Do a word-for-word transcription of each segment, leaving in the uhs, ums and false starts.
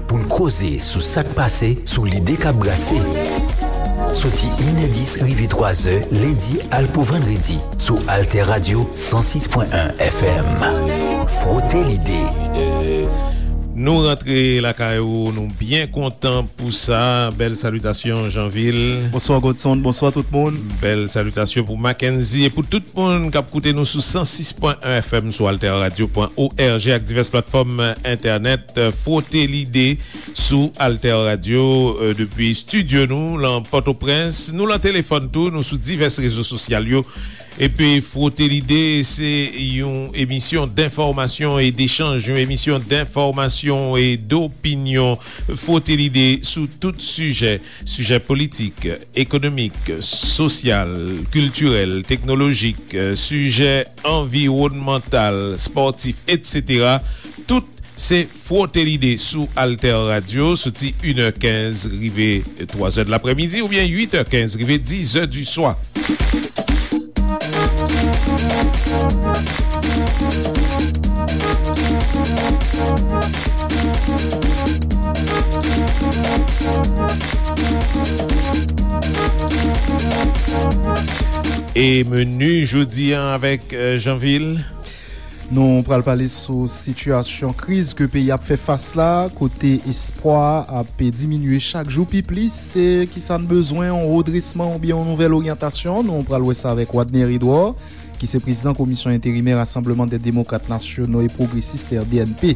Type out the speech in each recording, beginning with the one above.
Pou n koze sou sa k pase, sou lide k ap brase. Soti inè dis rive twazè, lendi al pou vandredi, sou Alter Radio san sis pwen en F M. Fwote lide. Nou rantre lakay ou, nou byen kontan pou sa. Bèl salitasyon, Janvil. Bonswa, Godson. Bonswa, tout moun. Bèl salitasyon pou Mackenzie e pou tout moun k ap koute nou sou san sis pwen en F M, sou alter radio pwen org ak divès platfòm entènèt. Fwote Lide sou Alter Radio, euh, depi estidyo nou lan Pòtoprens. Nou lan telefòn tou, nou sou divès rezo sosyal yo. Epi Fwote Lide, se yon emisyon denfòmasyon e dechanj, yon emisyon denfòmasyon e dopinyon. Fwote Lide sou tout sijè, sijè politik, ekonomik, sosyal, kiltirèl, teknolojik, sijè anviwònmantal, spòtif, etsetera. Tout se Fwote Lide sou Alter Radio, soti inè kenz rive twazè de laprèmidi oubyen uitè kenz rive dizè di swa. E meni jodi a avèk, euh, Janvil. Nou pral pale sou sitiyasyon kriz ke peyi ap fè fas la, kote espwa ap diminye chak jou pi plis. Se kisa n bezwen, yon redresman oubyen yon nouvèl oryantasyon? Nou pral wè sa avèk Wadner Edouard, ki se prezidan Komisyon Enterimè Rassemblement des Démocrates Nationaux et Progressistes, R D N P.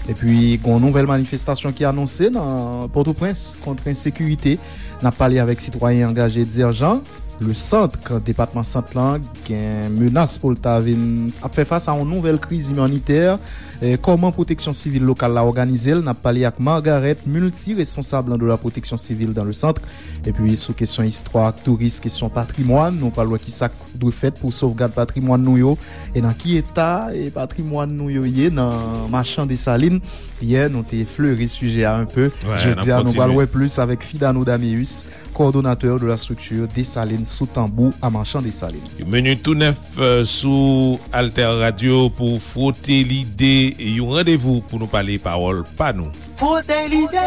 Epi, gen yon nouvèl manifestasyon ki anonse nan Pòtoprens kont ensekirite. N ap pale avèk sitwayen angaje Edzer Jean. Le Centre, depatman Sant lan, gen menas pou l ta vin ap fè fas a yon nouvèl kriz imanitè. E, kòman pwoteksyon sivil lokal la òganize l? N ap pale ak Margaret Multi, responsab lan de la protection civile dans le Centre. Epi, sou kesyon istwa ak touris, kesyon patrimwàn, nou pral wè kisa k dwe fèt pou sovgad patrimwàn nou yo. E nan ki eta, e, patrimwàn nou yo ye nan Machan Desalin? Yè, nou te fleri sijè a un peu. Jodi a, nou pral wè plis avèk Fidano Dameus, coordonnateur de la structure Dessalines sous Tambour à Marchand Dessalines. Yon meni tou nèf, euh, sou Alter Radio pou Fwote Lide, yon randevou pou nou pale pawòl pa nou. Fwote Lide!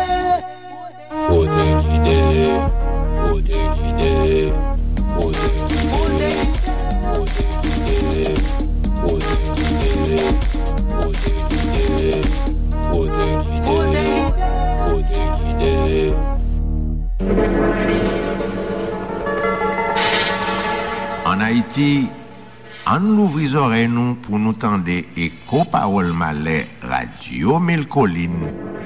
Fwote Lide! Fwote Lide! Fwote Lide! Fwote Lide! Fwote Lide! Fwote Lide! Fwote Lide! Fwote Lide! Ann Ayiti, ann louvri zòrèy nou pou nou tande eko pawòl malè Radyo Mil Kolin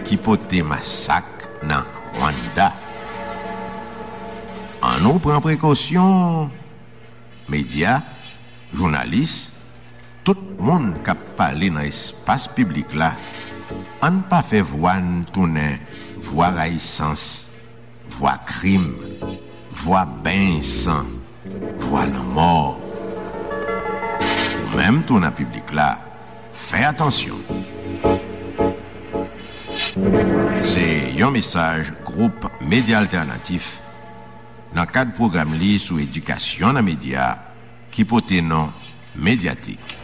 ki pote masak nan Rwanda. Annou pran prekosyon, medya, jounalis, tout moun k ap pale nan espas piblik la, ann pa fè vwa n tounen vwa rayisans, vwa krim, vwa beny san, vwa lanmò. Ou menm tou nan piblik la, fè atansyon. Se yon mesaj gwoup Medya Altènatif nan kad pwogram li sou edikasyon nan medya ki pote non Medyatik.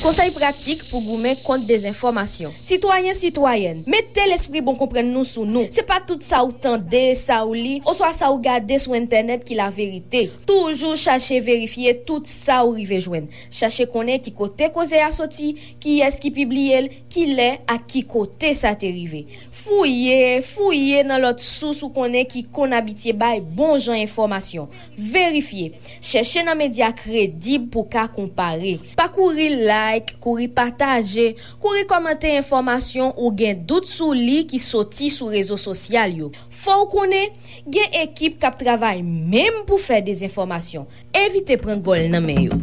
Konsèy pratik pou goumen kont dezenfòmasyon. Sitwayen, sitwayèn, mete lespri bon konprann nou sou nou. Se pa tout sa ou tande, sa ou li, oswa sa ou gade sou entènèt ki laverite. Toujou chache verifye tout sa ou rive jwenn. Chache konnen ki kote koze a soti, kiyès ki pibliye l, kilè ak ki kote sa te rive. Fouye, fouye nan lòt sous ou konnen ki konn abitye bay bon jan enfòmasyon. Verifye. Chèche nan medya kredib pou w ka konpare. Pa kouri like, kouri pataje, kouri kòmante enfòmasyon ou gen dout sou li ki soti sou rezo sosyal yo. Fò w konnen, gen ekip k ap travay menm pou fè dezenfòmasyon. Evite pran gòl nan men yo.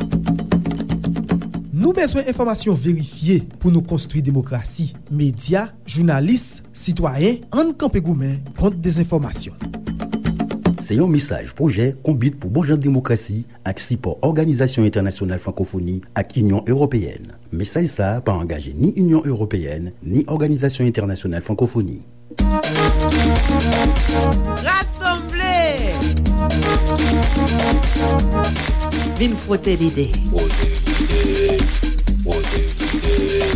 Nou bezwen enfòmasyon verifye pou nou konstwi demokrasi. Medya, jounalis, sitwayen, ann kanpe goumen kont dezenfòmasyon. Se yon mesaj pwojè Konbit pou bon jan demokrasi ak sipò Òganizasyon Entènasyonal Frankofoni ak Inyon Ewopeyèn. Mesaj sa a pa angaje ni Inyon Ewopeyèn, ni Òganizasyon Entènasyonal Frankofoni. Rasanble! Vin fwote lide. Fwote lide, fwote lide,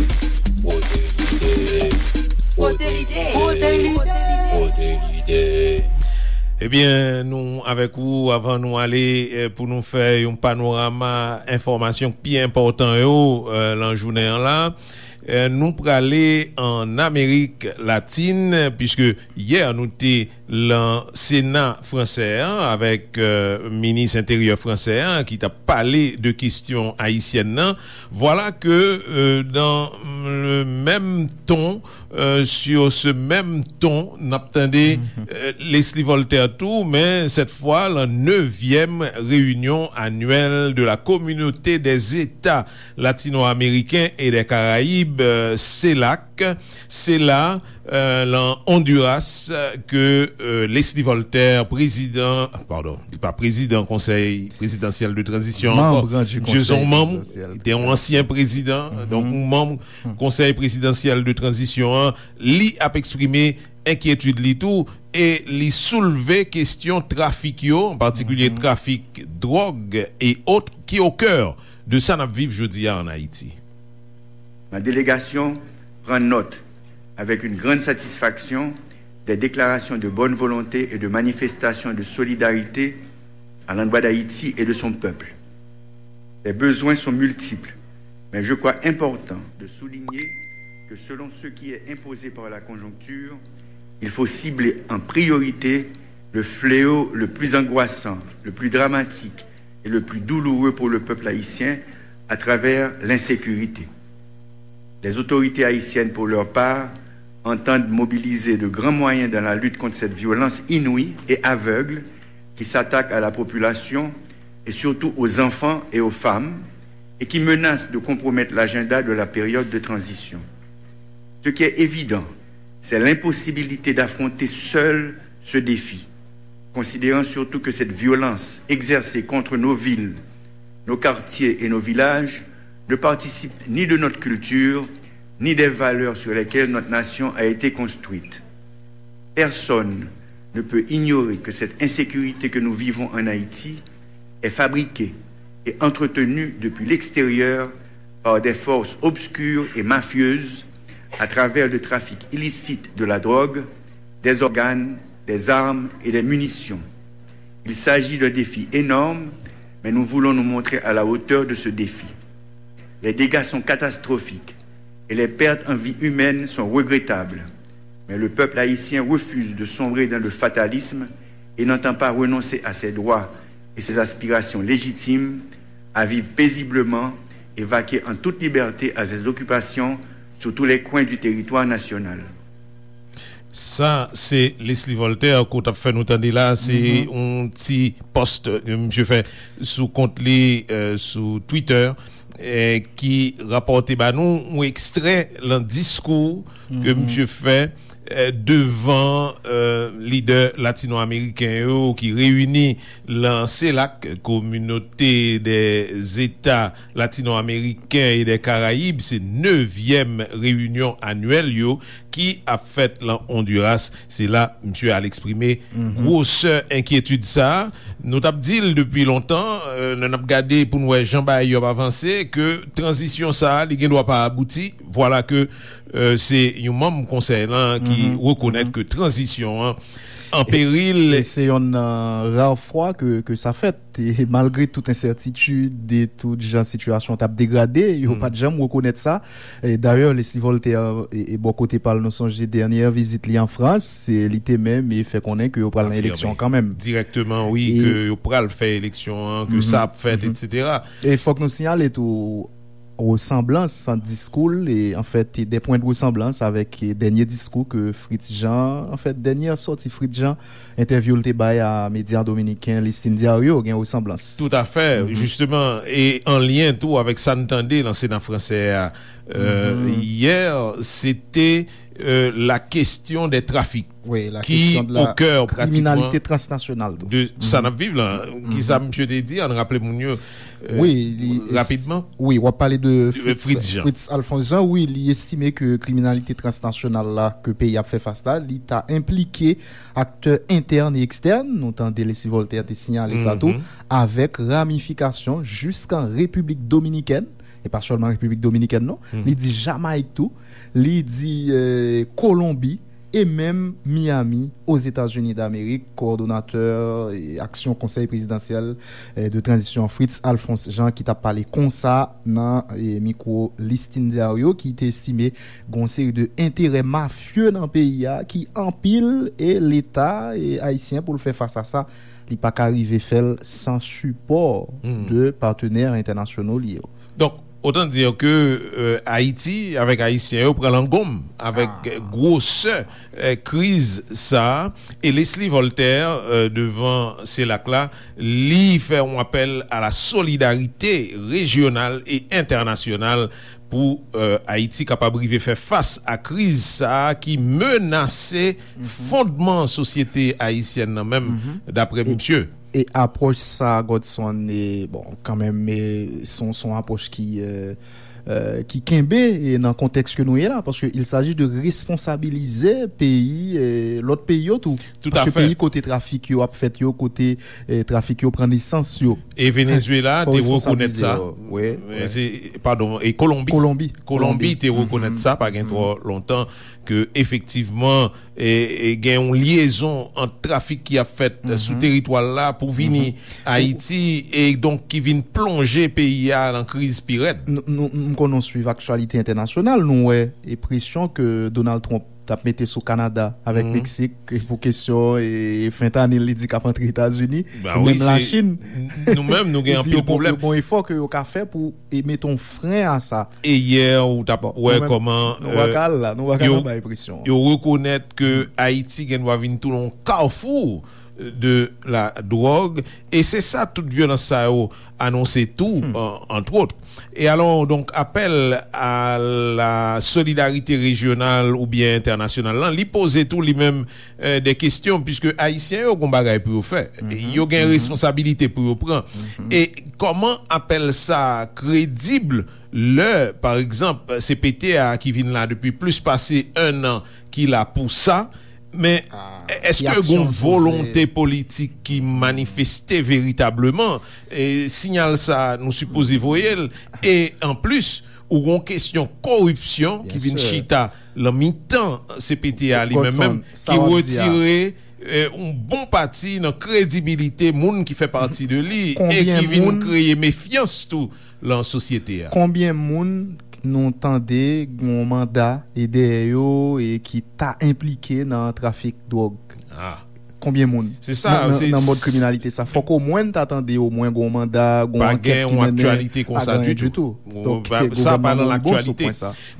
fwote lide, fwote lide, fwote lide, fwote lide. Ebyen, nou avèk ou avan nou ale, eh, pou nou fè yon panorama enfòmasyon ki pi enpòtan yo, eh, lan jounen an la. Eh, nou prale ann Amerik Latin, piske yè nou te lan Sena fransè an avèk, eh, minis enteryè fransè an ki t ap pale de kesyon ayisyèn nan. Vwala ke, eh, dans le même ton, eh, sur ce même ton, n ap tande, eh, Leslie Voltaire tou, men sèt fwa lan nevyèm réunion annuelle de la Communauté des États latino-américains et des Caraïbes, eh, CELAC, CELA, eh, lan Honduras, eh, ke, eh, Leslie Voltaire, prezidan, padon, li pa prezidan Konsèy Prezidansyèl de Tranzisyon ankò. Manm du Misye se yon Konsèy manm, Prezidansyèl de li te yon Tranzisyon. Ansyen prezidan, donk yon manm Konsèy Prezidansyèl de Tranzisyon an, li ap eksprime enkyetid li tou, e li soulve kesyon trafik yo, an patikilye trafik dwòg e ot, ki o kè de sa n ap viv jodi a ann Ayiti. Ma délégation prend note avec une grande satisfaction des déclarations de bonne volonté et de manifestations de solidarité à l'endroit d'Haïti et de son peuple. Les besoins sont multiples, mais je crois important de souligner que selon ce qui est imposé par la conjoncture, il faut cibler en priorité le fléau le plus angoissant, le plus dramatique et le plus douloureux pour le peuple haïtien à travers l'insécurité. Les autorités haïtiennes, pour leur part, entendent mobiliser de grands moyens dans la lutte contre cette violence inouïe et aveugle qui s'attaque à la population et surtout aux enfants et aux femmes et qui menace de compromettre l'agenda de la période de transition. Ce qui est évident, c'est l'impossibilité d'affronter seul ce défi, considérant surtout que cette violence exercée contre nos villes, nos quartiers et nos villages ne participe ni de notre culture, ni des valeurs sur lesquelles notre nation a été construite. Personne ne peut ignorer que cette insécurité que nous vivons en Haïti est fabriquée et entretenue depuis l'extérieur par des forces obscures et mafieuses à travers le trafic illicite de la drogue, des organes, des armes et des munitions. Il s'agit d'un défi énorme, mais nous voulons nous montrer à la hauteur de ce défi. Les dégâts sont catastrophiques et les pertes en vie humaine sont regrettables. Mais le peuple haïtien refuse de sombrer dans le fatalisme et n'entend pas renoncer à ses droits et ses aspirations légitimes à vivre paisiblement et vaquer en toute liberté à ses occupations sur tous les coins du territoire national. Sa se Leslie Voltaire ke w t ap fè nou tande la. Se yon ti pòs ke misye fè sou kont li, eh, sou Twitter, eh, ki rapòte ba nou yon ekstrè lan diskou ke misye fè, eh, devan, eh, lidè latino-ameriken yo ki reyini lan CELAC, Communauté des États Latino-Américains et des Caraïbes. Se nevyèm reyinyon anyèl yo ki ap fèt lan Honduras. Se la misye al eksprime gwosè enkyetid sa a. Nou t ap di l depi lontan, eh, lè n ap gade pou n wè jan bagay yo ap avanse, ke tranzisyon sa a, li gen dwa pa abouti. Vwala ke, eh, se yon manm konsèy lan ki rekonèt ke tranzisyon an an peril. E se yonn nan ra fwa ke, ke sa fèt. E malgre tout ensètitid e tout jan sitiyasyon t ap degrade, yo pa t janm rekonèt sa. E dayè, Leslie Voltaire, e, e bò kote pa l, nou sonje dènyè vizit li an Frans, e li te menm e fè konnen ke yo pral nan eleksyon kanmenm. Direkteman, wi, ke yo pral fè eleksyon an, ke sa ap fèt, etsetera. E fòk nou siyale tou, resanblans ant diskou l e, anfèt, de pwen de resanblans avèk dènye diskou ke Fritz Jean, anfèt, dènye sòti Fritz Jean, entèvyou l te bay a medya dominiken Listin Diario, gen resanblans. Toutafè, jisteman, e an lyen tou avèk sa n tande lan Sena fransè a, euh, yè, se te euh, la question des trafics, wi, la ki question de la au cœur, pratiquement, kriminalite transnasyonal tou, de sa n ap viv la. Kisa misye te di? Ann raple moun yo, euh, wi, li, rapidman. Wi, w ap pale de Fritz, Fritz Jean. Fritz Alphonse Jean, wi, li estime ke kriminalite transnasyonal la ke peyi ap fè fas la, li ta enplike aktè entèn e ekstèn, nou tande Leslie Voltaire te siyale sa tou, avèk ramifikasyon jiskan Repiblik Dominikèn, e pa sèlman Repiblik Dominikèn non, li di Jamayik tou, li di, euh, Kolonbi, e menm Miami, Ozetazini Damerik. Kowòdonatè, eh, aksyon Konsèy Prezidansyèl, eh, de Tranzisyon, Fritz Alphonse Jean, ki t ap pale konsa nan, eh, mikwo Listín Diario, ki te estime gen yon seri de enterè mafye nan peyi a ki anpil, e Leta, e ayisyen, pou l fè fas a sa, li pa ka rive fè l san sipò de patenè entènasyonal li yo. Donk, otan dir ke, euh, Ayiti avèk Ayisyen yo pran langonm avèk gwosè, euh, kriz sa a. E Leslie Voltaire, euh, devan CELAC la, li fè yon apèl a la solidarite rejyonal e entènasyonal pou, euh, Ayiti kapab rive fè fas a kriz sa a ki menase fondman sosyete ayisyèn nan menm, daprè misye. E apwòch sa, Godson, e, bon, kanmenm, e, se yon, se yon apwòch ki, euh, euh, ki kenbe, e, nan kontèks ke nou ye la, paske il s'agit de responsabilize peyi, e, lòt peyi yo tou. Tout à fait. Paske peyi kote trafik yo ap fèt yo, kote, e, trafik yo pran nesans yo. E Venezuela te rekonèt sa. Wi, wi. Se, padon, e Kolonbi. Kolonbi. Kolonbi te rekonèt sa pa gen twò lontan, ke efektivman, e, e gen yon lyezon ant trafik ki ap fèt sou teritwa l la pou vini Ayiti, e donk ki vin plonje peyi a nan kriz pi rèd. Nou, nou, m konnen w swiv aktyalite entènasyonal, nou wè e presyon ke Donald Trump t ap mete sou Kanada avèk Meksik pou kesyon, e, fentanyl li di k ap antre Etazini. Ba wi, menm Lachin, nou menm, nou gen anpil pwoblèm. Yo gon efò ke yo ka fè pou e mete yon fren a sa. E yè, ou t ap wè kòman, nou pa ka al la, nou pa ka bay presyon. Yo rekonèt ke Ayiti gen dwa vin tounen yon kafou de la dwòg, e se sa tout vyolans sa yo anonse tou, an, antwòt. E alò, donk, apèl a la solidarite rejyonal oubyen entènasyonal lan, li poze tou li menm, eh, de kesyon, piske Ayisyen yo gon bagay pou yo fè. Yo gen responsabilite pou yo pran. E kòman apèl sa a kredib lè, pa egzanp, se CPT a ki vin la depi plis pase en an ki la pou sa, men èske gon volonte politik ki manifeste veritableman? E siyal sa, nou sipoze voye l. E anplis, ou gon kesyon koripsyon ki vin chita lan mitan CPT a li menm menm, ki retire, eh, yon bon pati nan kredibilite moun ki fè pati de li e ki vin kreye mefyans tou lan sosyete a. Konbyen moun nou tande gon manda e dèyè yo e ki ta enplike nan trafik dwòg? Konbyen moun? Se sa, nan, nan mòd kriminalite sa. Fòk omwen n ta tande omwen gon manda, gon ankèt ki mennen a anyen ditou. Donk, sa pa nan laktyalite.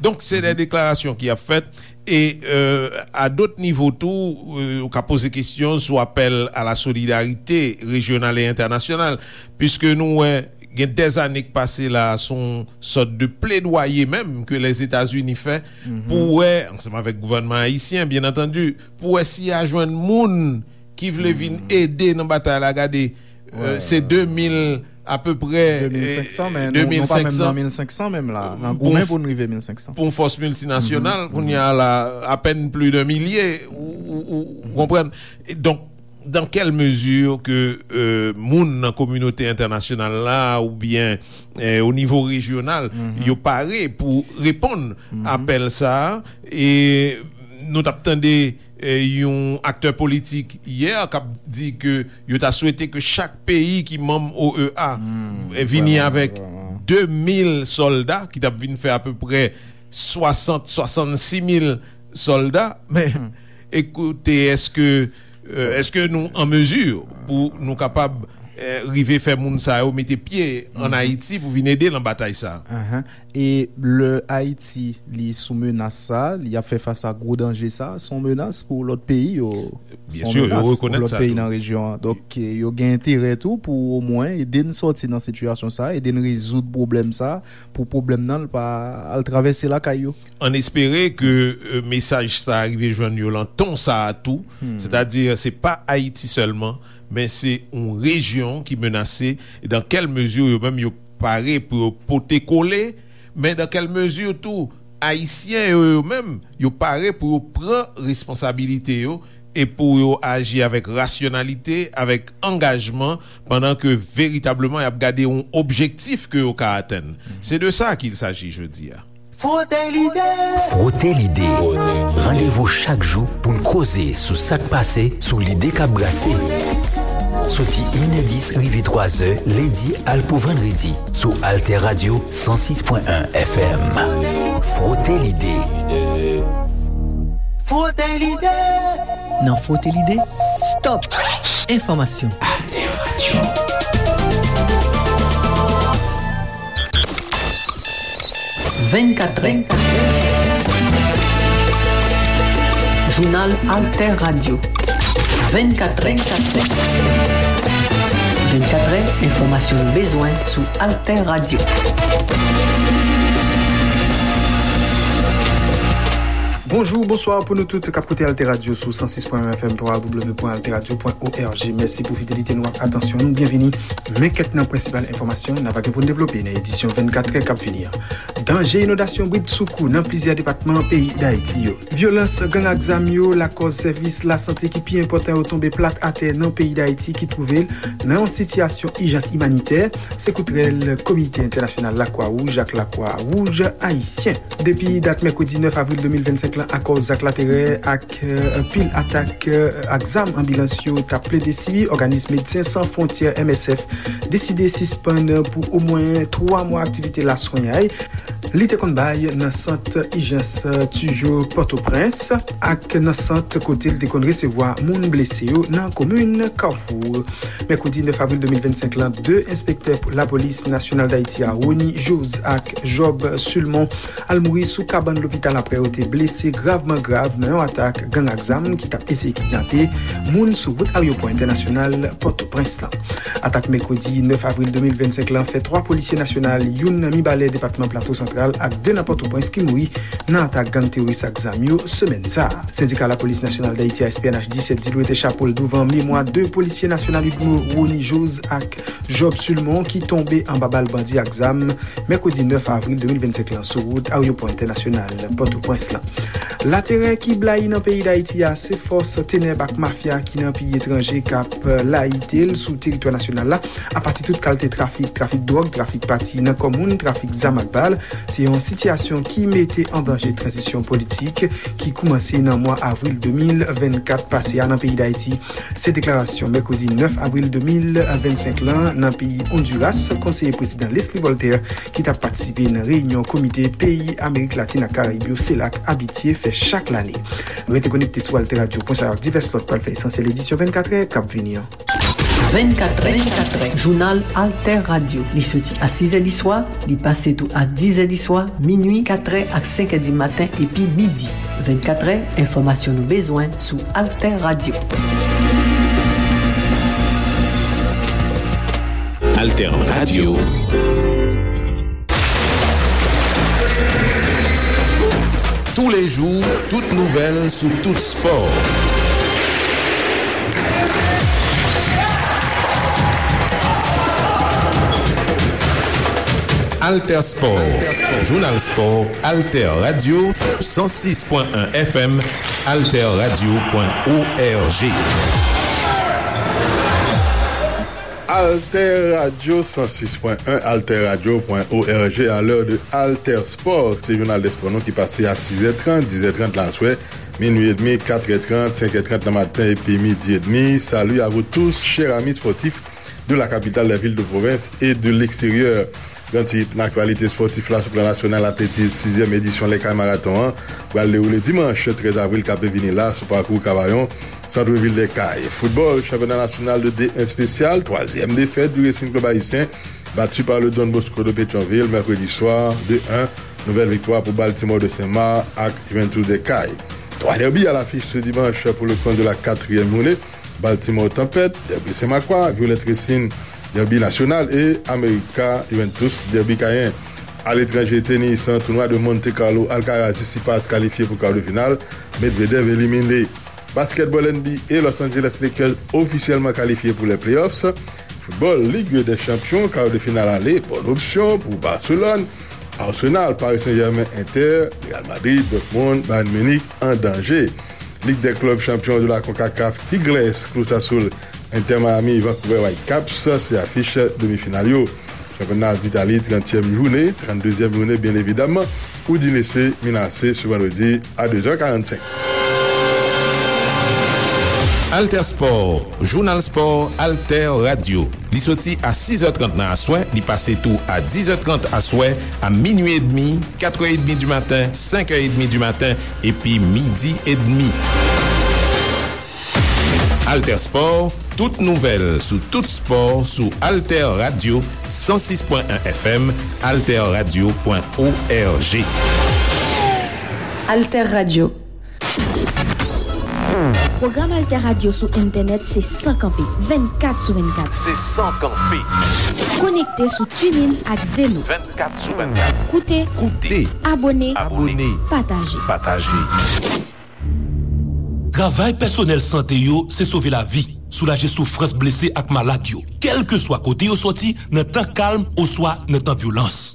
Donk, se de deklarasyon ki ap fèt. E, euh, a dòt nivo tou, euh, ou ka poze kesyon sou apèl a la solidarite rejyonal e entènasyonal, piske nou wè gen dèzane k pase la, se yon sòt de pledwaye menm ke Lèzetazini fè pou wè, ansanm avèk gouvènman ayisyen, byen antandi, pou wè si y a jwenn moun ki vle vin ede nan batay la. Gade, euh, se de mil apeprè, de mil senk san, men nou, nou pa menm nan mil senk san menm la. N ap goumen pou n rive mil senk san. Pou yon fòs miltinasyonal, kounye a la, apèn plis de milye, ou, ou, ou konprann? E donk, dans quelle mesure ke, euh, moun nan kominote entènasyonal la, oubyen, euh, o nivo rejyonal, yo pare pou reponn apèl sa a? E nou t ap tande, euh, yon aktè politik yè k ap di ke yo ta swete ke chak peyi ki manm O E A, euh, vini avèk de mil sòlda, ki t ap vin fè apeprè swasant, swasannsis mil sòlda. Men, ekoute, èske, euh, èske nou an mezi pou nou kapab, eh, rive fè moun sa yo mete pye ann Ayiti pou vin ede l nan batay sa a. Ahan. E lè Ayiti, li sou menas sa, li ap fè fas a gwo danje sa, se yon menas pou lòt peyi yo. Se yon menas pou lòt peyi nan rejyon an. Donk, eh, yo gen enterè tou pou omwen ede n sòti nan sitiyasyon sa, ede n rezoud pwoblèm sa, pou pwoblèm nan pa al travèse lakay yo. Ann espere ke, eh, mesaj sa a rive jwenn yo lan ton sa a tou. Sètadi, se pa Ayiti sèlman, men se yon rejyon ki menase, e dan kèl mezi yo menm yo pare pou yo pote kole, men dan kèl mezi tou, Ayisyen yo, yo menm, yo pare pou yo pran responsabilite yo e pou yo aji avèk rasyonalite, avèk angajman, pandan ke veritableman y ap gade yon objektif ke yo ka atenn. Se de sa qu'il s'agit jodi a. Fwote lide. Fwote lide. Randevou chak jou pou n koze sou sa k pase, sou lide k ap brase. Soti inè dis rive twazè, lendi al pou vandredi, sou Alter Radio san sis pwen en F M. Fwote lide. Fwote lide. Nan Fwote lide, stop enfòmasyon. Alter Radio. Vennkatrè. Jounal Alter Radio. Vennkatrè. Vennkatrè, enfòmasyon nou bezwen sou Alter Radio. Bonjou, bonswa pou nou tout k ap koute Alter Radio sou san sis pwen en F M, w w w pwen alter radio pwen o r g. Mèsi pou fidelite nou ak atansyon nou. Byenvini. Men kèk nan prensipal enfòmasyon n ap gen pou n devlope nan edisyon vennkatrè k ap vini an. Danje inondasyon bridsoukou nan plizyè depatman peyi Dayiti yo. Vyolans gang ak zam yo lakòz sèvis lasante ki pi enpòtan yo tonbe plat atè nan peyi Dayiti ki twouve l nan yon sitiyasyon ijans imanitè. Se kout rèl Komite Entènasyonal Lakwa Wouj ak Lakwa Wouj Ayisyen. Depi dat mèkredi nèf avril de mil vennsenk lan, akòz ak laterè ak, euh, pil atak, euh, ak zam anbilans yo t ap plede sibi, Òganis Medsen San Fwontyè, M S F, deside sispann pou omwen twa mwa aktivite laswenyay. Li te konn bay nan sant ijans Tijo Pòtoprens ak nan sant kote l te konn resevwa moun blese yo nan komin Kafou. Mèkredi nèf avril de mil vennsenk lan, de enspektè lapolis nasyonal Dayiti a, Rony Jose ak Job Sulmon, al mouri sou kabann lopital apre yo te blese gravman grav nan yon atak gang ak zam ki t ap eseye kidnape moun sou wout aryopò entènasyonal Pòtoprens lan. Atak mèkredi nèf avril de mil vennsenk lan fè twa polisye nasyonal, youn nan Mibalè, depatman Plato Santral, ak de nan Pòtoprens ki mouri nan atak gang teworis ak zam yo semèn sa a. Sendika Lapolis Nasyonal Dayiti a, S P N H, di sèt di lwete chapo l douvan memwa de polisye nasyonal Udmo, Rony Jose ak Job Sulmon, ki tonbe anba bal bandi ak zam mèkredi nèf avril de mil vennsenk lan sou wout aryopò entènasyonal Pòtoprens lan. Laterè ki blayi nan peyi Dayiti a, se fòs tenèb ak mafya ki nan peyi etranje k ap layite l sou teritwa nasyonal la, apati tout kalte trafik, trafik dwòg, trafik pati nan kò moun, trafik zam ak bal. Se yon sitiyasyon ki mete an danje tranzisyon politik ki koumanse nan mwa avril de mil vennkat pase a nan peyi Dayiti. Se deklarasyon mèkredi nèf avril de mil vennsenk lan nan peyi Ondiras, konseye prezidan Leslie Voltaire, ki t ap patisipe nan reyinyon komite peyi Amerik Latin ak Karayib yo, CELAC, abitye fè chak lane. Rete konekte sou Alter Radio pwen sa yo ak divès lòt pral fè esansyèl edisyon vennkatrè k ap vini an. Vennkatrè, vennkatrè, jounal Alter Radio. Li soti a sizè di swa, li pase tou a dizè di swa, minui, katrè ak senkè di maten epi midi. Vennkatrè, enfòmasyon nou bezwen sou Alter Radio. Alter Radio. Tous les jours, toute nouvelle sous tout sport. Alter Sport, jounal spò, Alter Radio, san sis pwen en F M, alter radio pwen org. Alter Radio san sis pwen en, alter radio pwen org, a lè de Alter Sport. Se jounal de spò nou ki pase a sizè trant, dizè trant laswè, minui edmi, katrè trant, senkè trant nan maten epi midi edmi. Salut à vous tous, chers amis sportifs. de la capitale, des villes de province et de l'extérieur. Gran tit nan aktyalite spòtif la sou plan nasyonal, atletis, sizyèm edisyon Lèkay Marathon an pral dewoule dimanch trèz avril k ap vini la sou pakou Kavayon, sant vil Lèkay. Foutbòl, chanpyona nasyonal de D un espesyal, twazyèm defèt du Racing Club Haïtien, battu par le Don Bosco de Pétion-Ville mercredi soir, deux un. Nouvèl viktwa pou Baltimore de Saint-Marc ak Juventus de Cayes. Twa dèbi à l'affiche ce dimanche pour le compte de la quatrième journée. Baltimore Tempête, dèbi Senmakwa, Violet Racing, dèbi nasyonal, e America Juventus, dèbi Cayenne. Aletranje, tenis, tounwa de Monte Carlo, Alcaraz Tsitsipas kalifye pou kar de final, Medvedev elimine. Basketball N B A, Los Angeles Lakers ofisyèlman kalifye pou les playoffs. Football, Ligue des Champions, kar de final ale, bòn opsyon pou Barcelone, Arsenal, Paris Saint-Germain, Inter, Real Madrid, Dortmund, Bayern Munich an danje. Ligue des clubs champions de la CONCACAF, Tigres, Cruz Azul, Inter Miami, Vancouver Whitecaps, se afich demi final yo. Chanpyona d'Italie, tranntyèm jounen, tranndezyèm jounen, byen evidamman, Udinese, Milan A C, se vandredi a de zè karannsenk. Alter Sport, jounal spò, Alter Radio. Li soti a sizè trant nan aswè, li pase tou a dizè trant aswè, a minui edmi, katrè edmi di maten, senkè edmi di maten, epi midi edmi. Alter Sport, tout nouvèl sou tout spò sou Alter Radio, san sis pwen en F M, alter radio pwen org. Alter Radio. Pwogram Alter Radio sou entènèt se san kanpe, vennkat sou vennkat. Se san kanpe. Konekte sou TuneIn ak Zeno. Vennkat sou vennkat. Koute, koute, abòne, abòne, pataje. Pataje. Travay pèsonèl sante yo se sove lavi, soulaje soufrans blese ak malad yo, kèlkeswa kote yo soti, nan tan kalm oswa nan tan vyolans.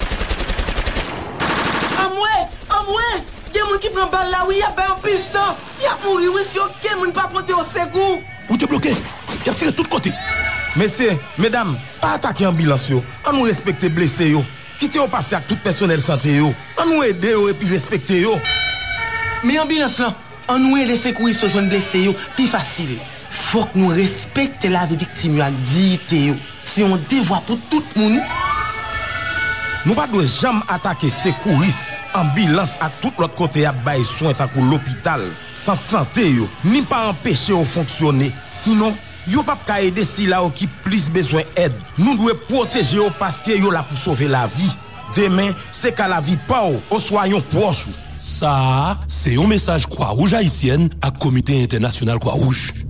Anmwe! Anmwe! Gen moun ki pran bal la wi, y ap bay anpil san. Y ap mouri wi si okenn moun pa pote yo sekou. Wout yo bloke. Y ap tire tout kote. Mesye, medam, pa atake anbilans yo. Ann nou respekte blese yo. Kite yo pase ak tout pèsonèl sante yo. Ann nou ede yo epi respekte yo. Men anbilans lan, ann nou ede sekouris yo jwenn blese yo pi fasil. Fòk nou respekte lavi viktim yo ak diyite yo. Se yon devwa pou tout moun wi. Nou pa dwe janm atake sekouris, anbilans ak tout lòt kote y ap bay swen tankou lopital, sant sante yo, ni pa anpeche yo fonksyone. Sinon, yo p ap ka ede sila yo ki plis bezwen èd. Nou dwe pwoteje yo paske yo la pou sove lavi. Demen, se ka lavi pa w oswa yon pwòch ou. Sa a se yon mesaj Kwawouj Ayisyèn ak Komite Entènasyonal Kwawouj.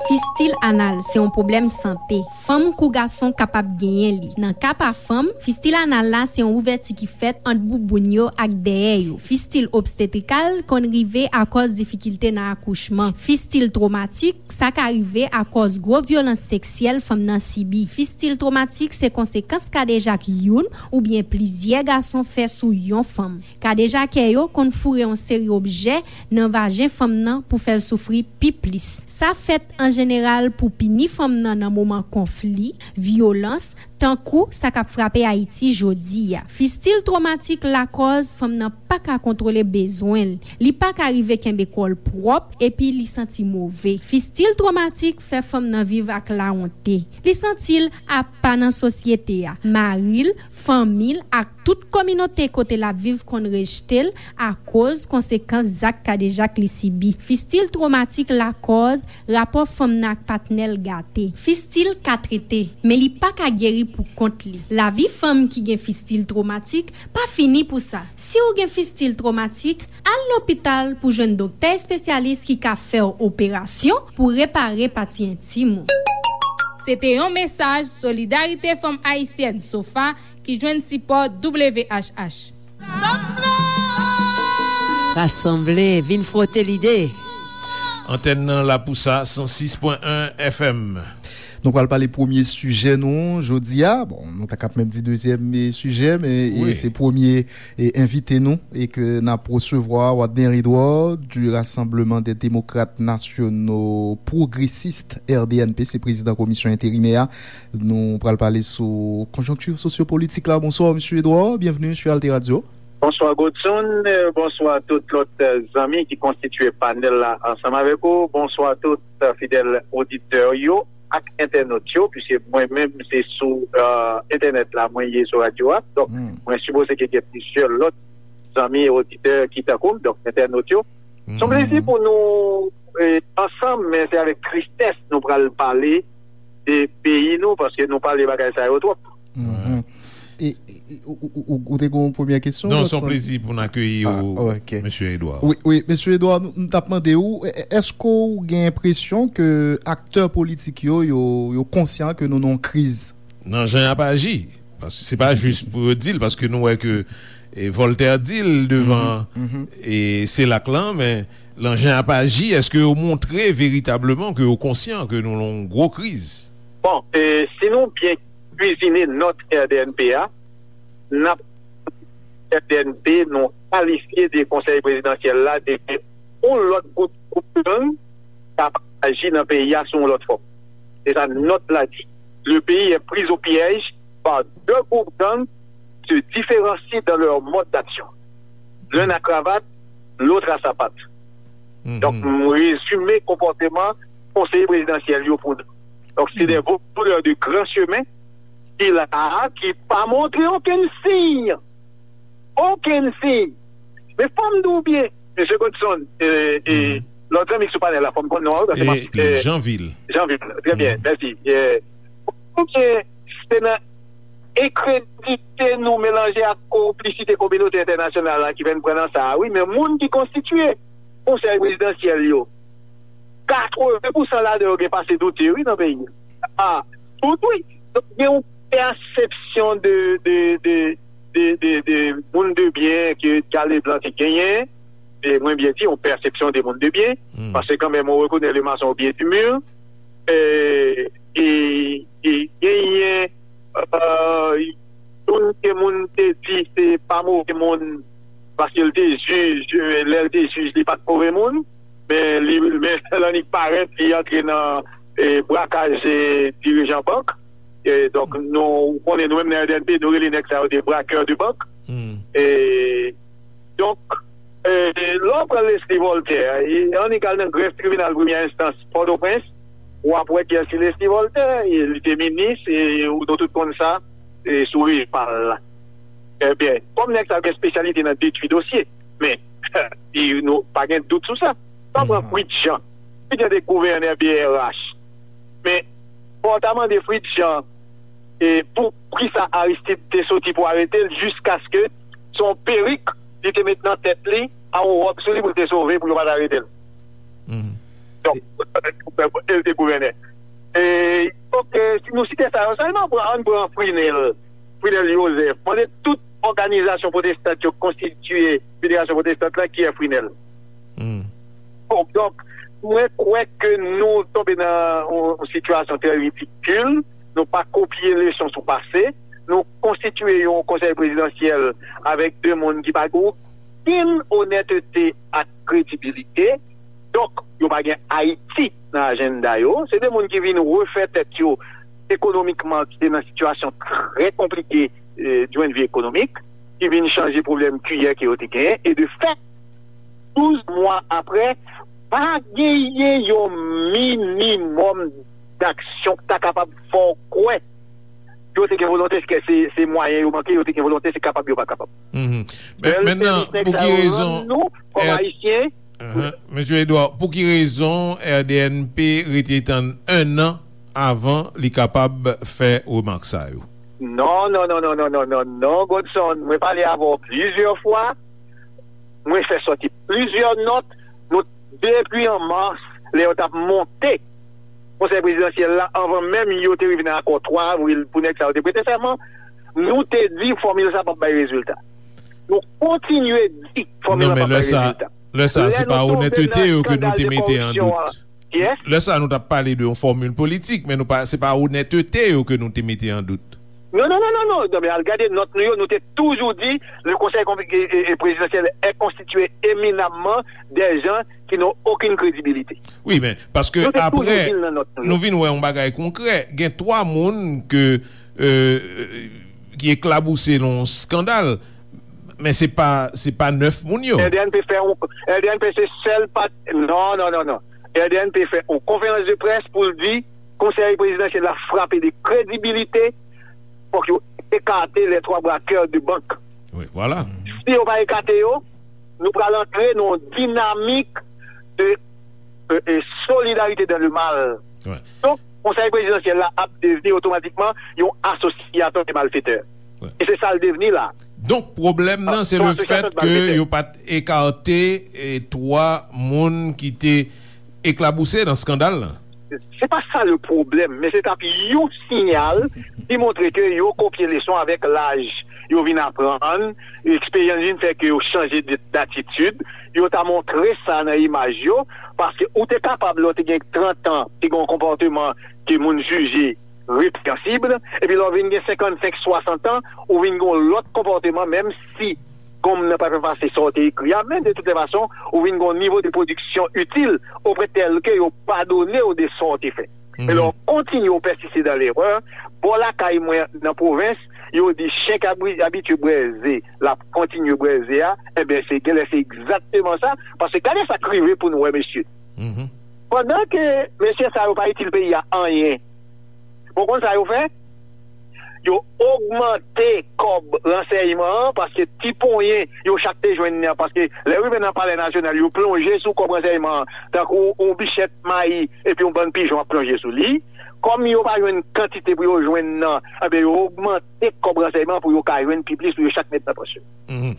Fistil anal se yon pwoblèm sante. Fanm kou gason kapab genyen li. Nan ka pa fanm, fistil anal la se yon ouvèti ki fèt ant bouboun yo ak dèyè yo. Fistil obstetrikal konn rive akòz difikilte nan akouchman. Fistil twomatik, sa ka rive akòz gwo vyolans seksyèl fanm nan sibi. Fistil twomatik se konsekans kadejak youn oubyen plizyè gason fè sou yon fanm. Kadejakè yo konn foure yon seri objè nan vajen fanm nan pou fè l soufri pi plis. Sa fèt an jeneral pou pini fanm nan nan moman konfli, vyolans, tankou sa k ap frape Ayiti jodi a. Fistil twomatik lakòz fanm nan pa ka kontwole bezwen l. Li pa ka rive kenbe kò l pwòp epi li santi move. Fistil twomatik fè fanm nan viv ak lawonte. Li santi l apa nan sosyete a. Mari l, fanmi l ak tout kominote kote l ap viv konn rejte l akoz konsekans zak kadejak li sibi. Fistil twomatik lakòz rapò fanm nan ak patnè l gate. Fistil ka trete, men li pa ka geri pou kont li. Lavi fanm ki gen fistil twomatik pa fini pou sa. Si w gen fistil twomatik, al lopital pou jwenn doktè espesyalis ki ka fè w operasyon pou repare pati entim ou. Se te yon mesaj Solidarite Fanm Ayisyèn, sofa, ki jwenn sipò W H H. Rasanble, vin fwote lide. Antèn nan la pou sa, san sis pwen en F M. Nou pral pale premye sijè nou jodi a. Bon, nou ta kap menm di dezyèm, e, sijè, men, e, wi, se premye, e, envite nou, e ke n ap resevwa, Wadner Edouard du Rassemblement des Démocrates Nationaux Progressistes, R D N P, se prezidan komisyon enterimè a. Nou pral pale sou konjonkti sosyopolitik la. Bonswa, mesye Edouard. Byenveni sou Alter Radio. Bonswa Godson, euh, bonswa tout lòt, euh, zanmi ki konstitye panèl la ansanm avèk ou. Bonswa tout, euh, fidèl oditè yo ak entènot yo, piske mwen menm se sou, euh, entènèt la mwen ye, sou radyo a. Donk, mwen sipoze ke gen plizyè lòt zanmi e oditè ki tankou m, donk entènot yo. Se yon plezi pou nou, eh, ansanm, men se avèk tristès nou pral pale de peyi nou, paske nou pale bagay sa yo twòp. Mhm. E, e, ou, ou, ou, ou te gen yon premyè kesyon, Non, se yon Godson? Plezi pou n akeyi Ah, ou, ok. Mesye Edouard. Wi, wi, Mesye Edouard, m, m t ap mande ou, e, e, èske ou gen enpresyon ke aktè politik yo, yo, yo konsyan ke nou nan yon kriz? Nan jan y ap aji, paske se pa jis pou yo di l, paske nou wè ke, e, Voltaire di l devan, e, CELAC lan, men nan jan y ap aji, èske yo montre veritableman ke yo konsyan ke nou nan yon gwo kriz? Bon, e, si nou byen kwizine nòt R D N P a, n ap R D N P, nou kalifye de Konsèy Prezidansyèl la de yon lòt gwoup, gwoup gang k ap aji nan peyi a sou yon lòt fòm. Se sa nòt la di. Le pays est pris au piège par deux groupes gangs qui se différencient dans leur mode d'action. L'un à cravate, l'autre à sapate. Donk, m rezime konpòteman konseye prezidansyèl yo pou nou. Donk, se de voleurs de grand chemin ki la, ki pa montre okenn siy. Okenn siy. Men fò m di w byen, Mesye Godson, e, e, lòt zanmi k sou panèl la, fò m konn non an, wi, paske m ap, E, e, Jeanville. Jeanville, trè byen, mèsi. E, oubyen, se nan enkredilite nou melanje ak konplisite kominote entènasyonal la ki fè n pran nan sa a, wi, men moun ki konstitye konsèy prezidansyèl yo, katreven pousan ladan yo gen pase doute, wi, nan peyi a. Ah, tout, wi. Donk, gen yon pèsepsyon de, de, de, de, de, de moun de byen ke Djal Leblanc te genyen. E mwen byen di, yon pèsepsyon de moun de byen. Paske kanmenm, on reconnaît le maçon au pied du mur. E, e, e genyen, euh, youn ke moun te di se pa move moun, paske l te jij, lè l te jij, li pa t move moun, men li, men l annik parèt, li antre nan, e, brakaj, e, dirijan bank. E, donk, nou, ou konnen, nou menm nan R D N P, nou rele nèg sa yo de braqueurs de banque. E, donk, e, lè w pran Leslie Voltaire, e, annik al nan grèf tribinal premyè enstans Pòtoprens, w ap wè kiyès ki Leslie Voltaire, e, li te minis, e, ou nou tout konn sa, e, sou rejim pa l la. Ebyen, kòm nèg sa gen espesyalite nan detwi dosye, men, e, nou pa gen dout sou sa. Sa pran Fritz Jean. Fritz Jean te gouvènè B R H. Men, fò w ta mande Fritz Jean, e, pou kisa Aristide te soti pou arete l, jiskaske se yon perik li te met nan tèt li, a yon wòb sou li pou l te sove, pou yo pa t arete l. Donk, e l te gouvènè. E, donk, e, si nou site sa yo sèlman, pran, ann pran Frinel, Frinel Joseph. Mande tout òganizasyon pwotestant yo konstitye Federasyon Pwotestant la, ki e Frinel. Bon, donk, mwen kwè ke nou tonbe nan yon, yon sitiyasyon trè ridikil. Nou pa kopye leson sou pase. Nou konstitye yon konsèy prezidansyèl avèk de moun ki pa gen okenn onètete ak kredibilite. Donk, yo pa gen Ayiti nan ajannda yo. Se de moun ki vin refè tèt yo ekonomikman, ki te nan sitiyasyon trè konplike, eh, du point de vue économique, ki vin chanje pwoblèm kiyè ke yo te genyen. E de fèt, douz mwa apre, pa genyen yon minimòm daksyon ki ta kapab fè w kwè yo te gen volonte, ke se, se mwayen yo manke, yo te gen volonte, se kapab yo pa kapab. Mhm. Men, Bèl mentnan, sèvis nèg pou sa ki yo rezon rann nou, kòm Ayisyen. Ahan. Mesye Edouard, pou ki rezon R D N P rete tann en an avan li kapab fè remak sa yo? Non, non, non, Godson, mwen pale avè w plizyè fwa, mwen fè sòti plizyè nòt, nou, depi an mas, lè yo t ap monte Konsèy prezidansyèl la, anvan menm yo te rive nan akò twa avril pou nèg sa yo te prete sèman, nou te di fòmil sa p ap bay rezilta. Nou kontinye di fòmil la p ap bay rezilta. Non, men lè sa, lè sa, se pa onètete yo ke nou te mete an dout. Lè sa, nou t ap pale de yon fòmil politik, men nou pa, se pa onètete yo ke nou te mete an dout. Non, non, non, non, non. Non, men al gade nòt nou yo, nou te toujou di, le conseil con-, e, e, e, présidentiel est constitué éminemment des gens qui n'ont aucune crédibilité. Wi, men, paske apre, nou vin wè yon bagay konkrè. Gen twa moun ke, euh, ki eklabouse nan yon eskandal. Men se pa, se pa nèf moun yo. L D N P fè yon, L D N P se sèl pat, non, non, non, non. L D N P fè yon konferans de près pou l di Konsèy prezidansyèl la frape de kredibilite, fòk yo ekate les trois braqueurs de banque. Wi, vwala. Si yo pa ekate yo, nou pral antre nan yon dinamik de euh, euh, solidarité dans le mal. Wi. Donk, Konsèy prezidansyèl la ap devni otomatikman yon asosyatè de malfetè. Wi. E se sa l devni la. Donk, pwoblèm nan, se le fèt ke yo pa t ekate, eh, twa moun ki te eklabouse nan eskandal la. Se pa sa le pwoblèm, men se t ap yon siyal ki montre ke yo kopye leson avèk laj. Yo vin aprann, eksperyans vin fè ke yo chanje de, datitid. Yo ta montre sa nan imaj yo, paske ou te kapab, lè w te gen trant an, te gen yon konpòteman ke moun jije repreyansib, epi lè w vin gen senkannsenk, swasant an, ou vin gen yon lòt konpòteman, menm si gonm nan pa fè efase sa w te ekri a, men de tout lè fason, ou vin gen yon nivo de pwodiksyon itil, o pwen tèl ke yo padone w de sa w te fè. Men lè w kontinye w pèsiste dan lerè, bò lakay mwen nan pwovens, yo di chen k abri-, abitye bwè ze, l ap kontinye bwè ze a, enben, se genlè se egzakteman sa, paske gade sa k rive pou nou wè, mesye. Pandan ke mesye sa yo pa itil peyi a anyen, bon, konn sa yo fè? Yo ogmante kòb ransèyman an, paske ti ponyen yo chak te jwenn nan, paske lè yo rive nan Palè Nasyonal, yo plonje sou kòb ransèyman an, tankou yon bichèt mayi, epi yon bann pijon ap plonje sou li. Kòm yo pa jwenn kantite pou yo jwenn nan, enben, yo ogmante kòb ransèyman pou yo ka jwenn pi plis, pou yo chak met nan pòch yo. Mhm.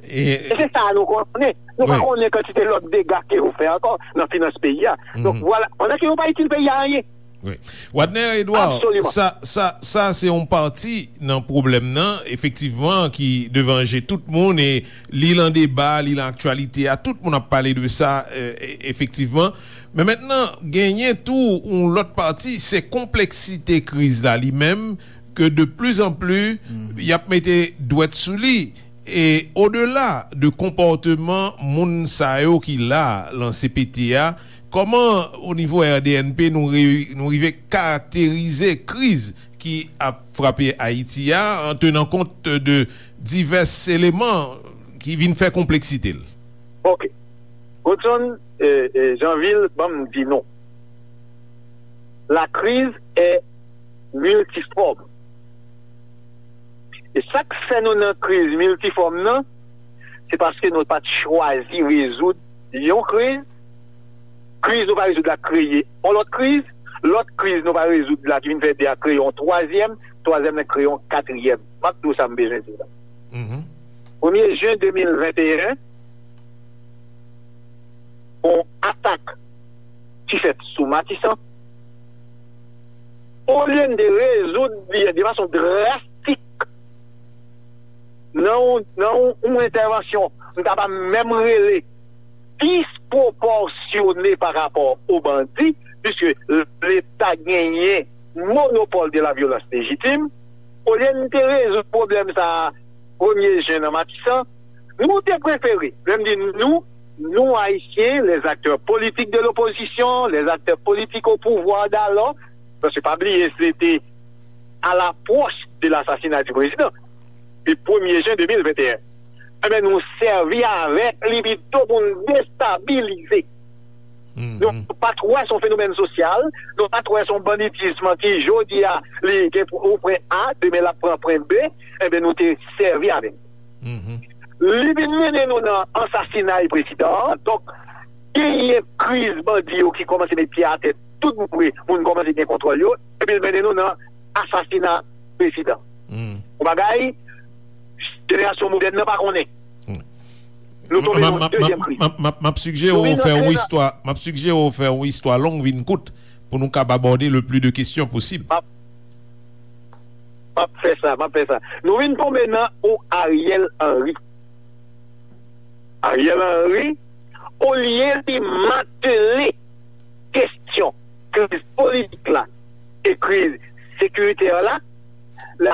E E se sa nou konnen. Nou pa konnen kantite lòt dega ke yo fè ankò nan finans peyi a. Donk, vwala, pandan ke yo pa itil peyi a anyen. Wi. Wadner Edouard, sa, sa, sa se yon pati nan pwoblèm nan, efektivman, ki devan je tout moun, e li lan deba, li lan aktyalite a, tout moun ap pale de sa, e, e, efektivman. Men mentnan, genyen tou yon lòt pati, se konpleksite kriz la li menm, ke de pli an pli, y ap mete dwèt sou li. E odela de konpòteman moun sa yo ki la lan C P T a, kòman, o nivo R D N P, nou ri-, nou rive karakterize kriz ki ap frape Ayiti a, an tenan kont de divès eleman ki vin fè konpleksite l? Ok. Godson, eh, eh, Janvil, ban m di nou. La crise est multiforme. E sa k fè nou nan kriz miltifòm nan, se paske nou pa t chwazi rezoud yon kriz. Kriz nou pa rezoud la kreye yon lòt kriz. Lòt kriz nou pa rezoud la ki vin fè de a kreye yon twazyèm. Twazyèm nan kreye yon katriyèm. M ap di w sa m bezwen di w la. Mhm. Premye jen de mil venteyen, yon atak ki fèt sou Matisan, olye n te rezoud li de fason drastik nan yon, nan yon, yon entèvansyon, m ta pa menm rele dispwopòsyone pa rapò o bandi, piske Leta genyen monopòl de la vyolans lejitim. Olye n te rezoud pwoblèm sa a premye jen nan Matisan, nou te prefere, lè m di nou, nou Ayisyen, les acteurs politiques de l'opposition, les acteurs politiques au pouvoir d'alors, paske pa bliye, se te à l'approche de l'assassinat du président, le premye jen de mil venteyen. Enben, nou sèvi avèk li pito pou n destabilize. Nou pa t wè se yon fenomèn sosyal, nou pa t wè se yon banditism ki jodi a li gen pwen A, demen l ap pran pwen B, enben nou te sèvi avè l. Li vin mennen nou nan ansasinay prezidan an, donk genyen kriz bandi yo ki kòmanse met pye atè tout moun, moun kòmanse gen kontwòl yo, epi l mennen nou nan asasina prezidan. Yon bagay jenerasyon modèn nan pa konnen. Nou tonbe nan yon dezyèm kriz. M ap, m ap, m ap sigjere w fè yon istwa, m ap sigjere w fè yon istwa long vin kout pou nou kab abòde le pli de kesyon posib. M ap, m ap fè sa, m ap fè sa. Nou vin tonbe nan yon Ariel Henry. Ariel Henry, olye li matele kesyon kriz politik la e kriz sekiritè la,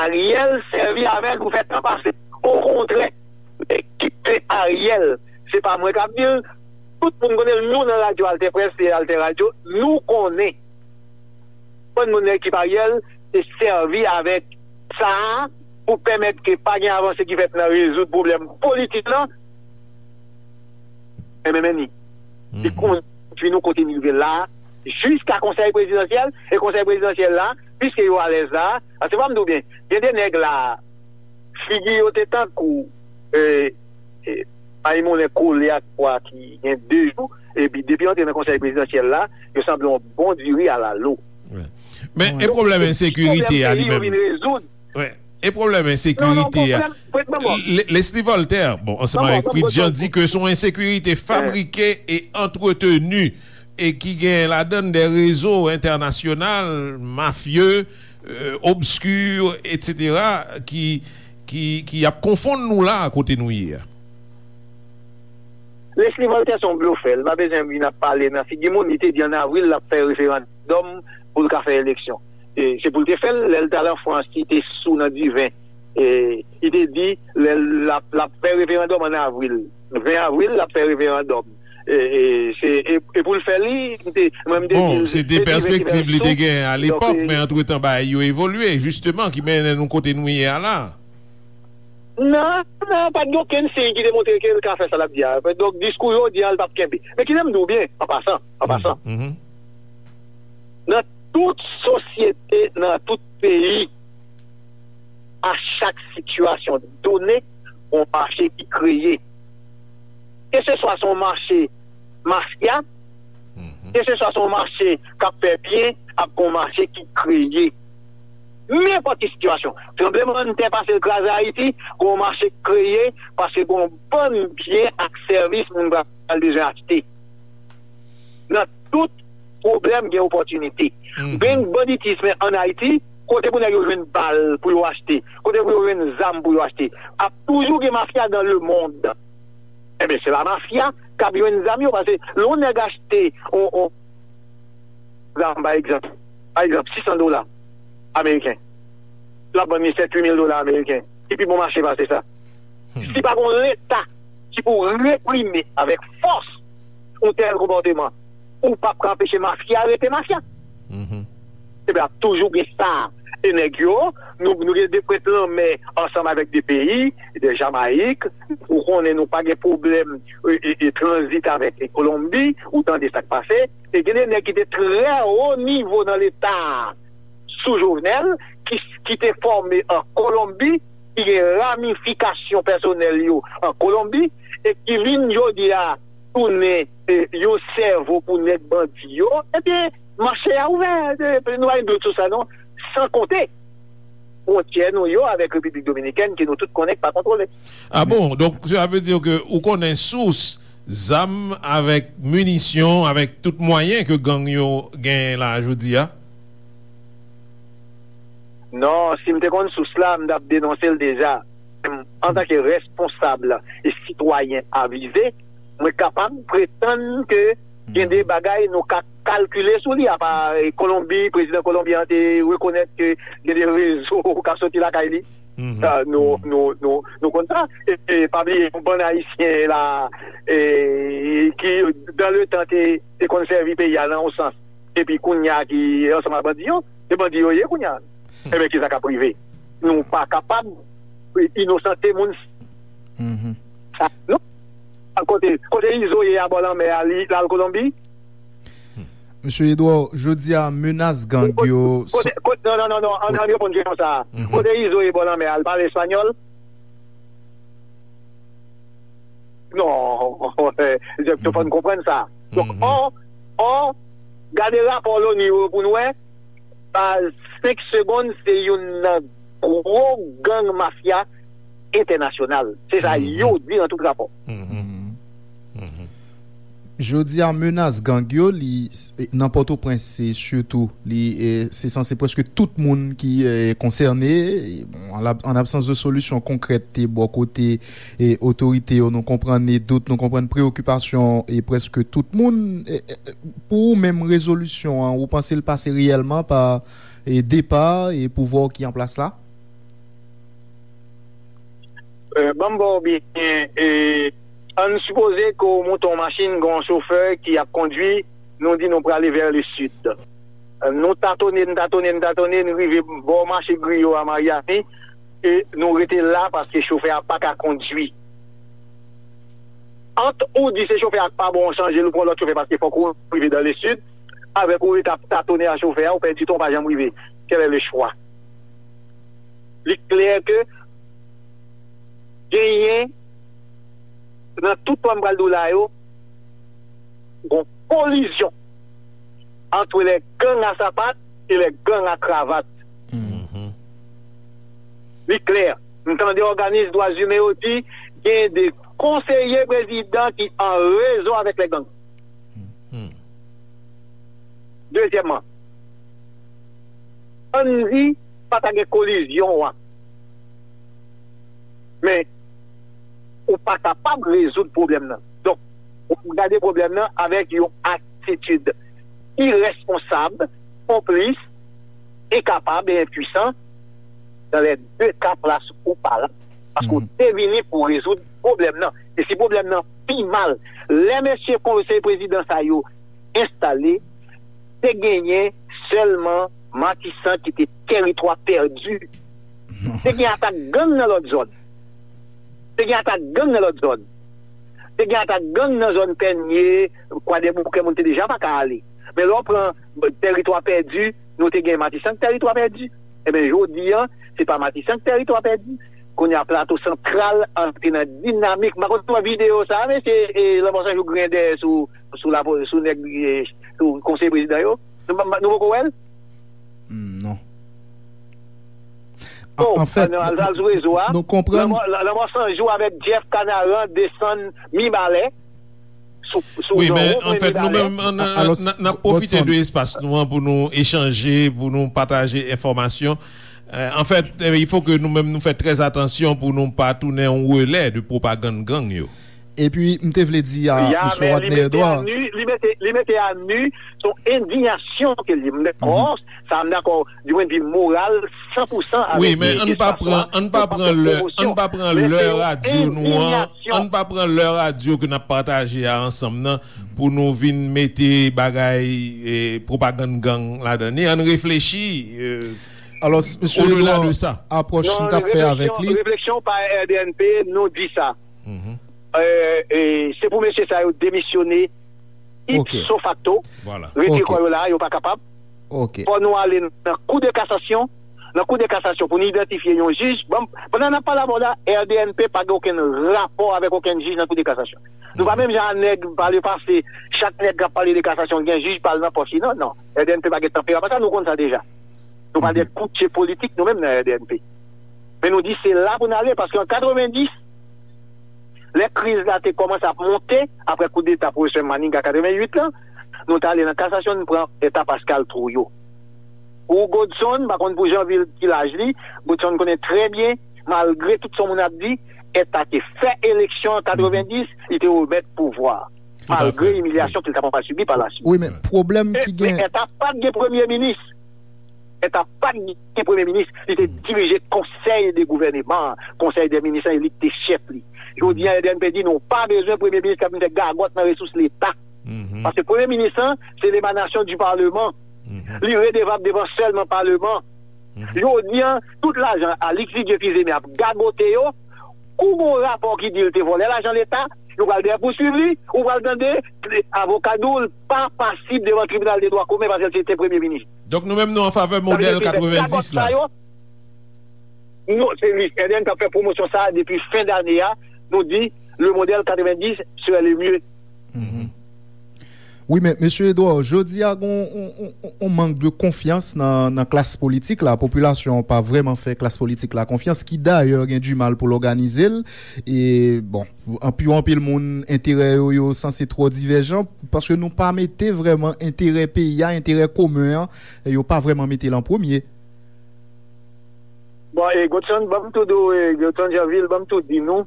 Ariel sèvi avè l pou fè tan pase. Okontrè, men kite Ariel, se pa mwen k ap di l, tout moun konnen l, nou nan radyo Alter Presse e Alter Radio, nou konnen. Bann moun nan ekip Ariel te sèvi avèk sa a pou pèmèt ke pa gen avanse ki fèt nan rezoud pwoblèm politik lan, M M N I. Li kondui nou kote n rive la, jiska konsèy prezidansyèl, e konsèy prezidansyèl la, piske yo alèz la, paske pa m di w byen, gen de nèg la, figi yo te tankou, e, e, may moulen kole ak pwa ki gen de jou, epi depi yo antre nan konsèy prezidansyèl la, yo sanble yon bon diri alalo. Men, e pwoblèm ensekirite a li menm? Wi. E pwoblèm ensekirite a? Leslie Voltaire, bon, ansanm avèk Fritz Jean, di ke se yon ensekirite fabrike e antreteni e ki gen ladan de rezo entènasyonal, mafye, obski, etsetera, ki, ki, ki ap konfonn nou la kote nou ye a. Leslie Voltaire se yon blofè, li pa bezwen vin ap pale nan figi moun, li te di an avril l ap fè referandòm pou l ka fè eleksyon. E se pou l te fè l, lè l t al an Frans, li te sou nan diven. E li te di lè l ap, l ap fè referandòm an avril. Ven avril, l ap fè referandòm. E, e, se, e, e pou l fè li, li te, mwen m te di l, se te pèspektiv li te gen a lepòk, men antretan bagay yo evolye, jisteman, ki mennen nou kote nou ye a la. Non, non, pa t gen okenn siy ki te montre ke l ka fè sa l ap di a. Donk, diskou yo di a, l p ap kenbe. Men kite m di w byen, an pasan, an pasan. Nan tout sosyete, nan tout peyi, a chak sitiyasyon done, yon mache ki kreye. Keseswa se yon mache mafya, keseswa se yon mache k ap fè byen, ap gen yon mache ki kreye. Nenpòt ki sitiyasyon. Tranblemanntè pase l kraze Ayiti, gen yon mache k kreye, paske gen yon bann byen ak sèvis moun pral bezwen achte. Nan tout pwoblèm, gen opòtinite. Gen banditism an Ayiti, kote pou nèg yo jwenn bal pou yo achte, kote pou yo jwenn zam pou yo achte. Ap toujou gen mafya dans le monde. Enben, se la mafya k ap jwenn zam yo, paske lè yon nèg achte yon, yon zam, pa egzanp, pa egzanp, sis san dola ameriken, l ap vann li sèt uit mil dola ameriken. Ki pi bon mache pase sa? Si pa gen yon Leta ki pou reprime avèk fòs yon tèl konpòteman, ou p ap ka anpeche mafya rete mafya. Ebyen, ap toujou gen sa. E nèg yo, nou, nou gen de pwent lanmè ansanm avèk de peyi, de Jamayik, ou konnen nou pa gen pwoblèm e, e, e tranzit avèk Kolonbi, ou tande sa k pase, e gen de nèg ki te trè wo nivo nan Leta sou Jovenel, ki, ki te fòme an Kolonbi, ki gen ramifikasyon pèsonèl yo an Kolonbi, e ki vin jodi a tounen e, yon sèvo pou nèg bandi yo, ebyen, mache a ouvè. E, nou pa gen dout sou sa, non. San konte fwontyè nou yo avèk Repiblik Dominikèn, ke nou tout konnen k pa kontwole. A bon? Donk, sa vle di ke ou konnen sous zam avèk minisyon, avèk tout mwayen ke gang yo genyen la jodi a? Non, si m te konn sous la, m t ap denonse l deja. Antanke responsab e sitwayen avize, mwen kapab pretann ke gen de bagay nou ka kalkile sou li, apa e, Kolonbi, prezidan Kolonbi an te rekonèt ke gen de rezo k ap soti lakay li. Ah, nou, nou, nou, nou konn sa. E, e pa bliye yon bann Ayisyen la e, ki, dan le tan, te, te konn sèvi peyi a nan yon sans. Epi kounye a ki ansanm ak bandi yo, se bandi yo ye kounye a. Ebyen, kisa k ap rive? Nou pa kapab inosante moun. Non. Kote, kote Izo ye a bò lanmè a, li, l al Kolonbi? Mesye Edouard, jodi a menas gang yo. Kote, kote, non, non, non, non, ann, ann reponn kesyon sa a. Kote Izo ye bò lanmè a, l pale espanyòl? Non, fò n konprann sa. Donk, on, on, gade rapò Loni yo pou n wè, pa senk segonn, se youn nan gwo gang mafya entènasyonal. Se sa yo di nan tout rapò. Jodi a, menas gang yo, li, nan Pòtoprens, se sitou, li, se sanse prèske tout moun ki konsène. Bon, an absans de solisyon konkrèt bò kote otorite yo, nou konprann dout, nou konprann preyokipasyon prèske tout moun. Pou ou menm, rezolisyon an, ou panse l pase reyèlman pa depa pouvwa ki an plas la? Ban m ba w byen, ann sipoze ke w monte yon machin, gen yon chofè ki ap kondui, nou di nou prale vè le sid. Nou tatone, n tatone, n tatone, n rive bò mache Griyo a Miami. e nou rete la paske chofè a pa ka kondui. Ant ou di se chofè a k pa bon, ou chanje l, ou pran lòt chofè paske fòk ou rive dans le sud, avèk ou ret ap tatonnen a chofè a, ou pèdi tan, ou pa janm rive. Quel est le choix? Li klè ke genyen nan tout pwa m pral di w la yo, gon kolizyon entre les gangs à sapat et les gangs à cravate. Li klè. M tande òganis dwa imen yo di gen de konseye prezidan ki an rezo avèk les gangs. Dezyèmman, ann di pa ta gen kolizyon an. Men, ou pa kapab rezoud pwoblèm nan. Donk, ou ap gade pwoblèm nan avèk yon atitid irèsponsab, konplis, enkapab e enpwisan. Dans les deux cas, plas ou pa la. Paske ou te vini pou rezoud pwoblèm nan. E si pwoblèm nan pi mal, lè mesye konseye prezidan sa yo enstale, te genyen sèlman Matisan ki te tèritwa pèdi. Te gen atak gang nan lòt zòn. Te gen atak gang nan lòt zòn. Te gen atak gang nan zòn Pènye, Kwadèboukè, moun te deja pa ka ale. Men lè w pran tèritwa pèdi, nou te gen Matisan k tèritwa pèdi. Ebyen, jodi an, se pa Matisan k tèritwa pèdi. Kounye a, Plato Santral antre nan dinamik. M pa konn si w wè videyo sa a, mesye, e, Lanmò San Jou griyen dèyè sou, sou, lapo- sou nèg, e, sou konseye prezidan yo. Nou, nou poko wè l? Hmm, non. Oh, anfèt, nou al sou rezo a. Nou konprann. Lanmò San Jou avèk Jeff Canaran desann Mibalè. Wi, men anfèt, nou menm, n ap pwofite de espas nou an pou nou echanje, pou nou pataje enfòmasyon. Anfèt, il faut que nou menm nou fè trè atansyon pou nou pa tounen yon relè de pwopagann gang yo. Epi, m te vle di a Misye Rodney Edouard. Li mete a nu, se yon endiyasyon ke li ye. M dakò, sa a m dakò, di pwennvi moral, san pou san avèk. Wi, men ann pa pran, ann pa pran lè, ann pa pran lè radyo nou an, ann pa pran lè radyo ke n ap pataje a ansanm nan pou nou vin mete bagay, pwopagann gang ladan li. Ann reflechi. Alò, Misye Edouard, apwòch m t ap fè avèk li. Refleksyon pa R D N P, nou di sa. Se pou mesye sa yo demisyone ipso fakto, retire kò yo la, yo pa kapab. Fò nou ale nan kou de kasasyon, nan kou de kasasyon pou nou idantifye yon jij. Pandan n ap pale avè w la, R D N P pa gen okenn rapò avèk okenn jij nan kou de kasasyon. Nou pa menm jan a nèg pa le pase, chak nèg k ap pale de kasasyon gen jij pa l nan pòch li. Non, non. R D N P pa gen tanperaman sa, nou konn sa deja. Nou pa de koutje politik nou menm nan R D N P. Men nou di se la pou n ale, paske an katrevenndis, lè kriz la te kòmanse ap monte, apre koudeta Pwofesè Manigat katrevennuit lan, nou t ale nan kasasyon, n pran eta Pascal Trouillot. Pou Godson, m pa konn pou Janvil ki laj li, Godson konnen trè byen, malgre tout sa moun ap di, eta te fè eleksyon an katrevenndis, li te remèt pouvwa. Malgre imilyasyon ke l t ap pral sibi pa laswit. Wi, men pwoblèm ki gen. Men eta pa t gen premye minis. Eta pa t gen premye minis. Li te dirije konsèy de gouvèneman an, konsèy dè minis lan, e li ki te chèf li. Jodi a, R D N P di nou pa bezwen premye minis k ap vin fè gagòt nan resous leta. Paske premye minis lan, se lemanasyon di paleman. Li redevab devan sèlman paleman. Jodi a, tout lajan Alix Didier Fils-Aimé ap gagote yo, kou gon rapò ki di l te vòlè lajan leta, yo pral dèyè pouswiv li, ou pral tande avoka di w l pa pasib devan tribinal de dwa komen paske l se te premye minis. Donk nou menm nou an favè modèl katrevenndis la. Nou, se li, R D N P ap fè pwomosyon sa a depi fen dane a, nou di le modèl katrevenndis serait le mieux. Wi, men, Mesye Edouard, jodi a, gen yon mank de konfyans nan, nan klas politik la. Popilasyon an pa vrèman fè klas politik la konfyans, ki dayè gen dimal pou l òganize l. E, bon, anpil, anpil moun, enterè yo, yo sanse twò divèjan, paske nou pa mete vrèman enterè peyi a, enterè komen an, yo pa vrèman mete l an premye. Bon, e Godson, ban m tou di w, e Godson Janvil, ban m tou di nou,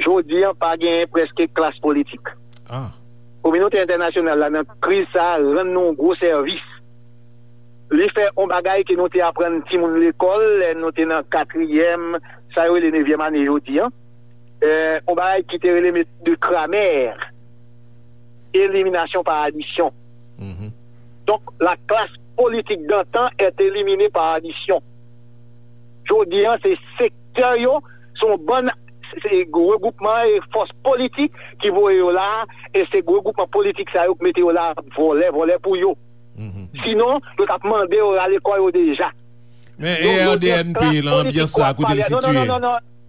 jodi a, pa genyen prèske klas politik. Kominote entènasyonal la, nan kriz sa a, rann nou yon gwo sèvis. Li fè yon bagay ke nou te aprann timoun lekòl, lè nou te nan katriyèm, sa yo rele nevyèm ane jodi a. Yon bagay ki te rele méthode de Cramer, élimination par addition. Donc, la classe politique d'antan est éliminée par addition. Jodi a, se sektè yo, se yon bann se regwoupman e fòs politik ki voye yo la a, e se regwoupman politik sa yo ki mete yo la a, vòlè, vòlè pou yo. Sinon, yo t ap mande yo rale kò yo deja. Men e R D N P lan, anbyans sa, kote l sitiye?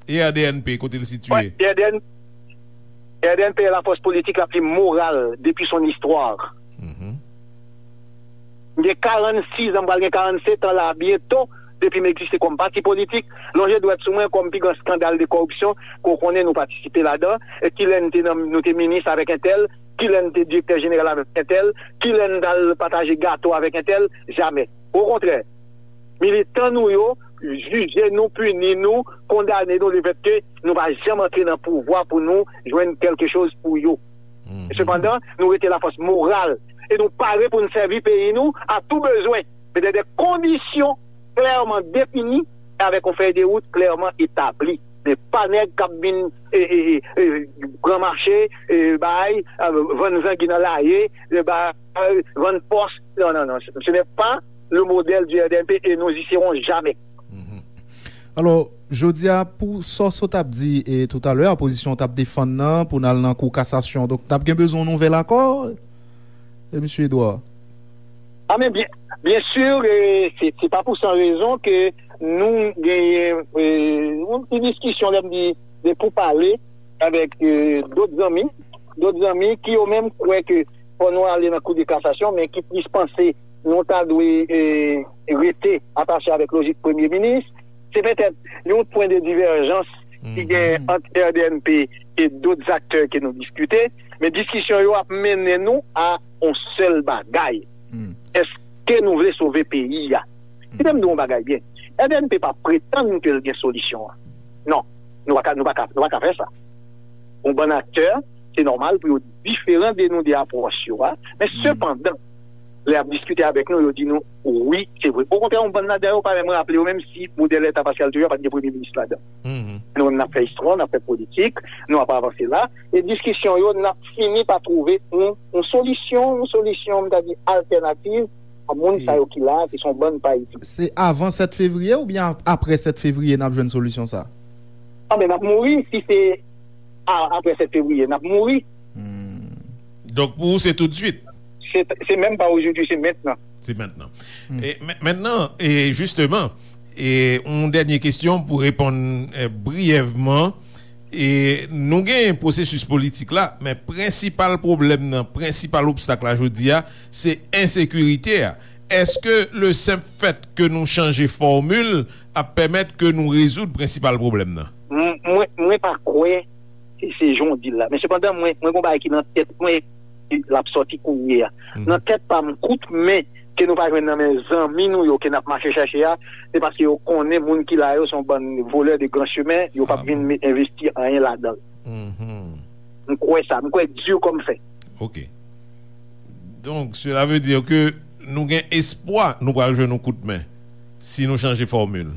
E R D N P, kote l sitiye? R D N P la fòs politik la pi moral depi son istwa. M gen karannsis an, m pral gen karannsèt an la byento depi m egziste kòm pati politik. Lonje dwèt sou mwen kòm pi gran eskandal de kòripsyon ke w konnen nou patisipe ladan. E kilè n te nan, nou te minis avèk entèl, kilè n te direktè jeneral avèk entèl, kilè n t al pataje gato avèk entèl? Jamè. Okontrè, militan nou yo jije nou, pini nou, kondane nou lefètke nou pa janm antre nan pouvwa pou nou jwenn kèlkechoz pou yo. Sepandan, nou rete lafòs moral e nou pare pou n sèvi peyi nou a tou bezwen, men de kondisyon klèman defini e avèk yon fèy de wout klèman etabli. Men pa nèg k ap vin e, e, e, e, pran mache, e, bay, e, vann zangi nan laye, e, bay, vann pòs. Non, non, non. Ce n'est pas le modèle du R D N P et nous y serons jamais. Alò, jodi a, pou sa w sot ap di e toutalè, opozisyon t ap defann nan pou n al nan kou kasasyon, donk n ap gen bezwen yon nouvèl akò, e, mesye Edouard? Ah, men byen, byen si, e, se, se pa pou san rezon ke nou genyen e, yon ti diskisyon, lè m di de pou pale avèk e, dòt zanmi, dòt zanmi ki yo menm kwè ke fò nou ale nan kou de kasasyon, men ki plis panse nou ta dwe e, rete atache avèk lojik premye minis. Se petèt yon pwen de divèjans ki gen ant R D N P e dòt aktè ke nou diskite, men diskisyon yo ap mennen nou a yon sèl bagay. Èske nou vle sove peyi a? Kite m di w yon bagay byen. R D N P pa pretann ke l gen solisyon an. Non, nou pa ka, nou pa ka, nou pa ka fè sa. Yon bann aktè, se nòmal pou yo diferan de nou de apwòch yo a, men sepandan, lè y ap diskite avèk nou, yo di nou, wi, se vre. Okontrè, yon bann ladan yo pa menm raple yo, menm si modèl Leta Paskal Touya pa t gen premye minis ladan. Nou menm, n ap fè istwa, n ap fè politik, nou ap avanse la, e diskisyon yo, n ap fini pa twouve yon, yon solisyon, yon solisyon, m ta di, altènativ a moun sa yo ki la a, ki se yon bann pa isit. Se avan sèt fevriye oubyen apre sèt fevriye n ap jwenn solisyon sa a? Anben, n ap mouri si se a, apre sèt fevriye, n ap mouri. Donk, pou ou, se toutswit? Se, se menm pa ojodwi, se mentnan. Se mentnan. E, men, mentnan, e, jisteman, e, yon dènye kesyon pou reponn e, briyèvman. E, nou gen pwosesis politik la, men prensipal pwoblèm nan, prensipal obstak la jodi a, se ensekirite a. Èske le senp fèt ke nou chanje fòmil ap pèmèt ke nou rezoud prensipal pwoblèm nan? Mwen, mwen pa kwè se jan w di l la. Men sepandan, mwen, mwen gen yon bagay ki nan tèt mwen, l ap sòti kounye a. Nan tèt pa m, kout men ke nou pa jwenn nan men zanmi nou yo ke n ap mache chache a, se paske yo konnen moun ki la yo se yon bann volè de gran chemen, yo p ap vin envesti anyen ladan l. M kwè sa, m kwè di kòm fè. Ok. Donk, cela veut dire que nou gen espwa nou pral jwenn yon kout men si nou chanje fòmil.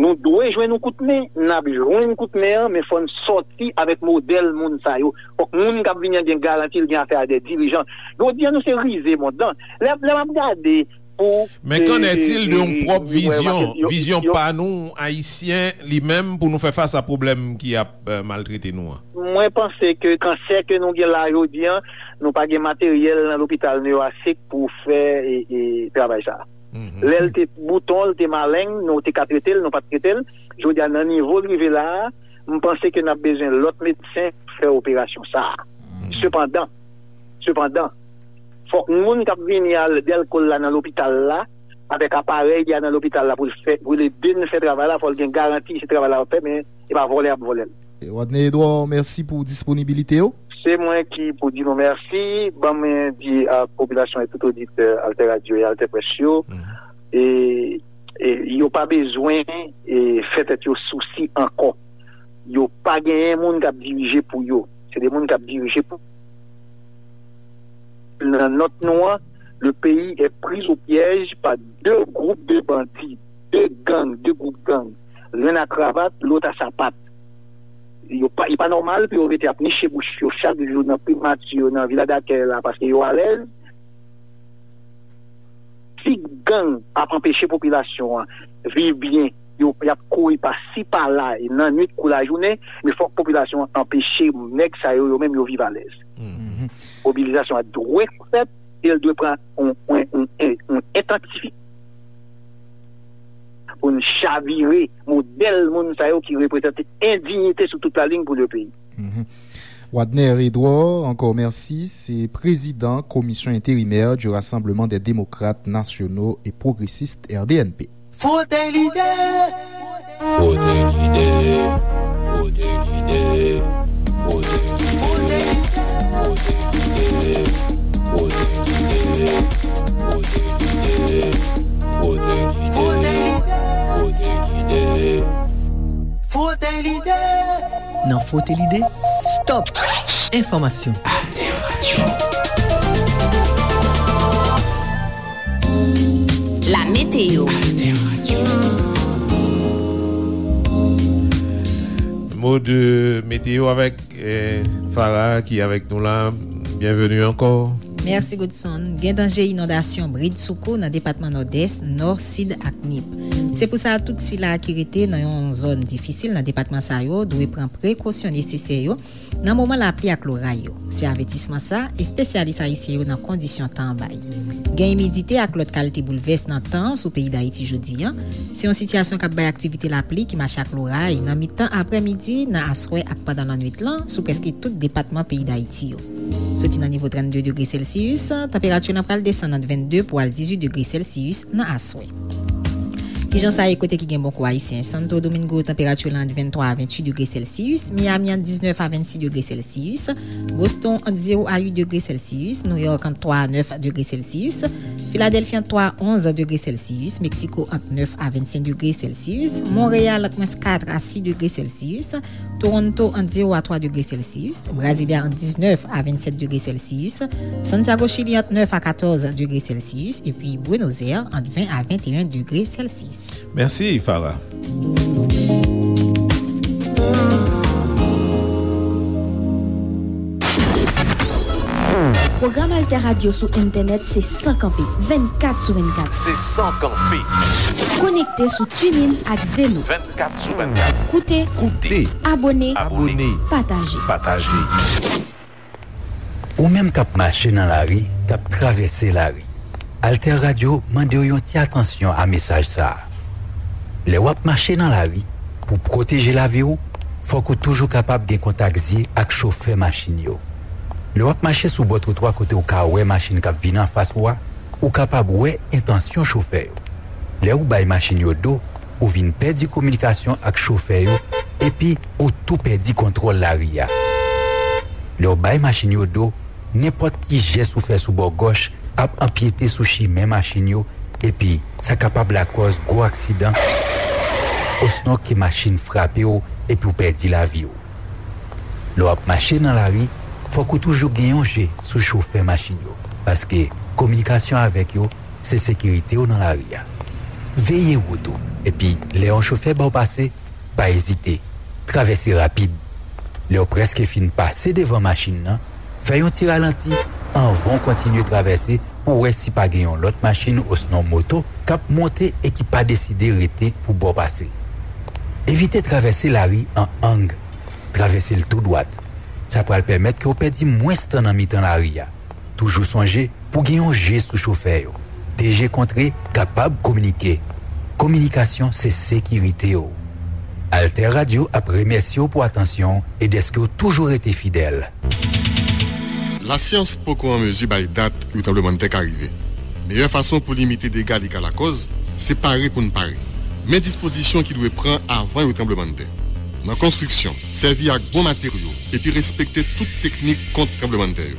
Nou dwe jwenn yon kout men, n ap jwenn kout men an, men fò n sòti avèk modèl moun sa yo. Fòk moun k ap vini an gen garanti l gen afè a de dirijan. Jodi a, nou se rize mond lan. Lè, lè m ap gade pou. Men qu'en est-il de yon pwòp vizyon, vizyon pa nou, Ayisyen, li menm, pou nou fè fas a pwoblèm ki ap maltrete nou an? Mwen panse ke kansè ke nou gen la jodi a, nou pa gen materyèl nan lopital nou yo ase pou fè e, e, travay sa a. Lè l te bouton, l te maleng, nou te ka trete l, nou pa t trete l. Jodi a, nan nivo l rive la a, m panse ke n ap bezwen lòt medsen pou fè operasyon sa a. Sepandan, sepandan, fòk moun k ap vini al dèl kò l la nan lopital la, avèk aparèy li a nan lopital la pou l fè, pou l ede n fè travay la, fò l gen garanti se travay la ap fè, men e pa vòlè y ap vòlè l. Rodney Edouard, mèsi pou disponibilite w. Se mwen ki pou di nou mèsi. Ban mwen di ak popilasyon e tout oditè Alter Radio e Alter Presse yo, e, e yo pa bezwen e, fè tèt yo sousi ankò. Yo pa genyen moun k ap dirije pou yo. Se de moun k ap dirije pou. Nan nòt nou an, le pays est pris au piège par deux groupes de bandits, deux gangs, deux groupes gangs. L'un à cravate, l'autre à sapat. Yo pa, li pa nòmal pou yo rete ap niche bouch yo chak jou nan primati yo, nan Vila Dakèy la, paske yo alèz. Si gang ap anpeche popilasyon an viv byen, yo, y ap kouri pasi pala e nan nwit kou lajounen, men fòk popilasyon an anpeche nèg sa yo, yo menm yo viv alèz. Mobilizasyon an dwe fèt e l dwe pran yon, yon, yon, yon, yon entansifite pou n chavire modèl moun sa yo ki reprezante endiyite sou tout lalin pou le peyi. Wadner Edouard, encore merci, c'est président commission intérimaire du Rassemblement des démocrates nationaux et progressistes, R D N P. Frote l'idée. Frote l'idée. Frote l'idée. Frote l'idée. Frote l'idée. Frote l'idée. Frote l'idée. Frote l'idée. Frote l'idée. Frote l'idée. Nan Frote l'idée, stop. Enfòmasyon. Alter Radio. La météo. Mo de météo avec eh, Farah ki avèk nou la. Byenveni ankò. Mèsi Godson. Gen danje inondasyon bridsoukou nan depatman Nòdès, Nò, Sid ak Nip. Se pou sa tout sila ki rete nan yon zòn difisil nan depatman sa yo dwe pran prekosyon nesesè yo nan moman lapli ak loray yo. Se avètisman sa espesyalis ayisyen yo nan kondisyon tan an bay. Gen imidite ak lòt kalite boulvès nan tan an sou peyi Dayiti jodi a. Se yon sitiyasyon k ap bay aktivite lapli ki mache ak loray nan mitan aprèmidi, nan aswè ak pandan lannwit lan sou prèske tout depatman peyi Dayiti yo. Soti nan nivo trannde degre sèlsiyis, tanperati lan pral desann ant vennde pou al dizuit degre sèlsiyis nan aswè. Kijan sa ye kote ki gen bonkou ayisyen? Santo Domingo, tanperati lan ant venntwa a venntuit degre sèlsiyis, Miami ant diznèf a vennsis degre sèlsiyis, Boston ant zewo a uit degre sèlsiyis, Nouyòk ant twa a nèf degre sèlsiyis, Filadèlfi ant twa a onz degre sèlsiyis, Meksiko ant nèf a vennsenk degre sèlsiyis, Monreyal ant mwens kat a sis degre sèlsiyis, Toronto ant zewo a twa degre sèlsiyis, Brasilia ant diznèf a vennsèt degre sèlsiyis, Santiago Chili ant nèf a katòz degre sèlsiyis, epi Buenos Aires ant ven a venteyen degre sèlsiyis. Mèsi Farah. Pwogram Alter Radio sou entènèt se san kanpe, vennkat sou vennkat. Se san kanpe. Konekte sou TuneIn ak Zeno. Vennkat sou vennkat. Koute. Koute. Abòne. Abòne. Pataje. Pataje. Ou menm k ap mache nan lari, k ap travèse lari, Alter Radio mande w yon ti atansyon a mesaj sa a. Lè w ap mache nan lari, pou pwoteje lavi w, fòk ou toujou kapab gen kontak zye ak chofè machin yo. Lè w ap mache sou bò twotwa kote w ka wè machin k ap vin anfas ou a, ou kapab wè entansyon chofè yo. Lè ou bay machin yo do, ou vin pèdi kominikasyon ak chofè yo, epi ou tou pèdi kontwòl lari a. Lè w bay machin yo do, nenpòt ki jès ou fè sou bò gòch ap anpyete sou chimen machin yo, epi sa kapab lakòz gwo aksidan, osnon ke machin frape w epi w pèdi lavi w. Lè w ap mache nan lari, fòk ou toujou gen yon je sou chofè machin yo, paske kominikasyon avèk yo se sekirite w nan lari a. Veye wout ou, epi lè yon chofè ba w pase, pa ezite, travèse rapid. Lè w prèske fin pase devan machin nan, fè yon ti ralanti anvan w kontinye travèse pou w wè si pa gen yon lòt machin osnon moto k ap monte e ki pa deside rete pou ba w pase. Evite travèse lari an ang. Travèse l tou dwat. Sa pral pèmèt ke w pèdi mwens tan nan mitan lari a. Toujou sonje pou gen yon je sou chofè yo. De je kontre kapab kominike. Kominikasyon se sekirite w. Alter Radio ap remèsye w pou atansyon w e dèske w toujou rete fidèl. Lasyans poko an mezi bay dat yon tranblemanntè ka rive. Meyè fason pou limite dega li ka lakòz, se pare pou n pare. Men dispozisyon ki dwe pran avan yon tranblemanntè. Nan konstriksyon, sèvi ak bon materyo epi respekte tout teknik kont tranblemanntè yo.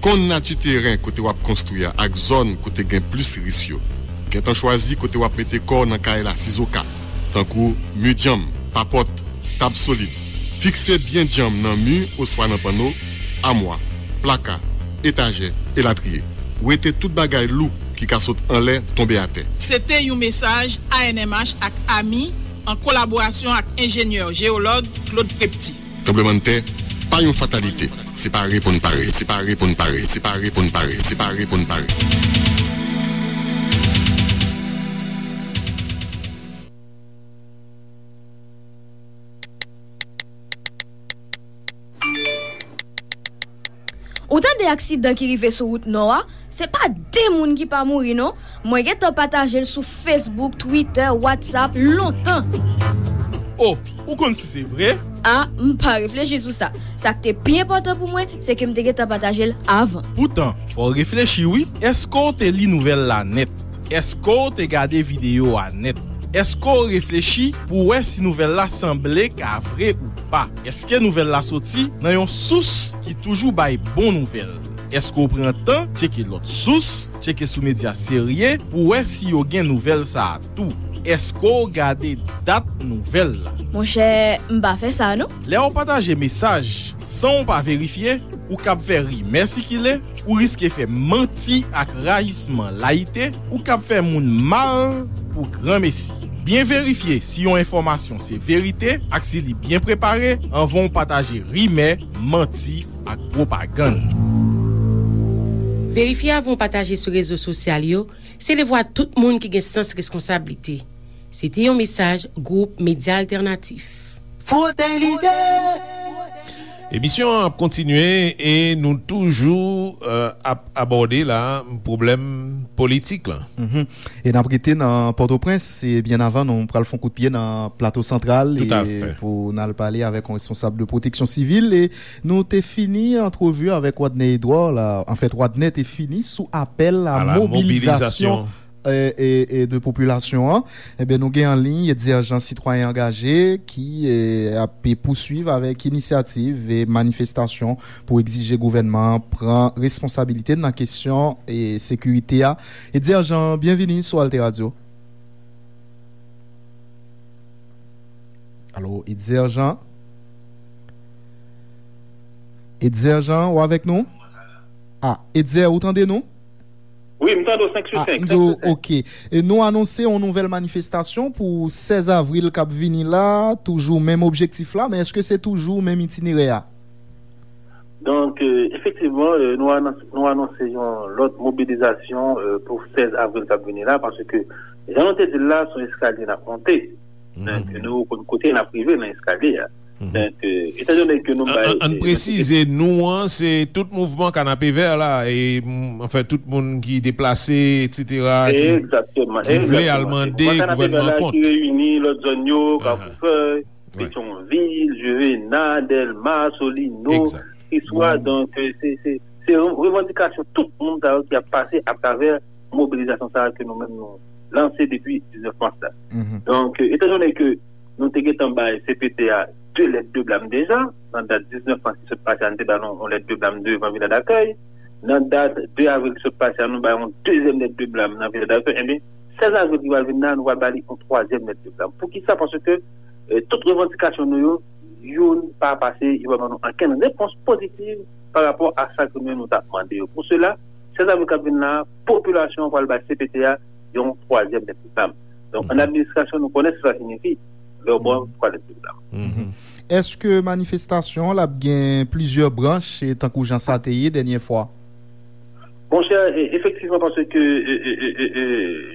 Konn nati teren kote w ap konstwi a ak zòn kote gen plis risk yo. Gentan chwazi kote w ap mete kò w nan kay la sizoka, tankou mi djanm, papòt, tab solid. Fikse byen djanm nan mi oswa nan panno, amwa, plaka, etajè, elatriye. Wete tout bagay lou ki ka sot anlè tonbe atè. Se te yon mesaj A N M H ak ami an kolaborasyon ak enjenyè jeyològ Claude Prepty. Tranblemanntè pa yon fatalite. Se pare pou n pare. Se pare pou n pare. Se pare pou n pare. Se pare pou n pare. Ou tande aksidan ki rive sou wout Nò a? Se pa de moun ki pa mouri non. Mwen gentan pataje l sou Facebook, Twitter, WhatsApp lontan. O, ou konn si se vre? A, m pa reflechi sou sa. Sa k te pi enpòtan pou mwen, se ke m te gentan pataje l avan. Poutan, fò w reflechi wi. Èske w te li nouvèl la nèt? Èske w te gade videyo a nèt? Èske w reflechi pou w wè si nouvèl la sanble ka vre ou pa? Èske nouvèl la soti nan yon sous ki toujou bay bon nouvèl? Èske w pran tan tcheke lòt sous, tcheke sou medya serye pou w wè si yo gen nouvèl sa a tou? Èske w gade dat nouvèl la? Monchè, m pa fè sa non. Lè w pataje mesaj san w pa verifye, ou kab fè rimè sikile, ou riske fè manti ak rayisman layite, ou kab fè moun mal pou granmesi. Byen verifye si yon enfòmasyon se verite ak si li byen prepare anvan w pataje rimè, manti ak pwopagann. Verifye avan w pataje sou rezo sosyal yo, se devwa tout moun ki gen sans reskonsablite. Se te yon mesaj Gwoup Medya Altènatif. Frote lide! Emisyon an ap kontinye e nou toujou ap abòde la pwoblèm politik la. E n ap rete nan Pòtoprens e byen avan nou pral fè yon kout pye nan Plato Santral e pou n al pale avèk yon responsab de pwoteksyon sivil e nou te fini antrevi avèk Wadner Edouard la. Anfèt, Wadner te fini sou apèl a mobilizasyon e, e, e de popilasyon an, ebyen nou gen an liy Etzer Jean, sitwayen angaje ki e, ap pouswiv avèk inisyativ e manifestasyon pou egzije gouvènman an pran responsabilite nan kesyon e sekirite a. Etzer Jean, byenvini sou Alter Radio. Alo, Etzer Jean? Etzer Jean, ou avèk nou? Ah, Etzer, ou tande nou? Wi, m tande w senk sou senk. Ah, m di w, ok. E nou anonse yon nouvèl manifestasyon pou sèz avril k ap vini la, toujou menm objektif la, men èske se toujou menm itinerè a? Donk, euh, efektivman, euh, nou anons, nou anonse yon lòt mobilizasyon euh, pou sèz avril k ap vini la, paske jan nou te di l la, se yon eskalye n ap monte. Donk, nou konn kote n ap rive nan eskalye a. Donk, euh, etandone ke nou bay. Ann presize, nou an, se tout mouvman Kanapevè la, e, anfen, tout moun ki deplase, etsetera, ki, ki vle al mande gouvènman kont. Ki reyini lòt zòn yo, Kafoufèy, Petyonvil, Juvena, Dèlma, Solino, Kriswa. Donk, se, se, se revandikasyon tout moun sa yo ki ap pase atravè mobilizasyon sa a ke nou menm nou lanse depi diznèf mas la. Donk, etandone ke nou te gentan bay C P T a de lèt de blam deja, nan dat diznèf mas ki sot pase a, nou te ba nou yon lèt de blam devan Vila Dakèy. Nan dat de avril ki sot pase a, nou bay yon dezyèm lèt de blam nan Vila Dakèy. Ebyen, sèz avril ki pral vin la, nou pral ba li yon twazyèm lèt de blam. Poukisa? Paske e, tout revandikasyon nou yo, youn pa pase, yo pa ban nou ankenn repons pozitiv pa rapò a sa ke nou menm nou t ap mande yo. Pou sela, sèz avril k ap vin la, popilasyon an pral bay C P T a yon twazyèm lèt de blam. Donk, ann administrasyon, nou konnen sa sa siyifi, lè w ba yon twazyèm lèt de blam. Èske manifestasyon an l ap gen plizyè branch, e, tankou jan sa te ye dènye fwa? Monchè, e, efektivman, paske, e, e, e, e, e,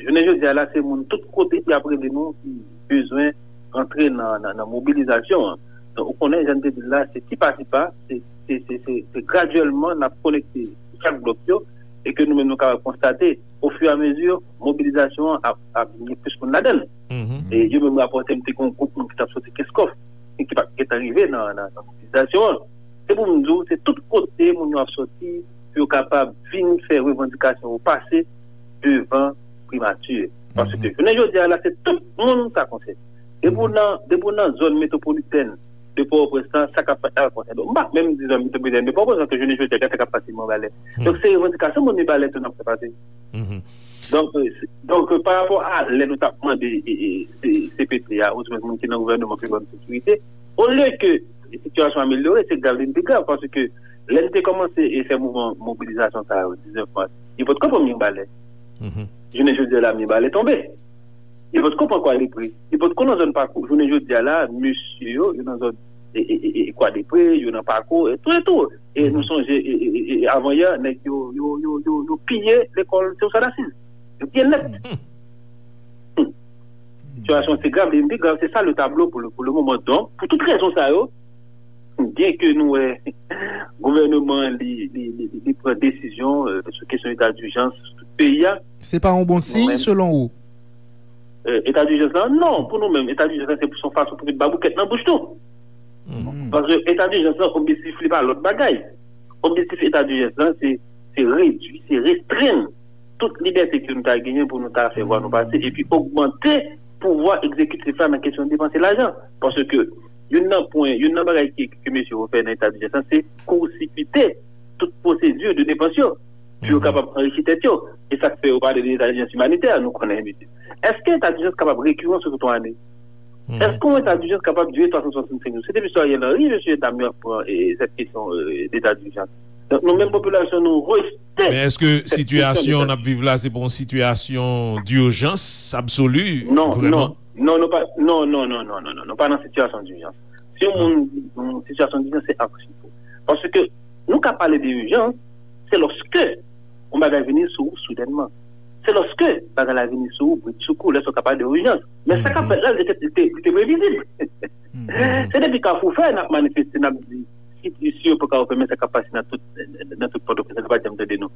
jounen jodi a la, se moun tout kote ki ap rele nou ki bezwen antre nan, nan, nan mobilizasyon an. Donk, ou konnen, jan n te di l la, se ti pa ti pa, se, se, se, se, se gradyèlman n ap konekte chak blòk yo, e ke nou menm nou kapab konstate, ofiramezi, mobilizasyon an ap, ap gen plis moun ladan l. E yo menm rapòte m te gen yon gwoup moun ki t ap soti Kenskòf, e ki pa t gentan rive nan, nan, nan mobilizasyon an. Se pou m di w, se tout kote moun yo ap soti pou yo kapab vin fè revandikasyon yo pase devan primati. Paske jounen jodi a la, se tout moun sa konsène. Depi w nan, depi w nan zòn metwopolitèn de Pòtoprens lan, sa k ap fèt la konsène w. M pa menm di zòn metwopolitèn de Pòtoprens lan ke jounen jodi a, gade sa k ap pase Mibalè. Donk, se revandikasyon moun Mibalè tou n ap fè pase. Donk, euh, se- donk, euh, pa rapò a lè nou t ap mande e, e, e, C P T a, ouswens moun ki nan gouvènman pou yo ban nou sekirite, olye ke sitiyasyon amelyore, se grav li vin pi grav, paske lè n te kòmanse e fè mouvman mobilizasyon sa yo, diznèf mas, yo potko pran Mibalè. Jounen jodi a la, Mibalè tonbe. Yo potko pran Kwadèpre. Yo potko nan zòn Pakou. Jounen jodi a la, mesye yo, yo nan zòn e, e, e, e, Kwadèpre, yo nan Pakou, e tou e tou. E nou sonje, e, e, e, e, avan yè, nèg yo, yo, yo, yo, yo piye lekòl Théophile Dacier. Yo piye l nèt. Sitiyasyon se grav, li vin pi grav, se sa le tablo pou le, pou le moman. Donk, pou tout rezon sa yo, byen ke nou wè gouvènman an li, li, li, li pran desizyon euh, sou kesyon eta dijans sou tout peyi a. Se pa yon bon siy selon ou? Euh, eta dijans lan, non, pou nou menm, eta dijans lan se pou son fason pou vin ba boukèt nan bouch nou. Paske eta dijans lan, objektif li pa lòt bagay. Objektif eta dijans lan, se se redui, se restrenn tout libète ke nou ta genyen pou nou ta fè vwa nou pase, epi ogmante pouvwa egzekitif la nan kesyon depanse lajan. Paske youn nan pwen, youn nan bagay ki, ke mesye yo fè nan eta dijans lan, se koursikite tout pwosedi de depans yo, pou yo kapab anrichi tèt yo. E sa k fè yo pale de eta dijans imanitè, nou konnen, mesye. Èske eta dijans kapab rekiran sou tout yon ane? Èske yon eta dijans kapab dire twa san swasannsenk jou? Se depi sou Ariel Henry, mesye dam yo ap pran e, sèt kesyon e, deta dijans. Donk, nou menm popilasyon, nou rejte. Men èske sitiyasyon n ap viv la, se pa yon sitiyasyon dijans absoli, non, vreman? Non, non, nou pa, non, non, non, non, non, non, nou pa nan sitiyasyon dijans. Si yon moun nan sitiyasyon dijans, se anksiyete. Paske nou ka pale de ijans, se lòske yon bagay vini sou ou soudènman. Se lòske bagay la vini sou ou bridsoukou, lè sa w ka pale de ijans. Men sa k ap fèt la, li te, li te, li te previzib. Se depi Kafou Fè n ap manifeste, n ap di, si, si yo poko fèmen, sa k ap pase nan tout, nan tout Pòtoprens, yo pa t janm tande nou.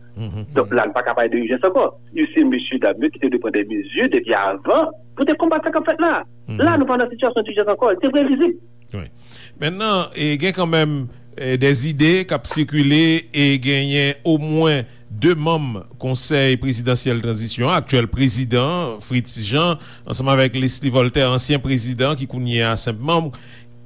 Donk la, n pa ka pale de ijans ankò. Yo se mesye dam yo ki te dwe pran de mezi depi avan pou te konbat sa k ap fèt la. La, nou pa nan sitiyasyon dijans ankò, li te previzib. Wi. Mentnan, e, gen kanmenm e, de zide k ap sikile e genyen omwen de manm Konsèy Prezidansyèl Tranzisyon an, aktyèl prezidan Fritz Jean, ansanm avèk Leslie Voltaire, ansyen prezidan ki kounye a senp manm,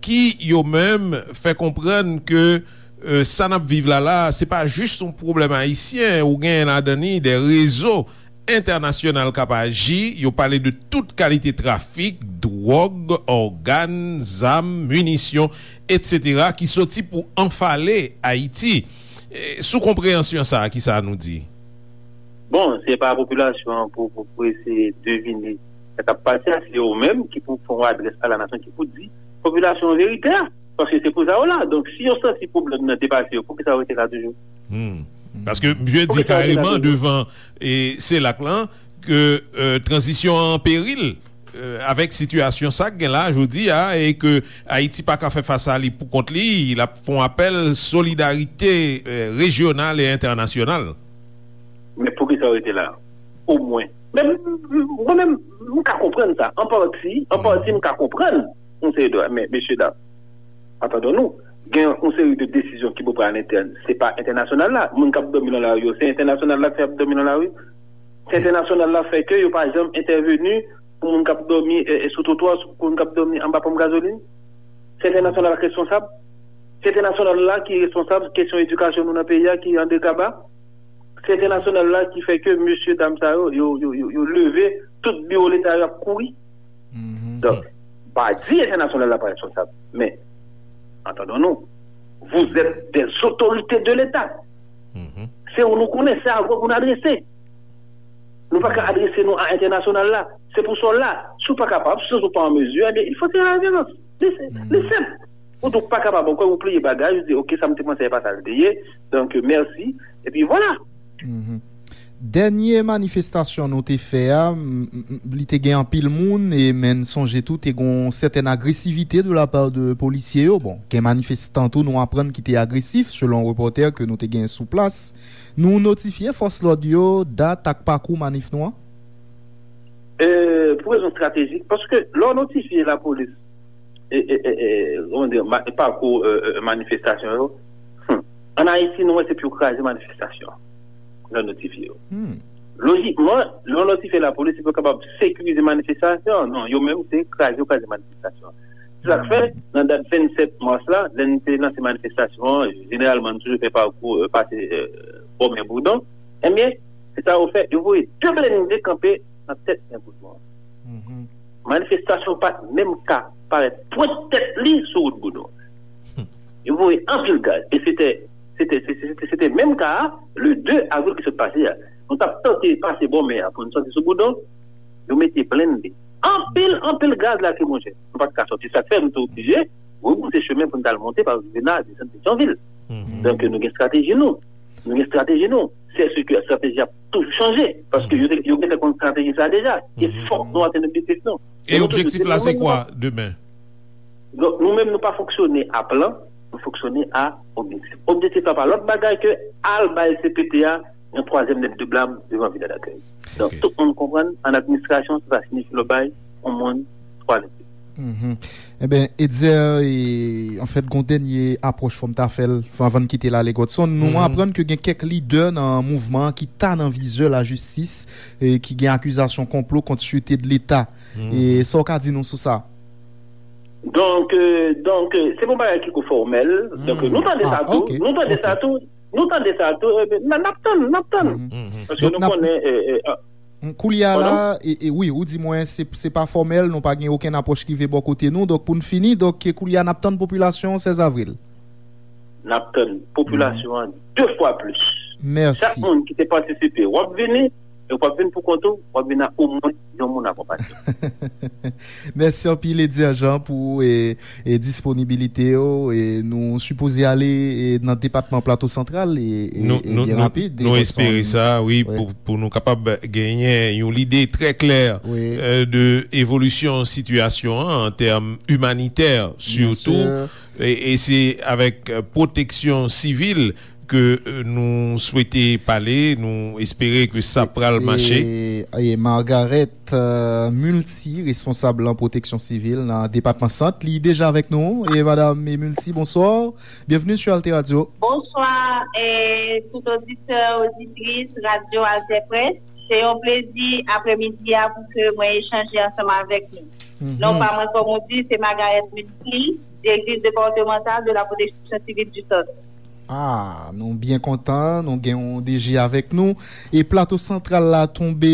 ki yo menm fè konprann ke e, sa n ap viv la la, se pa jis yon pwoblèm ayisyen, ou genyen ladan li de rezo entènasyonal k ap aji, yo pale de tout kalite trafik, dwòg, ògàn, zam, minisyon, etsetera, ki soti pou anfale Ayiti. E, sou konpreyansyon sa a, kisa nou di? Bon, se pa popilasyon an pou, pou, pou eseye devine sa k ap pase a, se yo menm ki pou fè yon adrès a la nasyon, ki pou di popilasyon an verite a. Paske se pou sa yo la. Donk, si yo santi pwoblèm nan depase yo, poukisa yo rete la toujou? Paske misye di kareman devan e, selak lan ke e, tranzisyon an an peril e, avèk sitiyasyon sa k gen la jodi a e ke Ayiti pa ka fè fas a li pou kont li, l ap fè yon apèl solidarite e, rejyonal e entènasyonal. Men poukisa yo rete la? Omwen. Men mwen menm, m ka konprann sa. An pati, an pati, m ka konprann yon seri de, men mesye dam, antandon nou, gen yon seri de desizyon ki pou pran an entèn. Se pa entènasyonal la. Moun k ap dòmi nan lari yo, se entènasyonal la k fè y ap dòmi nan lari. Se entènasyonal la fè ke yo pa janm entèveni pou moun k ap dòmi e, e, sou twotwa, pou moun k ap dòmi anba ponp gazolin. Se entènasyonal la k responsab. Se entènasyonal la ki responsab kesyon edikasyon nou nan peyi a ki an degaba. Se entènasyonal la ki fè ke mesye dam sa yo, yo, yo, yo, yo leve, tout biwo leta yo ap kouri. Donk, pa di entènasyonal la pa responsab, men, antandon nou, vous êtes des autorités de l'État. Se ou nou konnen, se a ou pou nou adrese. Nou pa ka adrese nou a entènasyonal la. Se pou sa w la. Si w pa kapab, si w pa an mezi, ebyen, il faut tirer la violence. Li, li senp. Ou tou pa kapab ankò, ou pliye bagay, ou di, ok, sa m te panse, se pa sa l te ye. Donk, mèsi. Epi vwala. Dènye manifestasyon nou te fè a, m, m, m, li te gen anpil moun, e men n sonje tou, te gen yon sètèn agresivite de la pa de polisye yo. Bon, gen manifestan tou nou aprann ki te agresif, selon repòtè ke nou te gen sou plas. Nou notifye fòs lòd yo dat ak pakou manif nou an? E, pou rezon estratejik, paske lè w notifye lapolis e, e, e, e, kòman di, ma, pakou e, e, manifestasyon yo, hmm, ann Ayiti, nou wè se pou yo kraze manifestasyon lè w notifye yo. Lojikman, lè w notifye lapolis, se pou yo kapab sekirize manifestasyon. Non, yo menm, se kraze yo kraze manifestasyon. Se sa k fè, nan dat vennsèt mas la, lè n te lanse manifestasyon an, jeneralman, n toujou fè pakou e, pase e, bò men Boudon. Ebyen, se sa yo fè, yo voye de blende kanpe nan tèt men Boudon an. Manifestasyon pa t menm ka parèt pwent tèt li sou wout Boudon. Yo voye anpil gaz. E se te, se te, se, se, se, se te menm ka a, le de avril ki sot pase a. Nou t ap tante pase bò men an pou n soti sou Boudon. Yo mete blende. Anpil, anpil gaz lakrimojèn. Nou pa t ka soti. Sa k fè nou te oblije rebwouse chemen pou n t al monte pa Juvena, desann Petyonvil. Donk, nou gen estrateji nou. Nou gen estrateji nou. Se ke estrateji ap toujou chanje. Paske yo te, yo gentan konn estrateji sa deja. E fòk nou atenn objektif nou. E objektif la, se kwa demen? Donk, nou menm, nou pa fonksyone a plan. nou fonksyone a objektif. Objektif la pa lòt bagay ke al bay C P T a yon twazyèm lèt de blam devan vila dakèy. Donk, tout moun konprann, an administrasyon, sa ta siyifi lè w bay yon moun twa lèt de blam. Enben, Etzer, anfèt, gon dènye apwòch fò m ta fè l anvan n kite l ale Godson. Nou aprann ke gen kèk lidè nan mouvman an ki ta nan vizyè lajistis, ki gen akizasyon konplo kont sirete de Leta. E sa w ka di nou sou sa? Donk, donk, se pa yon bagay ki ko fòmèl. Donk, nou tande sa tou. Nou tande sa tou. Nou tande sa tou. N ap tann, n ap tann. Paske nou konnen. Koulye a la, wi, ou di mwen se pa fòmèl, nou pa gen okenn apwòch ki rive bò kote nou. Donk, pou n fini, donk, koulye a n ap tann popilasyon an sèz avril. N ap tann popilasyon an de fwa plis. Mèsi. Chak moun ki te patisipe, w ap vini, e w p ap vin pou kont ou, w ap vin ak omwen yon moun akonpanye w. Mèsi anpil, Etzer Jean, pou e, e disponibilite w. E nou sipoze ale e, nan depatman Plato Santral e, e, nou, e nou, byen nou, rapid. Nou espere sa, wi, wi. Pou, pou nou kapab genyen yon lide trè klè e, de evolisyon sitiyasyon an, an tèm imanitè sitou. E, e se avèk pwoteksyon sivil ke nou swete pale, nou espere ke sa pral mache. E Margaret Multi, responsab lan pwoteksyon sivil nan depatman Sant, li deja avèk nou. E madam Multi, bonswa. Byenvni sou Alte Radio. Bonswa, e tout oditè, oditris Radio Alte Presse. Se yon plezi aprèmidi a pou ke mwen echanje ansanm avèk nou. Non pa mwen, kòm ou di, se Margaret Multi, direktris depatmantal de la pwoteksyon sivil di Sant. Ah, nou byen kontan, nou gen yon D G avèk nou. E Plato Santral la tonbe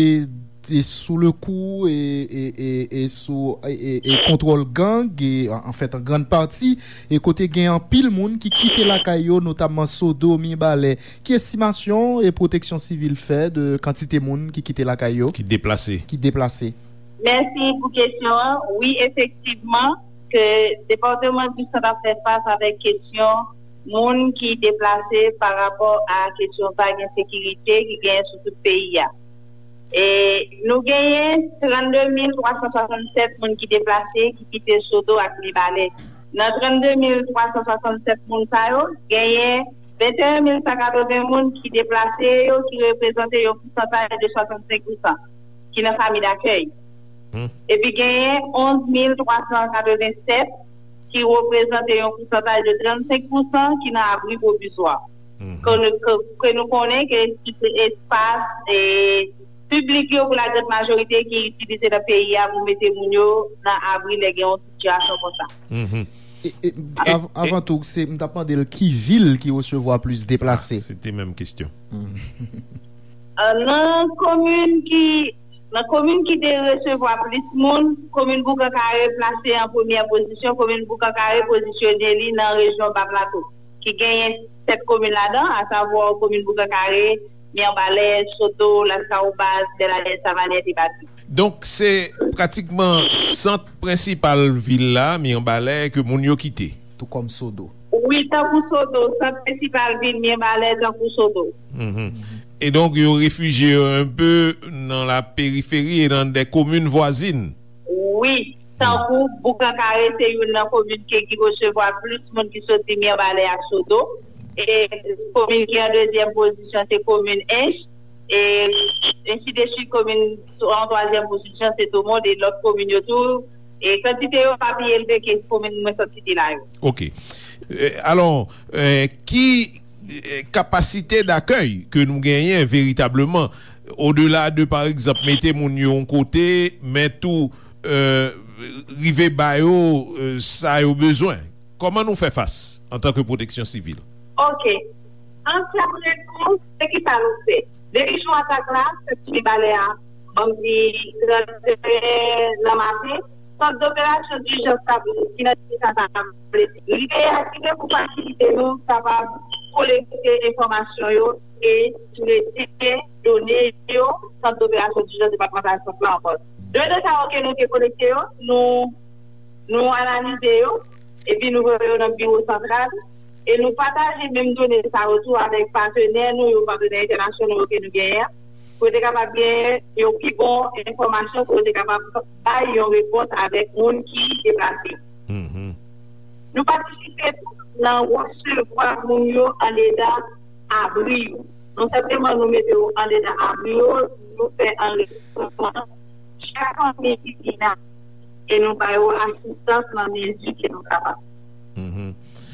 e sou le kou e, e, e, e sou e, e, e kontwòl gang, e, anfèt, an grann pati, e kote gen anpil moun ki kite lakay yo, notamman Sodo, Mibalè. Ki estimasyon e pwoteksyon sivil fè de kantite moun ki kite lakay yo? Ki deplase. Ki deplase. Mèsi pou kesyon an. Wi, efektivman, ke depatman di Sant ap fè fas avèk kesyon moun ki deplase pa rapò a kesyon vag ensekirite ki genyen sou tout peyi a. E nou genyen trannde mil twa san swasannsèt moun ki deplase, ki kite Sodo ak Mibalè. Nan trannde mil twa san swasannsèt moun sa yo, genyen venteyen mil san katreven moun ki deplase yo, ki reprezante yon pousantaj de swasannsenk pousan, ki nan fanmi dakèy. Epi genyen onz mil twa san katrevensèt ki reprezante yon pousantaj de trannsenk pousan ki nan abri pwovizwa. Ke nou, ke, ke nou konnen ke se espas e, piblik yo pou lagrann majorite ki itilize nan peyi a pou mete moun yo nan abri lè gen yon sitiyasyon konsa. E, e, av, avan tou, se, m t ap mande l ki vil ki resevwa plis deplase. Ah, se te menm kesyon. Ah, nan komin ki, nan komin ki te resevwa plis moun, komin Boukan Kare plase an premyè pozisyon. Komin Boukan Kare pozisyone li nan rejyon Ba Plato, ki genyen sèt komin ladan, asavwa komin Boukan Kare, Mibalè, Sodo, Laskawobas, Bèladè, Savanè, Tibati. Donk, se pratikman sant prensipal vil la, Mibalè, ke moun yo kite. Tou kòm Sodo. Wi, tankou Sodo, sant prensipal vil Mibalè, tankou Sodo. E donk, yo refijye yo enpe nan la periferi e nan de komin vwazin. Wi, tankou Boukan Kare se youn nan komin ke ki resevwa plis moun ki soti Mibalè ak Sodo. E komin ki an dezyèm pozisyon se komin Ench. E ensi de swit, komin an twazyèm pozisyon se Tomond e lòt komin yo tou. E kantite yo pa pi elve ke komin mwen sot site la yo. Ok. E, alò, e, ki e, kapasite dakèy ke nou genyen veritableman, odela de, pa egzanp, mete moun yo yon kote, men tou e, rive ba yo e, sa yo bezwen. Kòman nou fè fas antanke pwoteksyon sivil? Ok. An tèm repons, se kisa nou fè? Depi jou atak la, fèt sou Mibalè a, bandi trannde nan maten, sant doperasyon dijans la ki nan Kinshasa, rive aktive pou fasilite nou kapab kolekte enfòmasyon yo e trete done yo, sant doperasyon dijans depatmantal sant la ankò. Done sa yo ke nou te kolekte yo, nou, nou analize yo, epi nou voye yo nan biwo santral, e nou pataje menm done sa yo tou avèk patnè nou yo, patnè entènasyonal yo ke nou genyen, pou yo te kapab gen yon pi bon enfòmasyon, pou yo te kapab bay yon repons avèk moun ki deplase. Nou patisipe tou nan resevwa moun yo andedan abri yo. Non sèlman nou mete yo andedan abri yo, nou fè anrejistreman chak fanmi ki vin la, e nou ba yo asistans nan mezi ke nou kapab.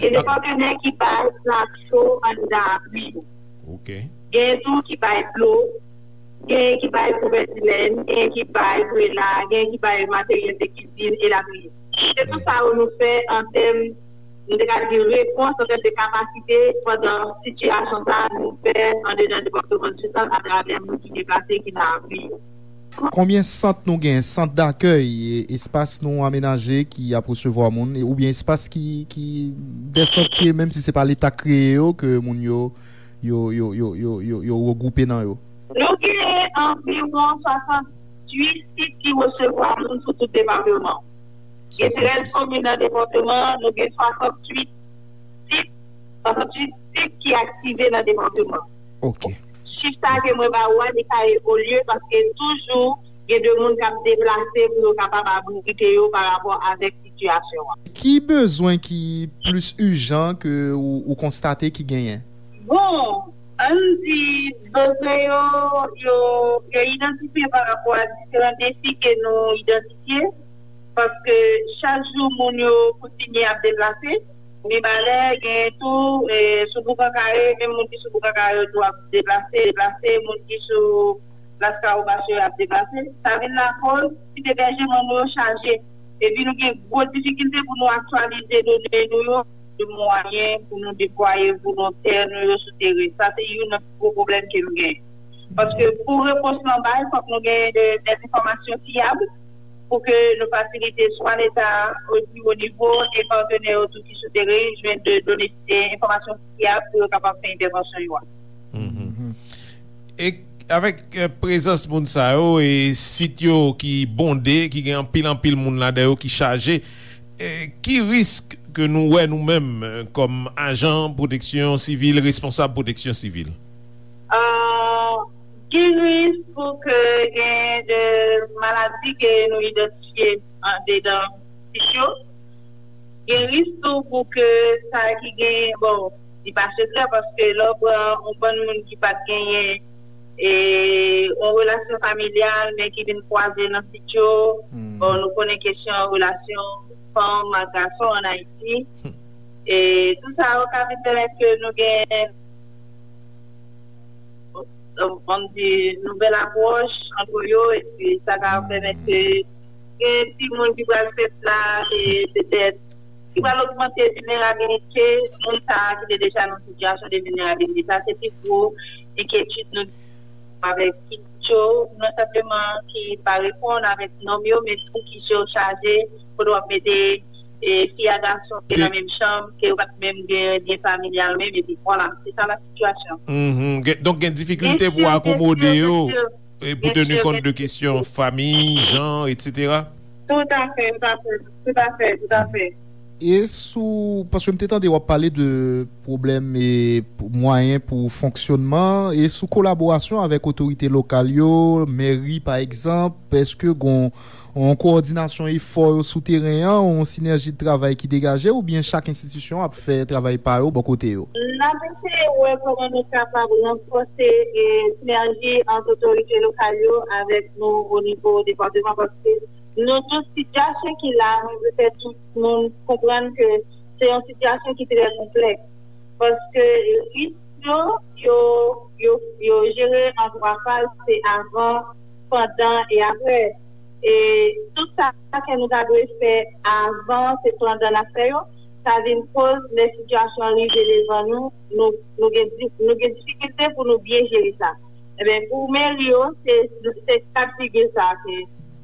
Gen de patnè ki bay plat cho anndan abri yo. Gen tou ki bay dlo, gen ki bay kouvèti lenn, gen ki bay prela, gen ki bay materyèl de kizin, elatriye. Se tout sa yo nou fè an tèm, nou te ka di, repons an tèm de kapasite pandan sitiyasyon sa a nou fè andedan depatman Sud-Est atravè moun ki deplase, ki nan abri yo. Konbyen sant nou gen, sant dakèy, e, espas nou amenaje ki ap resevwa moun, e, oubyen espas ki, ki, de sant ke, menm si se pa Leta k kreye yo, ke moun yo, yo, yo, yo, yo, yo, yo regwoupe nan yo? Nou gen anviwon swasanntuit sit ki resevwa moun sou tout depatman. Gen trèz komin nan depatman an, nou gen swasanntuit sit, swasanntuit sit ki aktive nan depatman. Ok. Chif sa ke mwen ba ou a, li ka evolye paske toujou gen de moun k ap deplase pou yo kapab abrite yo pa rapò avèk sitiyasyon an. Ki bezwen ki plis ijan ke ou, ou konstate ki genyen? Bon, ann di bezwen yo, yo, yo idantifye pa rapò a diferan defi ke nou idantifye, paske chak jou moun yo kontinye ap deplase. Mibalè, gen tou, e, sou Boukan Kare, menm moun ki sou Boukan Kare yo tou ap deplase, deplase, moun ki sou Plas Kawomach yo ap deplase. Sa vin lakoz, sit ebèjeman nou yo chaje. Epi nou gen gwo difikilte pou nou aktyalize done nou yo, de mwayen pou nou deplwaye volontè nou yo sou teren. Sa se youn nan pi gwo pwoblèm ke nou genyen. Paske pou repons lan bay, fòk nou gen de, de enfòmasyon fiyab pou ke nou fasilite swa Leta o pi wo nivo e patnè yo tou ki sou teren jwenn de done, de enfòmasyon fiyab pou yo kapab fè entèvansyon yo a. E avèk, eh, prezans moun sa yo e sit yo ki bonde, ki gen anpil, anpil moun ladan yo, ki chaje, eh, ki risk ke nou wè nou menm, eh, kòm ajan pwoteksyon sivil, responsab pwoteksyon sivil? Ah, gen risk pou ke gen de maladi ke nou idantifye andedan sit yo. Gen risk tou pou ke sa ki gen, bon, li pa sekrè paske lè w pran yon bann moun ki pa t genyen, e, yon relasyon familyal, men ki vin kwaze nan sit yo, bon, nou konnen kesyon relasyon fanm ak gason ann Ayiti. E, tout sa yo ka vin pèmèt ke nou gen ann di, nouvèl apwòch ant yo, epi sa ka pèmèt ke gen timoun ki pral fèt la, e petèt, ki pral ogmante vilnerabilite moun sa a ki te deja nan sitiyasyon de vilnerabilite. Sa se pi gwo enkyetid nou avèk ki yo, non sèlman ki pa reponn avèk nòm yo, men tou ki yo chaje, kote w ap mete, e, fi a gason ke nan menm chanm, ke yo pa t menm gen lyen familyal menm, epi vwala, se sa la sitiyasyon. Mhm. Gen, donk gen difikilte pou akomode yo, e pou teni kont de kesyon fanmi, jan, etsetera. Tout à fait, tout à fait, tout à fait, tout à fait. E sou, paske m te tande w ap pale de pwoblèm e p-, mwayen pou fonksyonman, e sou kolaborasyon avèk otorite lokal yo, mèri pa egzanp, èske gon yon kowòdinasyon efò yo sou teren an, yon sinèji de travay ki degaje, oubyen chak enstitisyon ap fè travay pa yo bò kote yo? N ap eseye wè kòman nou kapab ranfòse, e, sinèji ant otorite lokal yo avèk nou o nivo depatman, paske nou tout sitiyasyon ki la, nou vle fè tout moun konprann ke se yon sitiyasyon ki trè konplèks. Paske risk yo, yo, yo, yo jere an twa faz, se avan, pandan e apre. E tout sa ke nou ta dwe fè avan, se pandan n ap fè yo, sa vin koz lè sitiyasyon an rive devan nou, nou, nou gen di-, nou gen difikilte pou nou byen jere sa. Enben, pou meri yo, se, se ka d figi sa, se,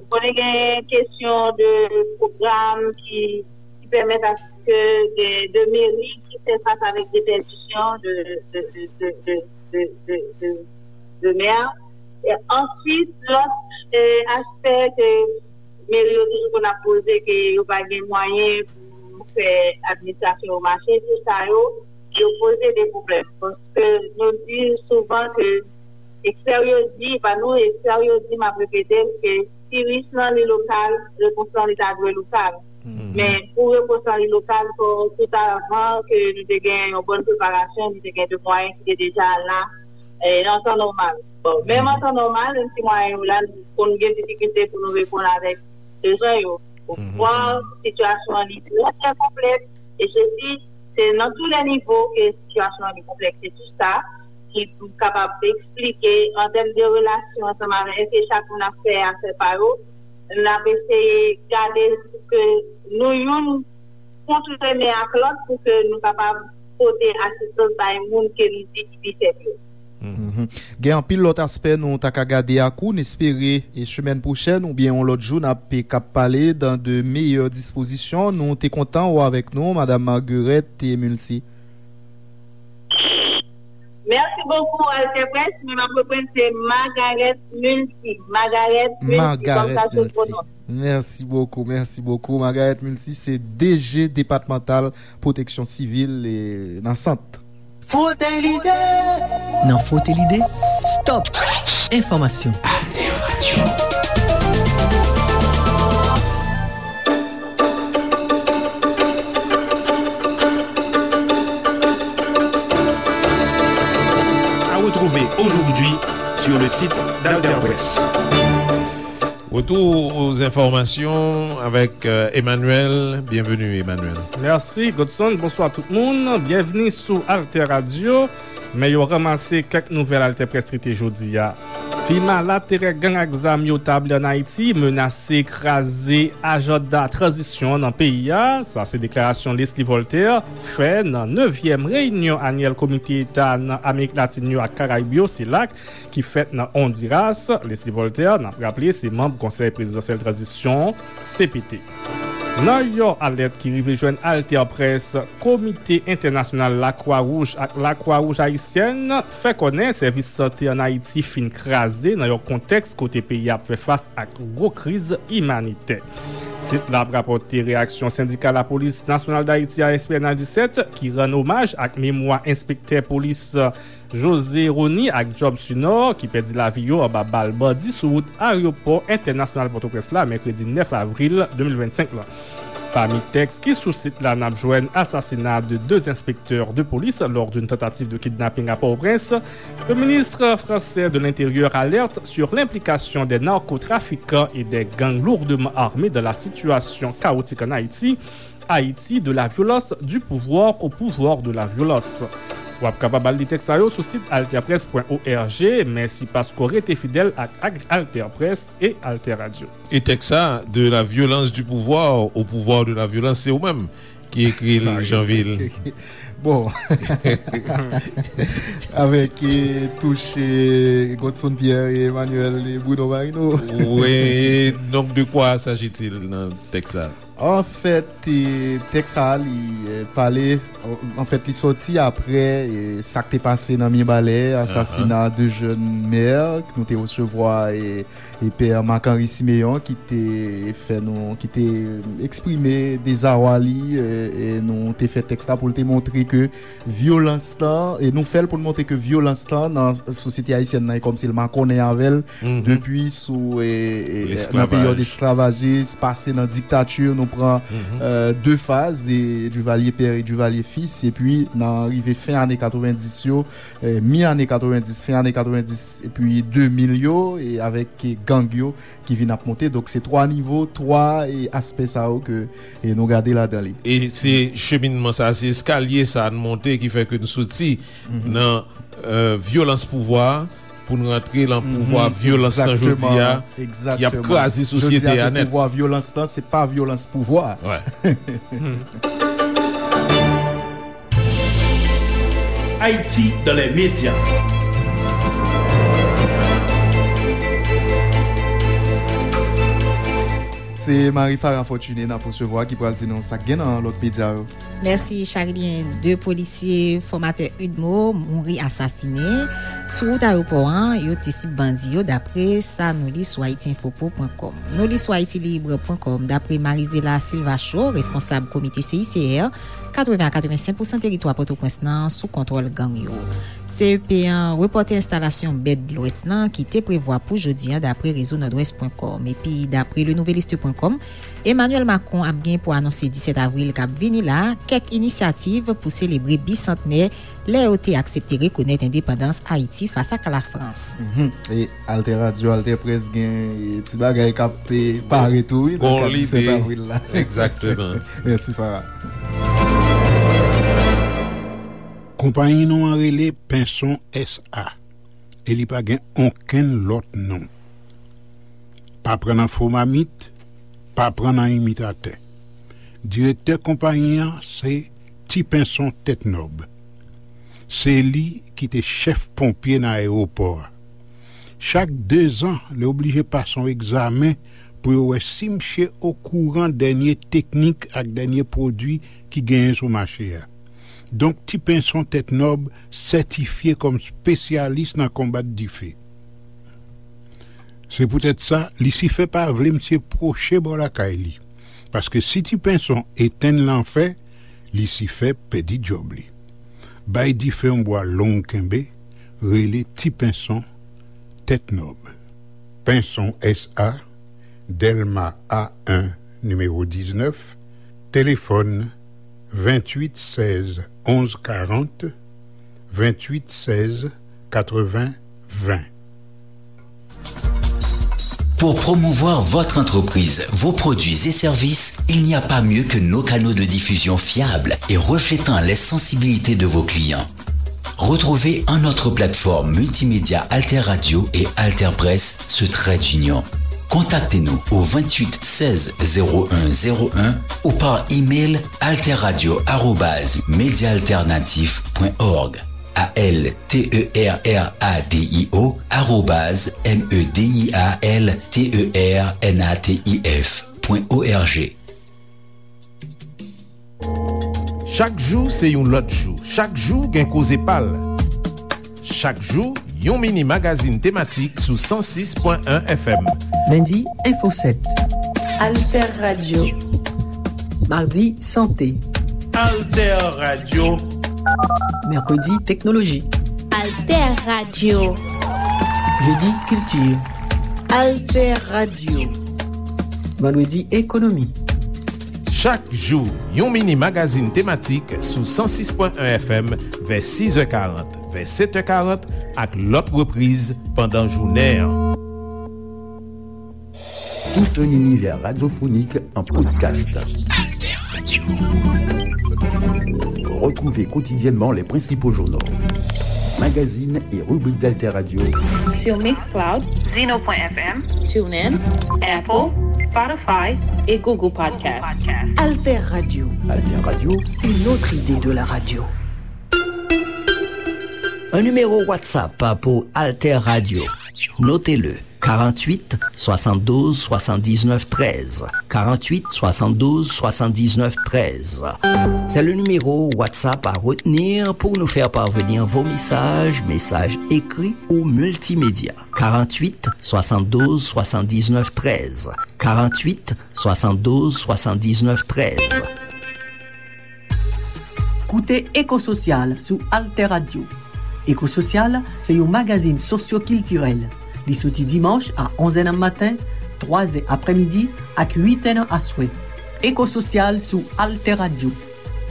ou konnen gen kesyon de pwogram ki, ki pèmèt aske gen de meri ki fè fas avèk de pèdisyon de, de, de mè. E answit, lòt, e, aspè ke meri yo toujou konn ap poze ke yo pa gen mwayen pou fè administrasyon yo mache, tout sa yo, yo poze de pwoblèm. Paske nou di souvan ke ekspè yo di, pa nou, ekspè yo di, m ap repete l, ke si risk lan li lokal, repons lan li ta dwe lokal. Men pou repo sali lokal, fò tout avan ke nou te gen yon bòn preparasyon, nou te gen de mwayen ki te deja la, eh, nan tan nòmal. Bon, menm an tan nòmal, menm si mwayen yo la, nou konn gen difikilte pou nou reponn avèk bezwen yo. Ou konprann, sitiyasyon an li trè, trè konplèks. E se si, se nan tou lè nivo ke sitiyasyon an li konplèks. Se tou sa ki pou kapab eksplike an tèm de relasyon ansanm avèk, èske chak moun ap fè afè pa yo, n ap eseye gade pou ke nou youn kontre men ak lòt pou ke nou kapab pote asistans bay moun ke nou di ki pi fèb yo. Gen anpil lòt aspè nou ta ka gade ak ou, n espere e semèn pwochèn oubyen yon lòt jou n ap k ap pale dans de meilleures dispositions. Nou te kontan wè w avèk nou, Madanm Marguerite Multi. Mèsi bokou Alter Presse, men m ap reprann se Magarèt Milti. Magarèt Milti, kòm sa sou pwonon. Mèsi bokou, mèsi bokou. Magarèt Milti se D G depatmantal pwoteksyon sivil nan sant. Frote lide! Nan Frote lide, stop! Enfòmasyon. Alter Radio. À retrouver aujourd'hui sur le site d'Alter Presse. Retour aux informations avec euh, Emmanuel. Bienvenue, Emmanuel. Mèsi, Godson. Bonswa tout moun. Byenvni sou Alter Radio. Men yo ranmase kèk nouvèl Alter Presse trete jodi a. Klima laterè gang ak zam yo tabli ann Ayiti menase kraze ajanda tranzisyon an nan peyi a. Sa se deklarasyon Leslie Voltaire fè nan nevyèm reyinyon anyèl Komite Eta nan Amerik Latin yo ak Karayib yo, CELAC, ki fèt nan Ondiras. Leslie Voltaire, n ap raple, se manm Konsèy Prezidansyèl Tranzisyon, C P T. Nan yon alèt ki rive jwenn Alter Presse, Komite Entènasyonal Lakwa Wouj ak Lakwa Wouj Ayisyèn fè konnen sèvis sante ann Ayiti fin kraze nan yon kontèks kote peyi a ap fè fas ak gwo kriz imanitè. Sit la ap rapòte reyaksyon Sendika Lapolis Nasyonal Dayiti a, S P N A disèt, ki rann omaj ak memwa enspektè polis José Rony ak Job Sunor ki pèdi lavi yo anba bal bandi sou wout ayewopò entènasyonal Pòtoprens la mèkredi nèf avril de mil vennsenk la. Pami tèks ki sou sit la n ap jwenn asasina de deux inspecteurs de police lors d'une tentative de kidnapping à Port-au-Prince, le ministre français de l'Intérieur alerte sur l'implication des narcotrafiquants et des gangs lourdement armés dans la situation chaotique en Haïti. Haïti, de la violence du pouvoir au pouvoir de la violence. W ap kapab al li tèks sa yo sou sit alterpresse pwen org. Mèsi paske w rete fidèl ak Alter Presse e Alter Radio. E tèks sa, de la violence du pouvoir au pouvoir de la violence, se ou menm ki ekri l, Janvil. Bon. Avèk e, touch e, Godson Pierre e Emmanuel e Bruno Marino. Wi, donc de quoi s'agit-il nan tèks sa? Anfèt, tèks sa a li pale, anfèt li sòti aprè sa k te pase nan Mibalè, asasina de jèn mè, nou te resevwa e Pè Marc Henry Siméon ki te fè nou, ki te eksprime dezawa li, e nou te fè tèks la pou l te montre ke vyolans lan, e nou fè l pou n montre ke vyolans lan nan sosyete ayisyèn nan e kòmsi l makònen avè l depi sou e, e, nan peryòd esklavajis, pase nan diktati, nou pran e, de faz, e, Duvalier père e Duvalier fils, epi nan rive fen ane katrevenndis yo, e, mi ane katrevenndis, fen ane katrevenndis epi de mil yo, e avèk e, gang yo ki vin ap monte. Donk se twa nivo, twa e, aspè sa yo ke e, nou gade ladan li. E se cheminman sa, se eskalye sa n monte ki fè ke n soti nan e, vyolans pouvwa pou n rantre lan pouvwa vyolans lan jodi a ki ap kraze sosyete a nèt. Pouvwa vyolans lan, se pa vyolans pouvwa. Ayiti dans les médias. Se Marie Farah Fortuné n ap resevwa ki pral di nou sa k gen nan lòt medya yo. Mèsi Charilien. De polisye fòmatè udmo mouri asasinen sou wout ayewopò an, yo te sib bandi yo, dapre sa nou li sou haitiinfopro pwen com. Nou li sou haitilibre pwen com, dapre Marizela Silvacho, responsab komite C I C R, katreven a katrevensenk pousan teritwa Pòtoprens lan sou kontwòl gang yo. C E P an repòte enstalasyon bed Lwès lan ki te prevwa pou jodi a, dapre rezo nòdwès pwen com. Epi dapre le nouvelliste pwen com, kòm. Emmanuel Macron ap gen pou anonse disèt avril k ap vini la a kèk inisyativ pou selebre bisantnè lè yo te aksepte rekonèt endepandans Ayiti fas ak Lafrans. Mhm. E Alter Radio, Alter Press gen, e, ti bagay k ap, e, pare tou, wi, nan kad disèt avril la. Egzakteman. Mèsi, Farah. Konpayi nou an rele Penson S A, e li pa gen okenn lòt non. Pa pran nan fo mamit, pa pran nan imitatè. Direktè konpayi an se Ti Penson Tèt Nòb. Se li ki te chèf ponpye nan ayewopò a. Chak dezan, li oblije pase yon egzamen pou yo wè si misye okouran dènye teknik ak dènye pwodui ki genyen sou mache a. Donk, Ti Penson Tèt Nòb sètifye kòm espesyalis nan konbat dife. Se poutèt sa, Lisifè pa vle misye pwoche bò lakay li. Paske si Ti Penson etenn lanfè, Lisifè pèdi djòb li. Bay dife yon bwa long kenbe, rele Ti Penson Tèt Nòb. Penson S A, Dèlma A en, nimewo diznèf, telefòn venntuit sèz onz karant, venntuit sèz katreven ven. Pour promouvoir votre entreprise, vos produits et services, il n'y a pas mieux que nos canaux de diffusion fiables et reflétant les sensibilités de vos clients. Retrouvez en notre plateforme multimédia Alter Radio et Alter Press ce trait d'union. Contactez-nous au vingt-huit seize zéro un zéro un ou par email alter radio arobase media alternatif point org. A L T E R R A D I O arobase M E D I A L T E R N A T I F point O R G. Chak jou se yon lòt jou. Chak jou gen koze pa l. Chak jou, yon mini magazin tematik sou san sis pwen en F M. Lendi, Enfo sèt. Alter Radio. Madi, Sante. Alter Radio. Mèkredi, Teknoloji. Alter Radio. Jedi, Kilti. Alter Radio. Vandredi, Ekonomi. Chak jou, yon mini magazin tematik sou san sis pwen en F M vè sis è karant, vè sèt è karant ak lòt repriz pandan jounen an. Tout un univers radiophonique en podcast. Alter Radio. Retrouvez quotidiennement les principaux journaux, magazines et rubriques d'Alter Radio sur Mixcloud, Zeno point F M, TuneIn, Apple, Spotify et Google Podcasts. Alter Radio. Alter Radio. Une autre idée de la radio. Un numéro WhatsApp pour Alter Radio. Notez-le. Quarante-huit soixante-douze soixante-dix-neuf treize. Quarante-huit soixante-douze soixante-dix-neuf treize. C'est le numéro WhatsApp à retenir pour nous faire parvenir vos messages, messages écrits ou multimédia. Quarante-huit soixante-douze soixante-dix-neuf treize. Quarante-huit soixante-douze soixante-dix-neuf treize. Koute Eko Sosyal sou Alter Radio. Eko Sosyal se yon magazin sosyokiltirèl. Li soti dimanch a onz è nan maten, twa è aprèmidi ak uit è nan aswè. Eko Sosyal sou Alter Radio.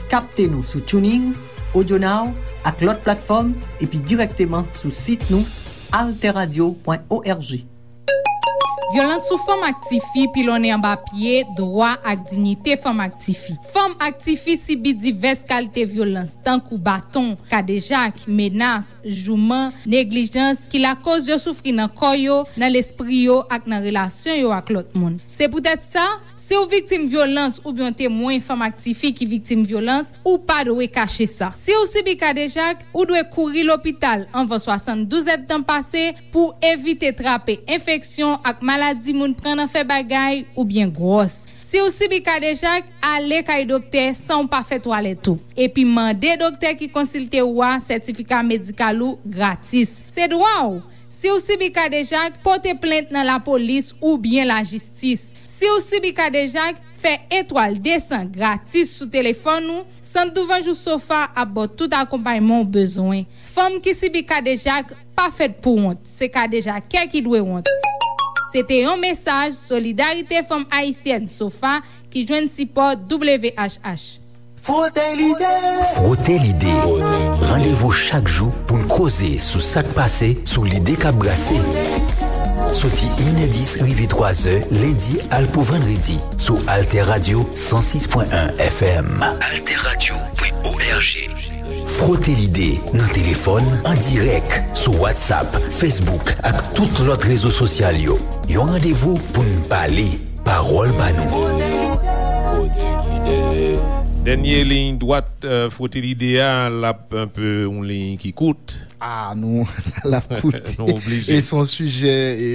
Kapte nou sou TuneIn, AudioNow ak lòt platfòm epi dirèkteman sou sit nou alter radio pwen org. Vyolans sou fanm ak tifi pilonnen anba pye dwa ak diyite fanm ak tifi. Fanm ak tifi sibi divès kalite vyolans, tankou baton, kadejak, menas, jouman, neglijans, ki lakoz yo soufri nan kò yo, nan lespri yo ak nan relasyon yo ak lòt moun. Se poutèt sa, si w viktim vyolans oubyen w temwen fanm ak tifi ki viktim vyolans, ou pa dwe kache sa. Si w sibi kadejak, ou dwe kouri lopital anvan swasanndouz èdtan pase pou w evite trape enfeksyon ak maladi moun pran nan fè bagay oubyen gwòs. Si w sibi kadejak, ale kay doktè san w pa fè twalèt ou. Epi mande doktè ki konsilte w a sètifika medikal ou gratis. Se dwa w. Si w sibi kadejak, pote plent nan lapolis oubyen lajistis. Si w sibi kadejak, fè etwal desan gratis sou telefòn ou. Sant Douvanjou Sofa ap ba w tout akonpayman w bezwen. Fanm ki sibi kadejak pa fèt pou wont. Se kadejakè ki dwe wont. Se te yon mesaj Solidarite Fanm Ayisyèn, sofa, ki jwenn sipò W H H. Frote Lide. Frote Lide. Randevou chak jou pou n koze sou sa k pase, sou lide k ap brase. Soti inèdis rive twazè, lendi al pou vandredi, sou Alter Radio san sis pwen en F M. Alter Radio pwen O R G. Frote Lide nan telefòn, an dirèk, sou WhatsApp, Facebook ak tout lòt rezo sosyal yo. Yon randevou pou n pale, pawòl pa nou. Dènye liy dwat, euh, Frote Lide a, l ap enpe yon liy ki kout. Ah, nou, l ap kout. Nou oblije. E se yon sijè, e,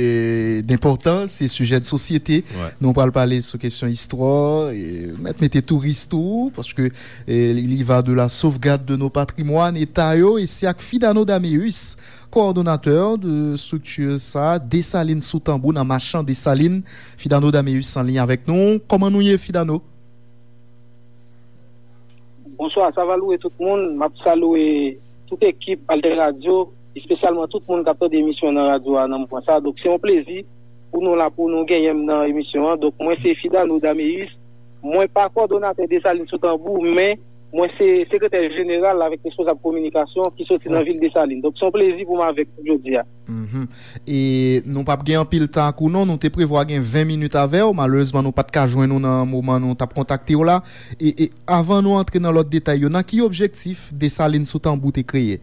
d enpòtans, se sijè de sosyete. Wè. Nou pral pale sou kesyon istwa, e, mèt mete touris tou, paske, e, il y va de la sauvegarde de nos patrimoines, eta yo, e se ak Fidano Dameus, coordonnateur de structure sa, Desalin sou Tanbou, nan Machan Desalin. Fidano Dameus an liy avèk nou. Kòman nou ye, Fidano? Bonswa, sa va louwe tout moun. M ap salye tout ekip Alter Radio, espesyalman tout moun k ap tande emisyon nan radyo a nan moman sa. Donk, se yon plezi pou nou la, pou nou genyen m nan emisyon an. Donk, mwen se Fidano Dameus. Mwen pa kòdonatè Desalin sou Tanbou, men mwen se sekretè jeneral avèk responsab kominikasyon ki soti nan vil Desalin. Donk, se yon plezi pou m avèk nou jodi a. Mhm. E nou p ap gen anpil tan ak ou non, nou te prevwa gen ven minit avè w, malerezman nou pa t ka jwenn ou nan moman nou t ap kontakte w la. E, e avan nou antre nan lòt detay yo, nan ki objektif Desalin sou Tanbou te kreye?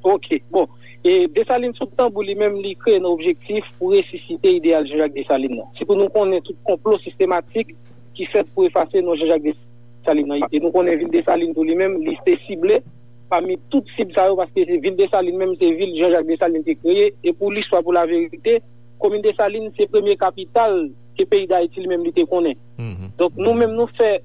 Ok, bon. E Desalin sou Tanbou li menm li kreye nan objektif pou resisite ideyal Jean Jacques Dessalines nan. Se pou nou konnen tout konplo sistematik ki fèt pou efase non Jean Jacques Dessalines nan. E nou konnen vil Desalin tou li menm, li te sible pami tout sib sa yo, paske se vil Desalin menm, se vil Jean Jacques Dessalines te kreye, e pou listwa, pou laverite, komin Desalin se premye kapital ke peyi Dayiti li menm li te konnen. Mhm. Donk nou menm nou fè,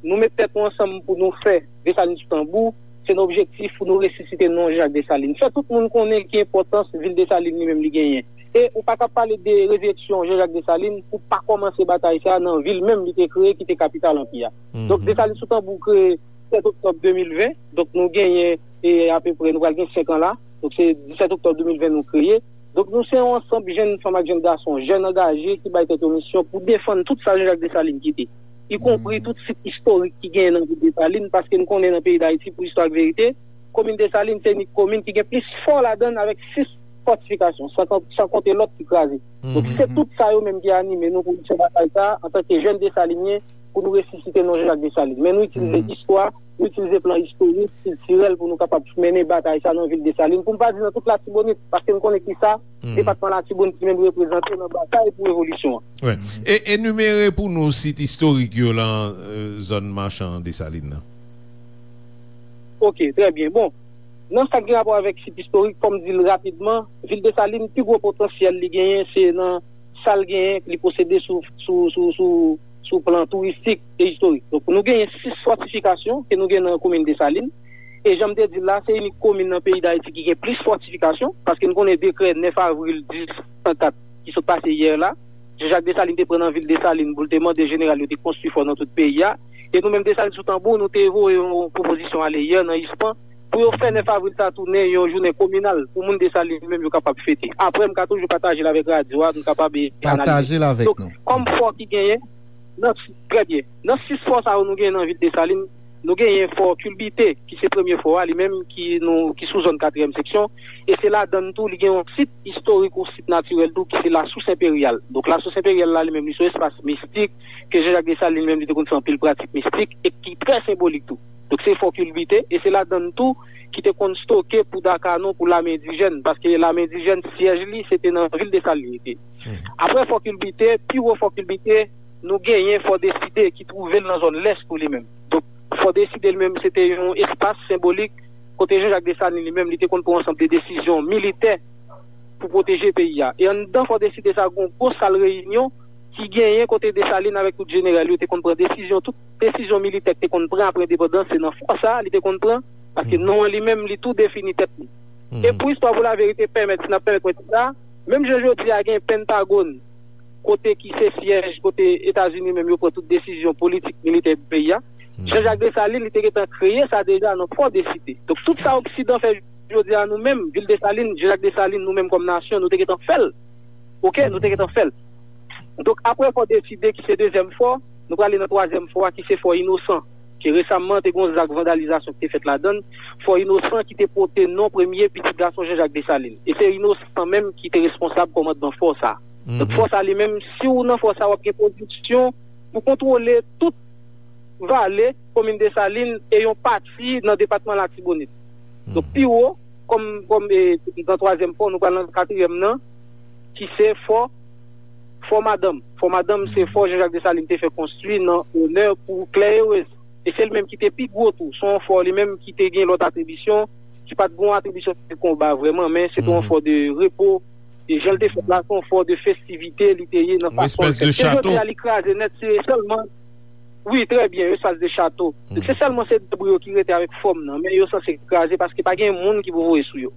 nou met tèt nou ansanm pou nou fè Desalin sou Tanbou, se nan objektif pou nou resisite non Jean Jacques Dessalines. Fè tout moun konnen ki enpòtans vil Desalin li menm li genyen. E ou pa ka pale de rezirèksyon Jean Jacques Dessalines pou pa kòmanse batay sa nan vil menm li te kreye, ki te kapital anpi a. Mhm. Donk Desalin sou Tanbou kreye sèt oktòb de mil ven. Donk nou genyen, e, apeprè, nou pral gen senk an la. Donk se disèt oktòb de mil ven nou kreye. Donk nou se yon ansanm jèn fanm ak jèn gason, jèn angaje ki bay tèt yo misyon pou defann tout sa Jean Jacques Dessalines kite, ikonpri tout sit istorik ki genyen nan vil Desalin, paske nou konnen nan peyi Dayiti, pou istwa ak verite, komin Desalin se inik komin ki gen plis fò ladan l avèk sis fòtifikasyon, san, san konte lòt ki kraze. Donk se tout sa yo menm ki anime nou pou nou fè batay sa a antanke jèn Desalinyen, pou nou resisite non Jean Jacques Dessalines. Men nou itilize istwa, nou itilize plan istorik, kiltirèl pou nou kapab mennen batay sa nan vil Desalin. Pou m pa di nan tout Latibonit, paske m konnen ki sa, depatman Latibonit li menm reprezante nan batay pou revolisyon an. Wè. E enimere pou nou sit istorik yo lan, euh, zòn Machan Desalin nan. Ok, trè byen. Bon, nan sa k gen rapò avèk sit istorik, fò m di l rapidman, vil Desalin, pi gwo potansyèl li genyen, se nan sa l genyen, li posede sou, sou, sou, sou, sou plan touristik e istorik. Donk, nou genyen sis fòtifikasyon ke nou gen nan komin Desalin. E jan m te di l la, se inik komin nan peyi Dayiti ki gen plis fòtifikasyon, paske n konnen dekrè nèf avril dis san kat ki sot pase yè la, Jean Jacques Dessalines te pran nan vil Desalin pou l te mande jeneral yo te konstwi fò nan tout peyi a. E nou menm Desalin sou Tanbou, nou te voye yon pwopozisyon ale yè nan ispan pou yo fè nèf avril sa tounen yon jounen kominal pou moun Desalin menm yo kapab fete. Apre, m ka toujou pataje l avèk radyo a, nou kapab, e, analize. Pataje l avèk nou. Donk, kòm fò ki genyen, nan, trè byen, nan sis fò sa yo nou genyen nan vil Desalin, nou genyen fò Kilbite, ki se premye fò a, li menm ki nou, ki sou zòn katriyèm seksyon, e se ladan l tou, li gen yon sit istorik, yon sit natirèl tou, ki se Lasous Enperyal. Donk, Lasous Enperyal la, li menm, li se yon espas mistik, ke Jean Jacques Dessalines li menm, li te konn fè anpil pratik mistik, e ki trè senbolik tou. Donk, se fò Kilbite, e se ladan l tou, ki te konn stoke poud a kanon pou lame endijèn, paske lame endijèn, syèj li, se te nan vil Desalin li te. Apre fò Kilbite, pi wo fò Kilbite, nou genyen fò Deside ki twouve l nan zòn lès tou li menm. Donk, fò Deside li menm, se te yon espas senbolik kote Jean Jacques Dessalines li menm, li te konn pran ansanm de desizyon militè pou pwoteje peyi a. E anndan fò Deside sa, gen yon gwo sal reyinyon ki genyen kote Desalin avèk tout jeneral yo te konn pran desizyon, tout desizyon militè ki te konn pran apre endepandans, se nan fò sa a li te konn pran, paske non an li menm, li tou defini tèt li. E pou istwa, pou laverite, pèmèt, si n ap pèmèt mwen di sa, menm jan jodi a gen Pentagòn, kote ki se syèj, kote Etazini menm yo pran tout desizyon politik, militè peyi a. Jean Jacques Dessalines, li te gentan kreye sa deja nan fò Deside. Donk, tout sa Oksidan fè jodi a, nou menm, vil Desalin, Jean Jacques Dessalines, nou menm kòm nasyon, nou te gentan fè l. Oke, nou te gentan fè l. Donk, apre Fò Deside, ki se dezyèm fò, nou prale nan twazyèm fò a, ki se Fò Inosan, ke resaman te gen yon zak vandalizasyon ki te fèt ladan l. Fò Inosan ki te pote non premye pitit gason Jean Jacques Dessalines. E se Inosan menm ki te responsab kòmandman fò sa a. Donk, fò sa li menm, si w nan fò sa, w ap gen pwodiksyon pou kontwole tout vale komin Desalin e yon pati nan depatman Latibonit. Donk, pi wo, kòm, kòm e, nan twazyèm fò, nou pral nan katriyèm nan, ki se fò, fò madanm. Fò madanm, se fò Jean Jacques Dessalines te fè konstwi nan onè pou Claire Heureuse. E se li menm ki te pi gwo tou. Se yon fò li menm ki te gen lòt atribisyon, ki pa t gen yon atribisyon de konba vrèman, men se te yon fò de repo. E jan l te fèt la, se yon fò de festivite li te ye nan fason l fèt. Se jodi a li kraze nèt, se sèlman, wi, trè byen, espas de chato. Se sèlman se debri yo ki rete avèk fòm nan, men yo sanse kraze paske pa gen moun ki pou voye sou yo.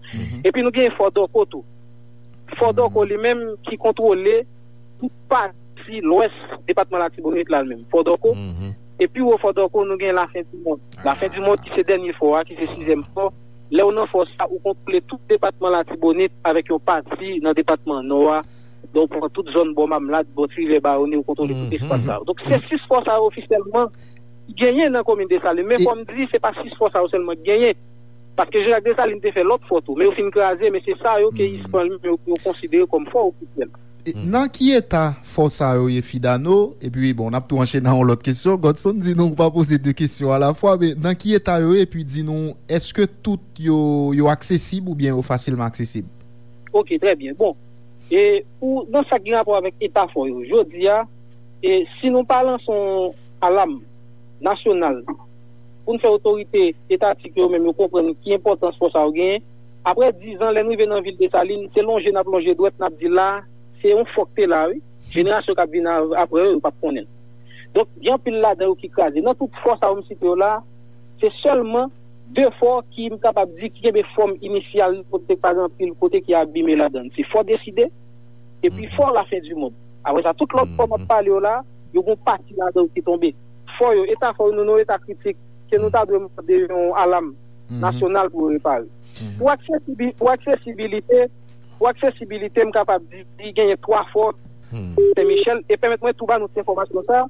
Epi nou gen fò Dòko tou. Fò Dòko li menm ki kontwole tout pati lwès depatman Latibonit la menm. Fò Dòko. E pi wo Fò Dòko, nou gen Lafen di Mond. Lafen di Mond ki se dènye fò a, ki se sizyèm fò. Lè w nan fò sa, ou kontwole tout depatman Latibonit avèk yon pati nan depatman Nò a. Donk, ou pran tout zòn bò Mamlad, bò ti rivyè Bawoni, ou kontwole tout espas sa yo. Donk, se sis fò sa yo ofisyèlman ki genyen nan komin Desalin. Men fò m di, se pa sis fò sa yo sèlman ki genyen. Paske Jean Jacques Dessalines te fè lòt fò tou, men yo fin kraze, men se sa yo ke ispan li menm yo, yo konsidere kòm fò ofisyèl. E nan ki eta fò sa yo ye, Fidano? Epi, bon, n ap tou anchene a yon lòt kesyon. Godson di nou pa poze de kesyon alafwa, men nan ki eta yo ye? Epi di nou, èske tout yo, yo aksesib oubyen yo fasilman aksesib? Ok, trè byen. Bon, e pou, nan sa ki gen rapò avèk eta fò yo, jodi a, e si nou pa lanse yon alam nasyonal pou n fè otorite etatik yo menm yo konprann ki enpòtans fò sa yo genyen, apre diz an, lè n rive nan vil Desalin, se lonje n ap lonje dwèt, n ap di la, se yon fò k te la, wi. Jenerasyon k ap vin a-, apre yo, yo p ap konnen l. Donk, gen anpil ladan yo ki kraze. Nan tout fò sa yo m site yo la, se sèlman de fò ki m kapab di ki kenbe fòm inisyal li, kote pa gen anpil kote ki abime ladan l. Se Fò Deside, epi Fò Lafen di Mond. Apre sa, tout lòt fò m ap pale yo la, yo gen yon pati ladan yo ki tonbe. Fò yo, eta fò yo, nou nan yon eta kritik, ke nou ta dwe mande yon alam nasyonal pou yo repare. Pou aksesibi-, pou aksesibilite, pou aksesibilite, m kapab di, di genyen twa fò Sen Michèl. E pèmèt mwen tou ba nou ti enfòmasyon sa,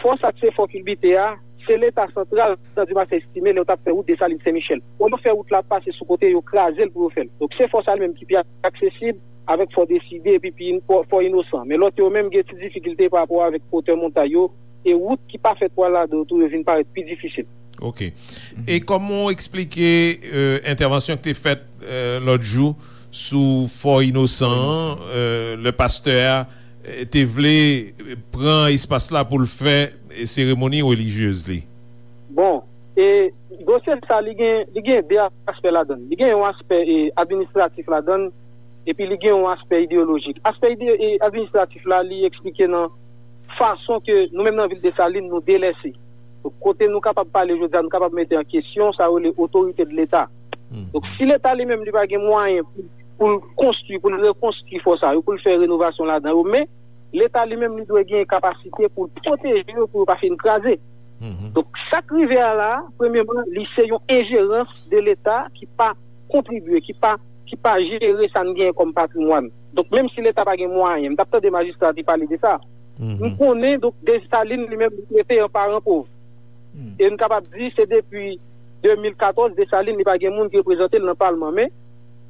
fò sa k se fò Kilbite a, se Leta santral, nan Dimasè Estime, lè yo t ap fè wout Desalin Sen Michèl. Olye fè wout la pase sou kote, yo kraze l pou yo fè l. Donk, se fò sa li menm ki pi aksesib avèk Fò Deside epi pi, fò, fò Inosan. Men lòt yo menm gen ti difikilte pa rapò avèk wotè montay yo e wout ki pa fèt pwa ladan yo tou, yo vin parèt pi difisil. Ok. E kòman w eksplike, euh, entèvansyon ki te fèt, euh, lòt jou sou Fò Inosan an, euh, lè pastè a, euh, te vle pran espas la pou l fè, euh, seremoni relijyez li? Bon, e dosye sa, li gen, li gen de aspè ladan l. Li gen yon aspè, e, administratif ladan l, epi li gen yon aspè ideyolojik. Aspè ide-, e, administratif la, li eksplike nan fason ke nou menm nan vil Desalin, nou delèse. Donk, kote nou kapab pale jodi a, nou kapab mete an kesyon, sa yo rele otorite de Leta. Donk, si Leta li menm, li pa gen mwayen pou, pou l konstwi, pou l rekonstwi fò sa yo, pou l fè renovasyon ladan yo, men Leta li menm, li dwe gen kapasite pou l pwoteje yo, pou yo pa fin kraze. Donk, sa k rive a la, premyèman, li se yon enjerans de Leta ki pa kontribye, ki pa, ki pa jere sa n genyen kòm patrimwàn. Donk, menm si Leta pa gen mwayen, m t ap tande majistra te pale de sa. M konnen, donk, Desalin li menm, li trete an paran pòv. E n kapab di, se depi de mil katòz, Desalin, li pa gen moun ki reprezante l nan palman. Men,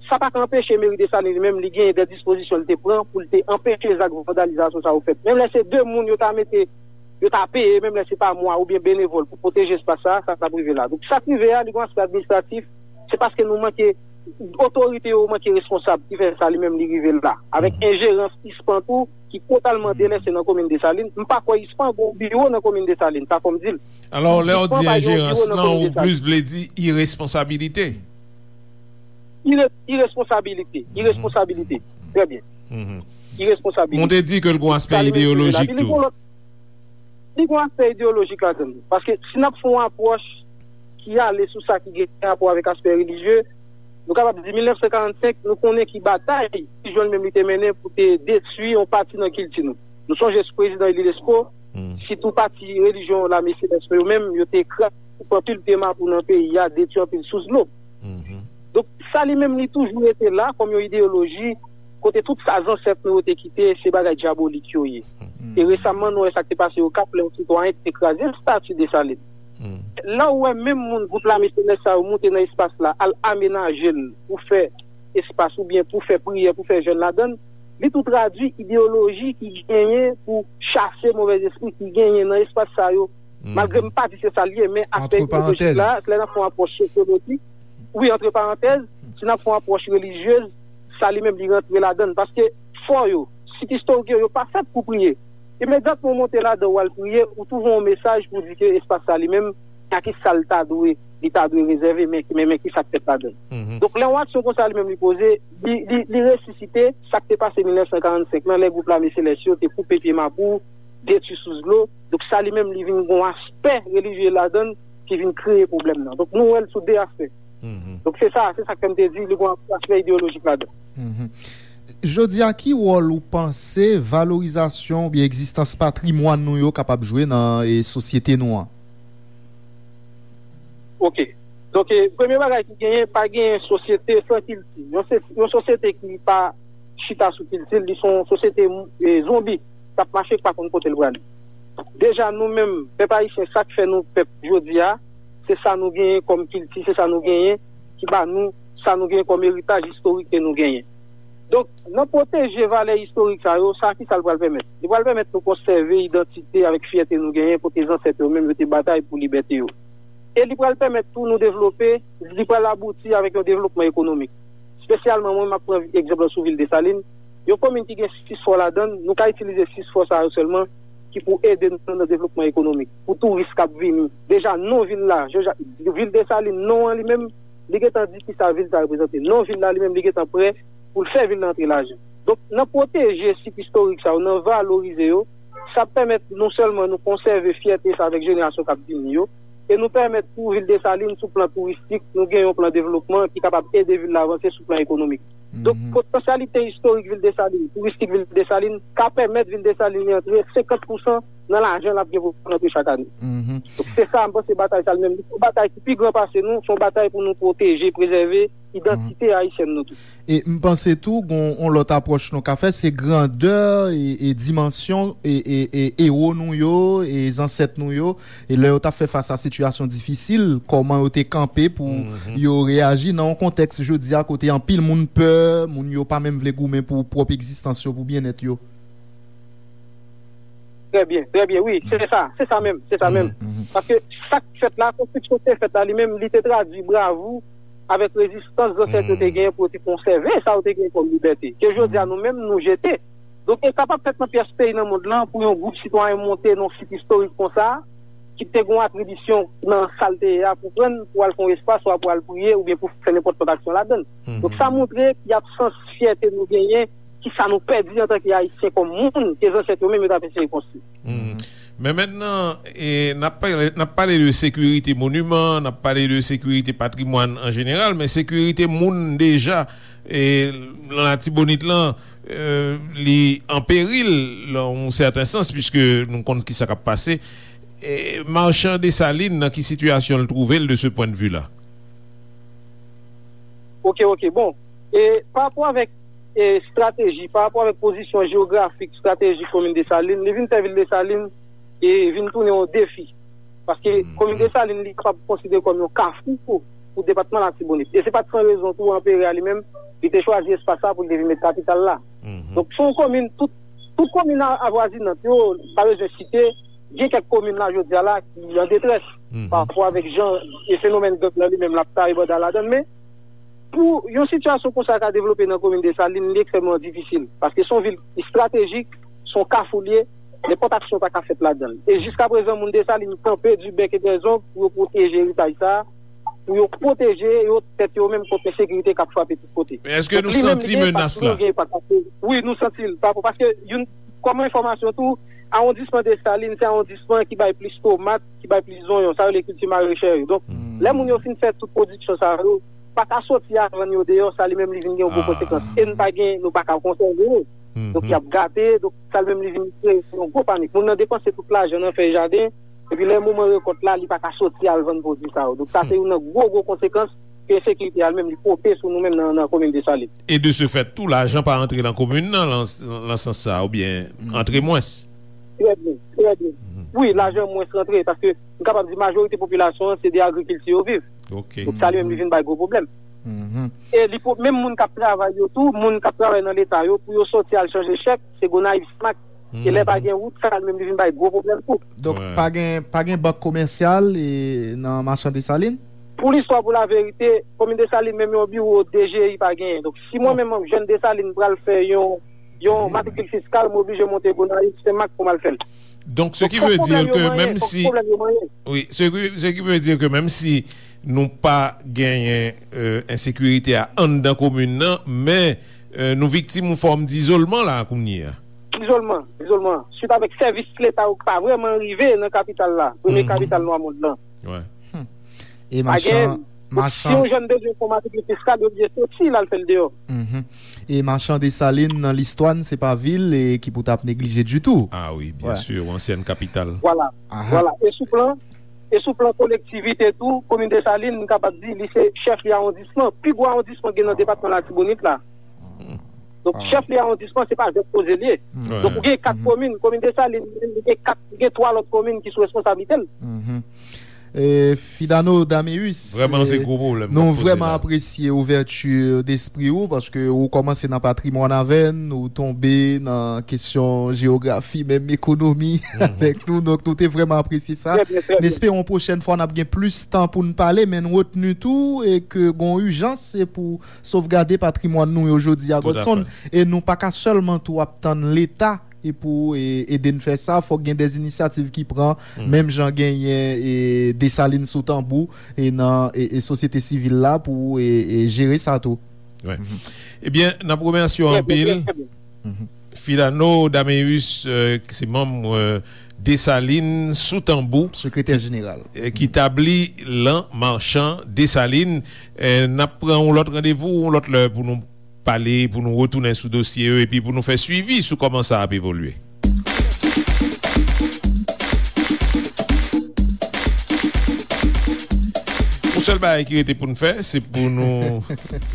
sa pa ka anpeche meri Desalin li menm, li genyen de dispozisyon li te pran pou l te anpeche zak vandalizasyon sa yo fèt. Menm lè se de moun yo ta mete, yo ta peye, menm lè se pa mwa oubyen benevòl pou pwoteje espas sa, sa t ap rive la. Donk, sa k rive a, li gen yon aspè administratif, se paske nou manke, otorite yo manke responsab, ki fè sa li menm li rive la. Avèk enjerans ispan tou, ki totalman delèse nan komin Desalin. M pa kwè ispan gen yon biwo nan komin Desalin, sa fò m di l. Alò, lè w di enjerans lan, ou plis vle di iresponsabilite? Ire-, iresponsabilite. Iresponsabilite. Trè byen. Iresponsabilite. Ou te di ke l gen yon aspè ideyolojik tou. Li gen yon aspè ideyolojik ladan l. Paske si n ap fè yon apwòch ki ale sou sa ki gen rapò avèk aspè relijye, nou kapab di mil nèf san karannsenk, nou konnen ki batay ki jwenn menm li te mennen pou te detwi yon pati nan kilti nou. Nou sonje sou prezidan Elie Lescot, sitou pati relijyon Lame Selès yo menm, yo te kraze, koupe anpil pye mapou nan peyi a, detwi anpil sous dlo. Donk, sa li menm li toujou rete la kòm yon ideyoloji kote tout sa zansèt nou yo te kite, se bagay dyabolik yo ye. E resaman, nou wè sa k te pase Okap, lè yon sitwayen te kraze estati Desalin. Lè w wè menm moun, gwoup lame selès sa yo moute nan espas la, al amenaje l pou fè espas oubyen pou fè priyè, pou fè jèn ladan l, li tou tradui ideyoloji ki genyen pou chase movèzespri ki genyen nan espas sa yo. Malgre m pa di se sa l ye, men aspè ideyolojik la, lè n ap fè yon apwòch sosyolojik, wi, antre parantèz, si n ap fè yon apwòch relijyez, sa li menm li rantre ladan l. Paske fò yo, sit istorik yo, yo pa fèt pou priye. Imedyatman w monte ladan, w al priye, ou twouve yon mesaj pou di ke espas sa li menm, a ki sa l ta dwe, li ta dwe rezève, men, men, men ki sa k fèt ladan l. Donk, lè yon aksyon konsa li menm li poze, li, li, li resisite sa k te pase mil nèf san karannsenk lan, lè gwoup lame selès yo te koupe pye mapou, detwi sous dlo. Donk, sa li menm, li vin gon aspè relijye ladan l ki vin kreye pwoblèm nan. Donk, nou wè l sou de aspè. Donk, se sa, se sa k fè m te di, li gon aspè ideyolojik ladan l. Jodi a, ki wòl ou panse valorizasyon oubyen egzistans patrimwàn nou yo kapab jwe nan e, sosyete nou an? Ok. Donk, e, premye bagay ki genyen, pa genyen sosyete san kilti. Yon, se, yon sosyete ki pa chita sou kilti l, li se yon sosyete e, zonbi k ap mache, k pa konn kote l prale. Deja, nou menm, pèp ayisyen, sa k fè nou pèp jodi a, se sa nou genyen kòm kilti, se sa nou genyen ki ba nou sa nou genyen kòm eritaj istorik ke nou genyen. Donk, nan pwoteje valè istorik sa yo, sa ki sa l pral pèmèt? Li pral pèmèt nou konsève idantite avèk fyète nou genyen kote zansèt yo menm yo te batay pou libète yo. E li pral pèmèt tou nou devlope, li pral abouti avèk yon devlopman ekonomik. Espesyalman, mwen, m ap pran egzanp sou vil Desalin, yon komin ki gen sis fò ladan l, nou ka itilize sis fò sa yo sèlman ki pou ede nou nan devlopman ekonomik, pou touris k ap vini. Deja, non vil la, Jean Jacques, vil Desalin, non an li menm, li gentan di ki sa vil sa reprezante. Non vil la li menm, li gentan prè pou l fè vil la antre lajan. Donk, nan pwoteje sit istorik sa yo, nan valorize yo, sa ap pèmèt non sèlman nou konsève fyète sa avèk jenerasyon k ap vini yo, e nou pèmèt tou vil Desalin sou plan touristik, nou gen yon plan devlopman ki kapab ede vil la avanse sou plan ekonomik. Donk, potansyalite istorik vil Desalin, touristik vil Desalin, ka pèmèt vil Desalin li antre senkant pousan nan lajan l ap gen pou l antre chak ane. Donk, se sa, m panse batay sa li menm, li se yon batay ki pi gran pase nou, se yon batay pou nou pwoteje, prezève idantite ayisyèn nou tou. E m panse tou, gon yon lòt apwòch nou ka fè, se grandè e, e dimansyon e, e, e ewo nou yo, e zansèt nou yo, e lè yo t ap fè fas a sitiyasyon difisil, kòman yo te kanpe pou yo reyaji nan yon kontèks jodi a kote anpil moun pè, moun yo pa menm vle goumen pou pwòp egzistans yo, pou byennèt yo. Trè byen, trè byen, wi, se sa, se sa menm, se sa menm. Paske sa k fèt la, konstriksyon ki te fèt la, li menm, li te tradui bravou avèk rezistans zansèt yo te genyen pou yo te konsève sa yo te genyen kòm libète, ke jodi a nou menm nou jete. Donk, e sa p ap fèt nan pyès peyi nan mond lan pou yon gwoup sitwayen monte nan yon sit istorik konsa, ki te gen yon atribisyon nan sa l te ye a pou pran, pou al fè yon espas, swa pou al priye, oubyen pou fè nenpòt lòt aksyon ladan l. Donk, sa montre ki absans fyète nou genyen, ki sa nou pèdi antanke Ayisyen kòm moun ke zansèt yo menm yo t ap eseye konstwi. Men mentnan, e, n ap pale, n ap pale de sekirite moniman, n ap pale de sekirite patrimwàn an jeneral, men sekirite moun deja, e, nan Latibonit lan, e, li an peril, nan yon sèten sans, piske nou konn ki sa k ap pase. E, machan Desalin, nan ki sitiyasyon l twouve l de se pwennvi la? Ok, ok. Bon, e, pa rapò avèk e, estrateji, pa rapò avèk pozisyon jewografik, estratejik komin Desalin, li vin fè vil Desalin e vin tounen yon defi. Paske komin Desalin, li kapab konsidere kòm yon kafou pou, pou depatman Latibonit. E se pa t san rezon tou, anperè a li menm, li te chwazi espas sa pou li te vin met kapital la. Donk, se yon komin, tout, tout komin a, avwazinant yo, pa bezwen site, gen kèk komin la, jodi a la, ki an detrès pa rapò avèk jan e fenomèn gang lan li menm l ap taye banda ladan l. Men, pou yon sitiyasyon konsa ka devlope nan komin Desalin, li ekstrèmman difisil, paske se yon vil estratejik, se yon kafou l ye, nenpòt aksyon pa ka fèt ladan l. E jiskaprezan, moun Desalin kanpe du bec et des ongles pou yo pwoteje eritaj sa a, pou yo pwoteje yo, tèt yo menm kont ensekirite k ap frape tout kote. Men èske nou santi menas la? Wi, nou santi l. Pa, paske youn, kòm enfòmasyon tou, awondisman Desalin, se awondisman ki bay plis tomat, ki bay plis zonyon, sa yo rele kilti marechè yo. Donk, lè moun yo fin fè tout pwodiksyon sa yo, pa ka soti al vann yo deyò, sa li menm li vin gen yon gwo konsekans. E nou pa gen, nou pa ka konsève yo. Donk, y ap gate, donk, sa li menm li vin kreye yon gwo panik. Moun nan depanse tout lajan nan fè jaden, epi lè moman rekòt la, li pa ka soti al vann pwodui sa yo. Donk, sa se youn nan gwo, gwo konsekans ensekirite a li menm, li pote sou nou menm nan, nan komin Desalin. E de ce fait, tou, lajan pa antre nan komin nan, lan, lan sans sa, oubyen antre mwens. Trè byen, trè byen. Wi, lajan mwens rantre, paske m kapab di majorite popilasyon an, se de agrikilti yo viv. Donk, sa li menm, li vin bay gwo pwoblèm. E li po-, menm moun k ap travay yo tou, moun k ap travay nan Leta yo, pou yo soti al chanje chèk, se Gonayiv, Senmak. E lè pa gen wout, sa li menm, li vin bay gwo pwoblèm tou. Donk, pa gen, pa gen bank komèsyal e nan Machan Desalin? Pou listwa, pou laverite, komin Desalin, menm yon biwo D G I pa genyen. Donk, si mwen menm, jèn Desalin, m pral fè yon, yon matrikil fiskal, m oblije monte Gonayiv, Senmak pou m al fè l. Donc, ce qui veut dire que même si, oui, ce qui, ce qui veut dire que même si nou pa genyen, euh, ensekirite a anndan komin nan, men, euh, nou viktim yon fòm dizolman la kounye a. Izolman, izolman. Swit avèk sèvis Leta yo ki pa vrèman rive nan kapital la, premye kapital nwa mond lan. E machan, si yon jèn bezwen fè yon matrikil fiskal, yo oblije soti l al fè l deyò. E Machan Desalin nan listwa n, se pa vil e ki pou t ap neglije ditou. Ah wi, byen si, ansyèn kapital. Vwala, vwala. E sou plan, e sou plan kolektivite tou, komin Desalin, m kapab di, li se chèf li awondisman. Pi gwo awondisman gen nan depatman Latibonit la. Donk, chèf li awondisman, se pa jwèt koze li ye. Donk, ou gen kat komin, komin Desalin, li gen kat, li gen twa lòt komin ki sou responsablite l. E, Fidano Dameus, vrèman, se gwo pwoblèm, nou vrèman apresye ouvèti despri ou, paske ou kòmanse nan patrimwàn avè n, ou tonbe nan kesyon jewografi, menm ekonomi avèk nou. Donk, nou te vrèman apresye sa. N espere yon pwochèn fwa, n ap gen plis tan pou n pale, men n retni tou e ke gon ijans, se pou sovgade patrimwàn nou yo jodi a, Godson. E nou pa ka sèlman tou ap tann Leta e pou, e, ede n fè sa, fòk gen de inisyativ ki pran, menm jan genyen, e, Desalin sou tanbou, e nan, e, e sosyete sivil la pou, e, e jere sa tou. Ebyen, n ap remèsye w anpil. Fidano Dameus, euh, ki se manm, euh, Desalin sou tanbou, sekretè jeneral, euh, ki tabli lan Machan Desalin. Euh, n ap pran yon lòt randevou, yon lòt lè pou nou pale, pou nou retounen sou dosye yo, epi pou nou fè swivi sou kòman sa ap evolye. Yon sèl bagay ki rete pou n fè, se pou nou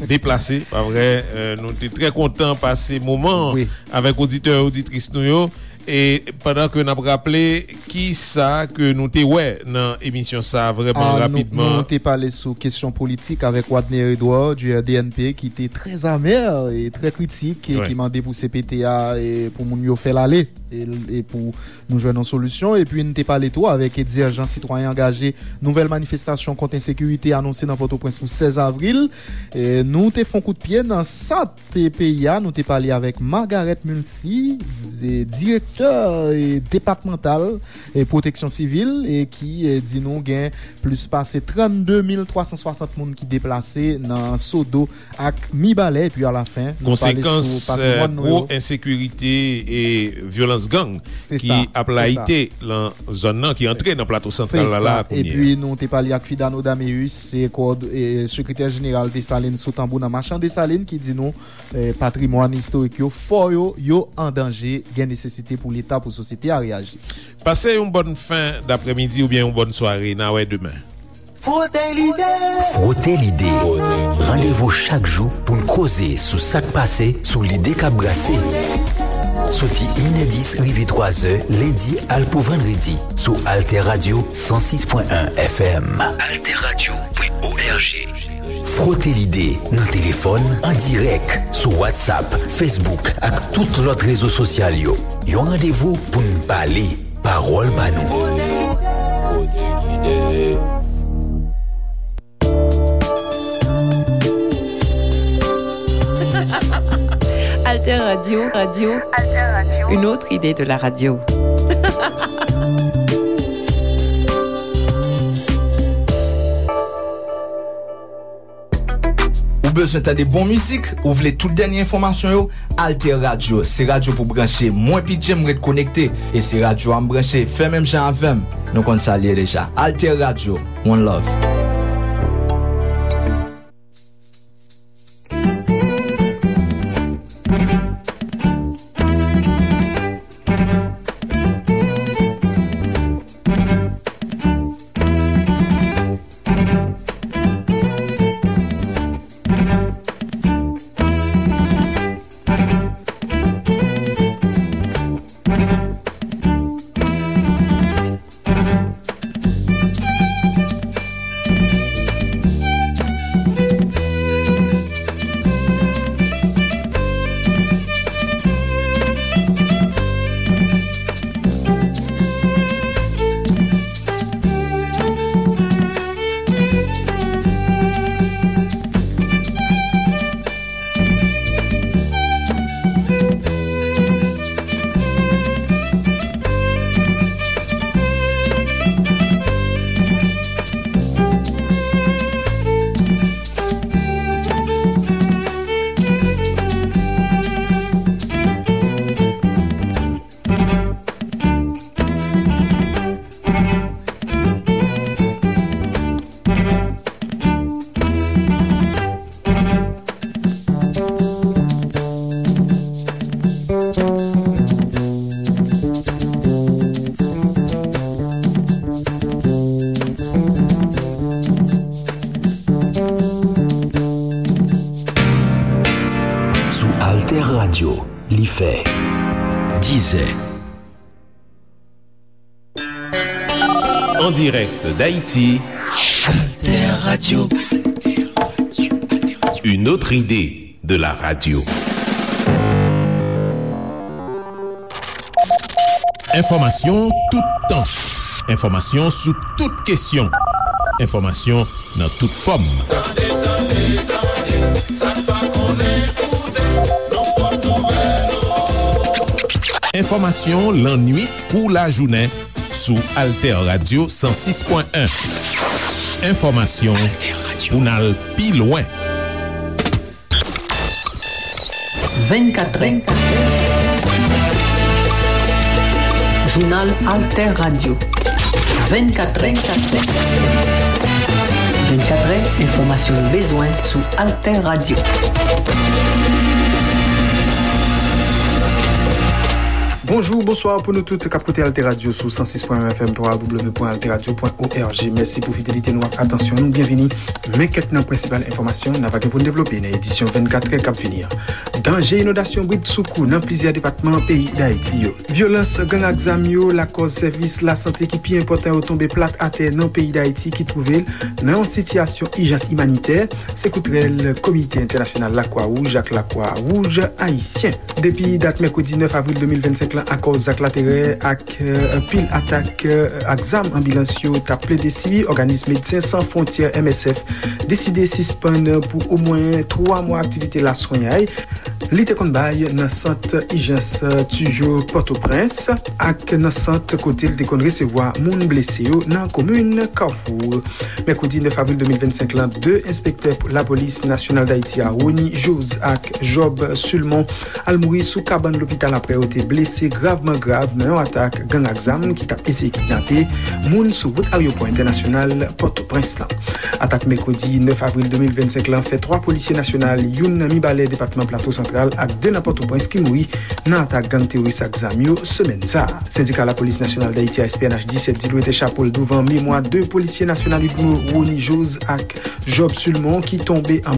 deplase, pa vre? Euh, nou te trè kontan pase moman avèk oditè, oditris nou yo. E pandan ke n ap raple, kisa ke nou te wè nan emisyon sa a vrèman rapidman? Nou te pale sou kesyon politik avèk Wadner Edouard du R D N P ki te trè amè e trè kritik e ki mande pou C P T a e pou moun yo fè l ale e, e pou nou jwenn yon solisyon. Epi n te pale tou avèk Edzer Jean, sitwayen angaje, nouvèl manifestasyon kont ensekirite anonse nan Pòtoprens pou sèz avril. E nou te fè yon kout pye nan sant peyi a, nou te pale avèk Margaret Multy, de-, direktè, e, depatmantal, e, pwoteksyon sivil, e ki, e, di nou gen plis pase trannde mil twa san swasant moun ki deplase nan Sodo ak Mibalè, epi alafen, nou pale sou patrimwàn nou yo. Konsekans, e, gwo ensekirite e vyolans gang ki ap layite lan zòn nan, ki antre nan Plato Santral la, la kounye a. Epi nou te pale ak Fidano Dameus, se kowòd-, e, sekretè jeneral Desalin sou tanbou nan Machan Desalin, ki di nou, e, patrimwàn istorik yo, fò yo, yo an danje, gen nesesite pou Leta, pou sosyete a reyaji. Pase yon bòn fen daprèmidi oubyen yon bòn sware, n a wè demen. Frote Lide. Frote Lide. Randevou chak jou pou n koze sou sa k pase, sou lide k ap brase. Soti inè dis rive twazè, lendi al pou vandredi, sou Alter Radio san sis pwen en F M. Alter Radio pwen O R G. Frote Lide nan telefòn, an dirèk, sou WhatsApp, Facebook ak tout lòt rezo sosyal yo. Yon randevou pou n pale. Pawòl ba nou. Alter Radio, Radio, une autre idée de la radio. Ou bezwen tande bon mizik? Ou vle tout dènye enfòmasyon yo? Alter Radio se radyo pou branche. Mwen P J m ret konekte, e se radyo a m branche. Fè menm jan avè m. Nou konn sa l ye deja. Alter Radio, one love. Dizè. En direct d'Haïti, Alter Radio. Une autre idée de la radio. Enfòmasyon toutan. Enfòmasyon sou tout kesyon. Enfòmasyon nan tout fòm. Tande, tande, tande, sa n pa konnen koute, nan pòt nouvèl. Enfòmasyon lannwit kou lajounen sou Alter Radio san sis pwen en. Enfòmasyon pou n al pi lwen. Vennkatrè. Jounal Alter Radio. Vennkatrè. Vennkatrè, enfòmasyon nou bezwen sou Alter Radio. Bonjou, bonswa pou nou tout k ap koute Alter Radio sou san sis pwen en F M, w w w pwen alter radio pwen o r g. Mèsi pou fidelite nou ak atansyon nou. Byenvini. Men kèk nan prensipal enfòmasyon n ap gen pou n devlope nan edisyon vennkatrè k ap vini an. Danje inondasyon bridsoukou nan plizyè depatman peyi Dayiti yo. Vyolans gang ak zam yo lakòz sèvis lasante ki pi enpòtan yo tonbe plat atè nan peyi Dayiti ki twouve l nan yon sitiyasyon ijans imanitè. Se kout rèl Komite Entènasyonal Lakwa Wouj ak Lakwa Wouj Ayisyen. Depi dat mèkredi nèf avril de mil vennsenk lan, akòz zak laterè ak, euh, pil atak, euh, ak zam anbilans yo t ap plede sibi, òganis Medsen San Fwontyè, M S F, deside sispann pou omwen twa mwa aktivite laswenyay li te konn bay nan sant ijans Tujo Pòtoprens ak nan sant kote l te konn resevwa moun blese yo nan komin Kafou. Mèkredi nèf avril de mil vennsenk lan, de enspektè lapolis nasyonal Dayiti a, Rony Jose ak Job Sulmon, al mouri sou kabann lopital apre yo te blese gravman grav nan yon atak gang ak zam ki t ap eseye kidnape moun sou wout aryopò entènasyonal Pòtoprens lan. Atak mèkredi nèf avril de mil vennsenk lan fè twa polisye nasyonal, youn nan Mibalè, depatman Plato Santral, ak de nan Pòtoprens ki mouri nan atak gang teworis ak zam yo semèn sa a. Sendika Lapolis Nasyonal Dayiti a, S P N H, di sèt di lwete chapo l douvan memwa de polisye nasyonal yo, Rony Jose ak Job Sulmon, ki tonbe an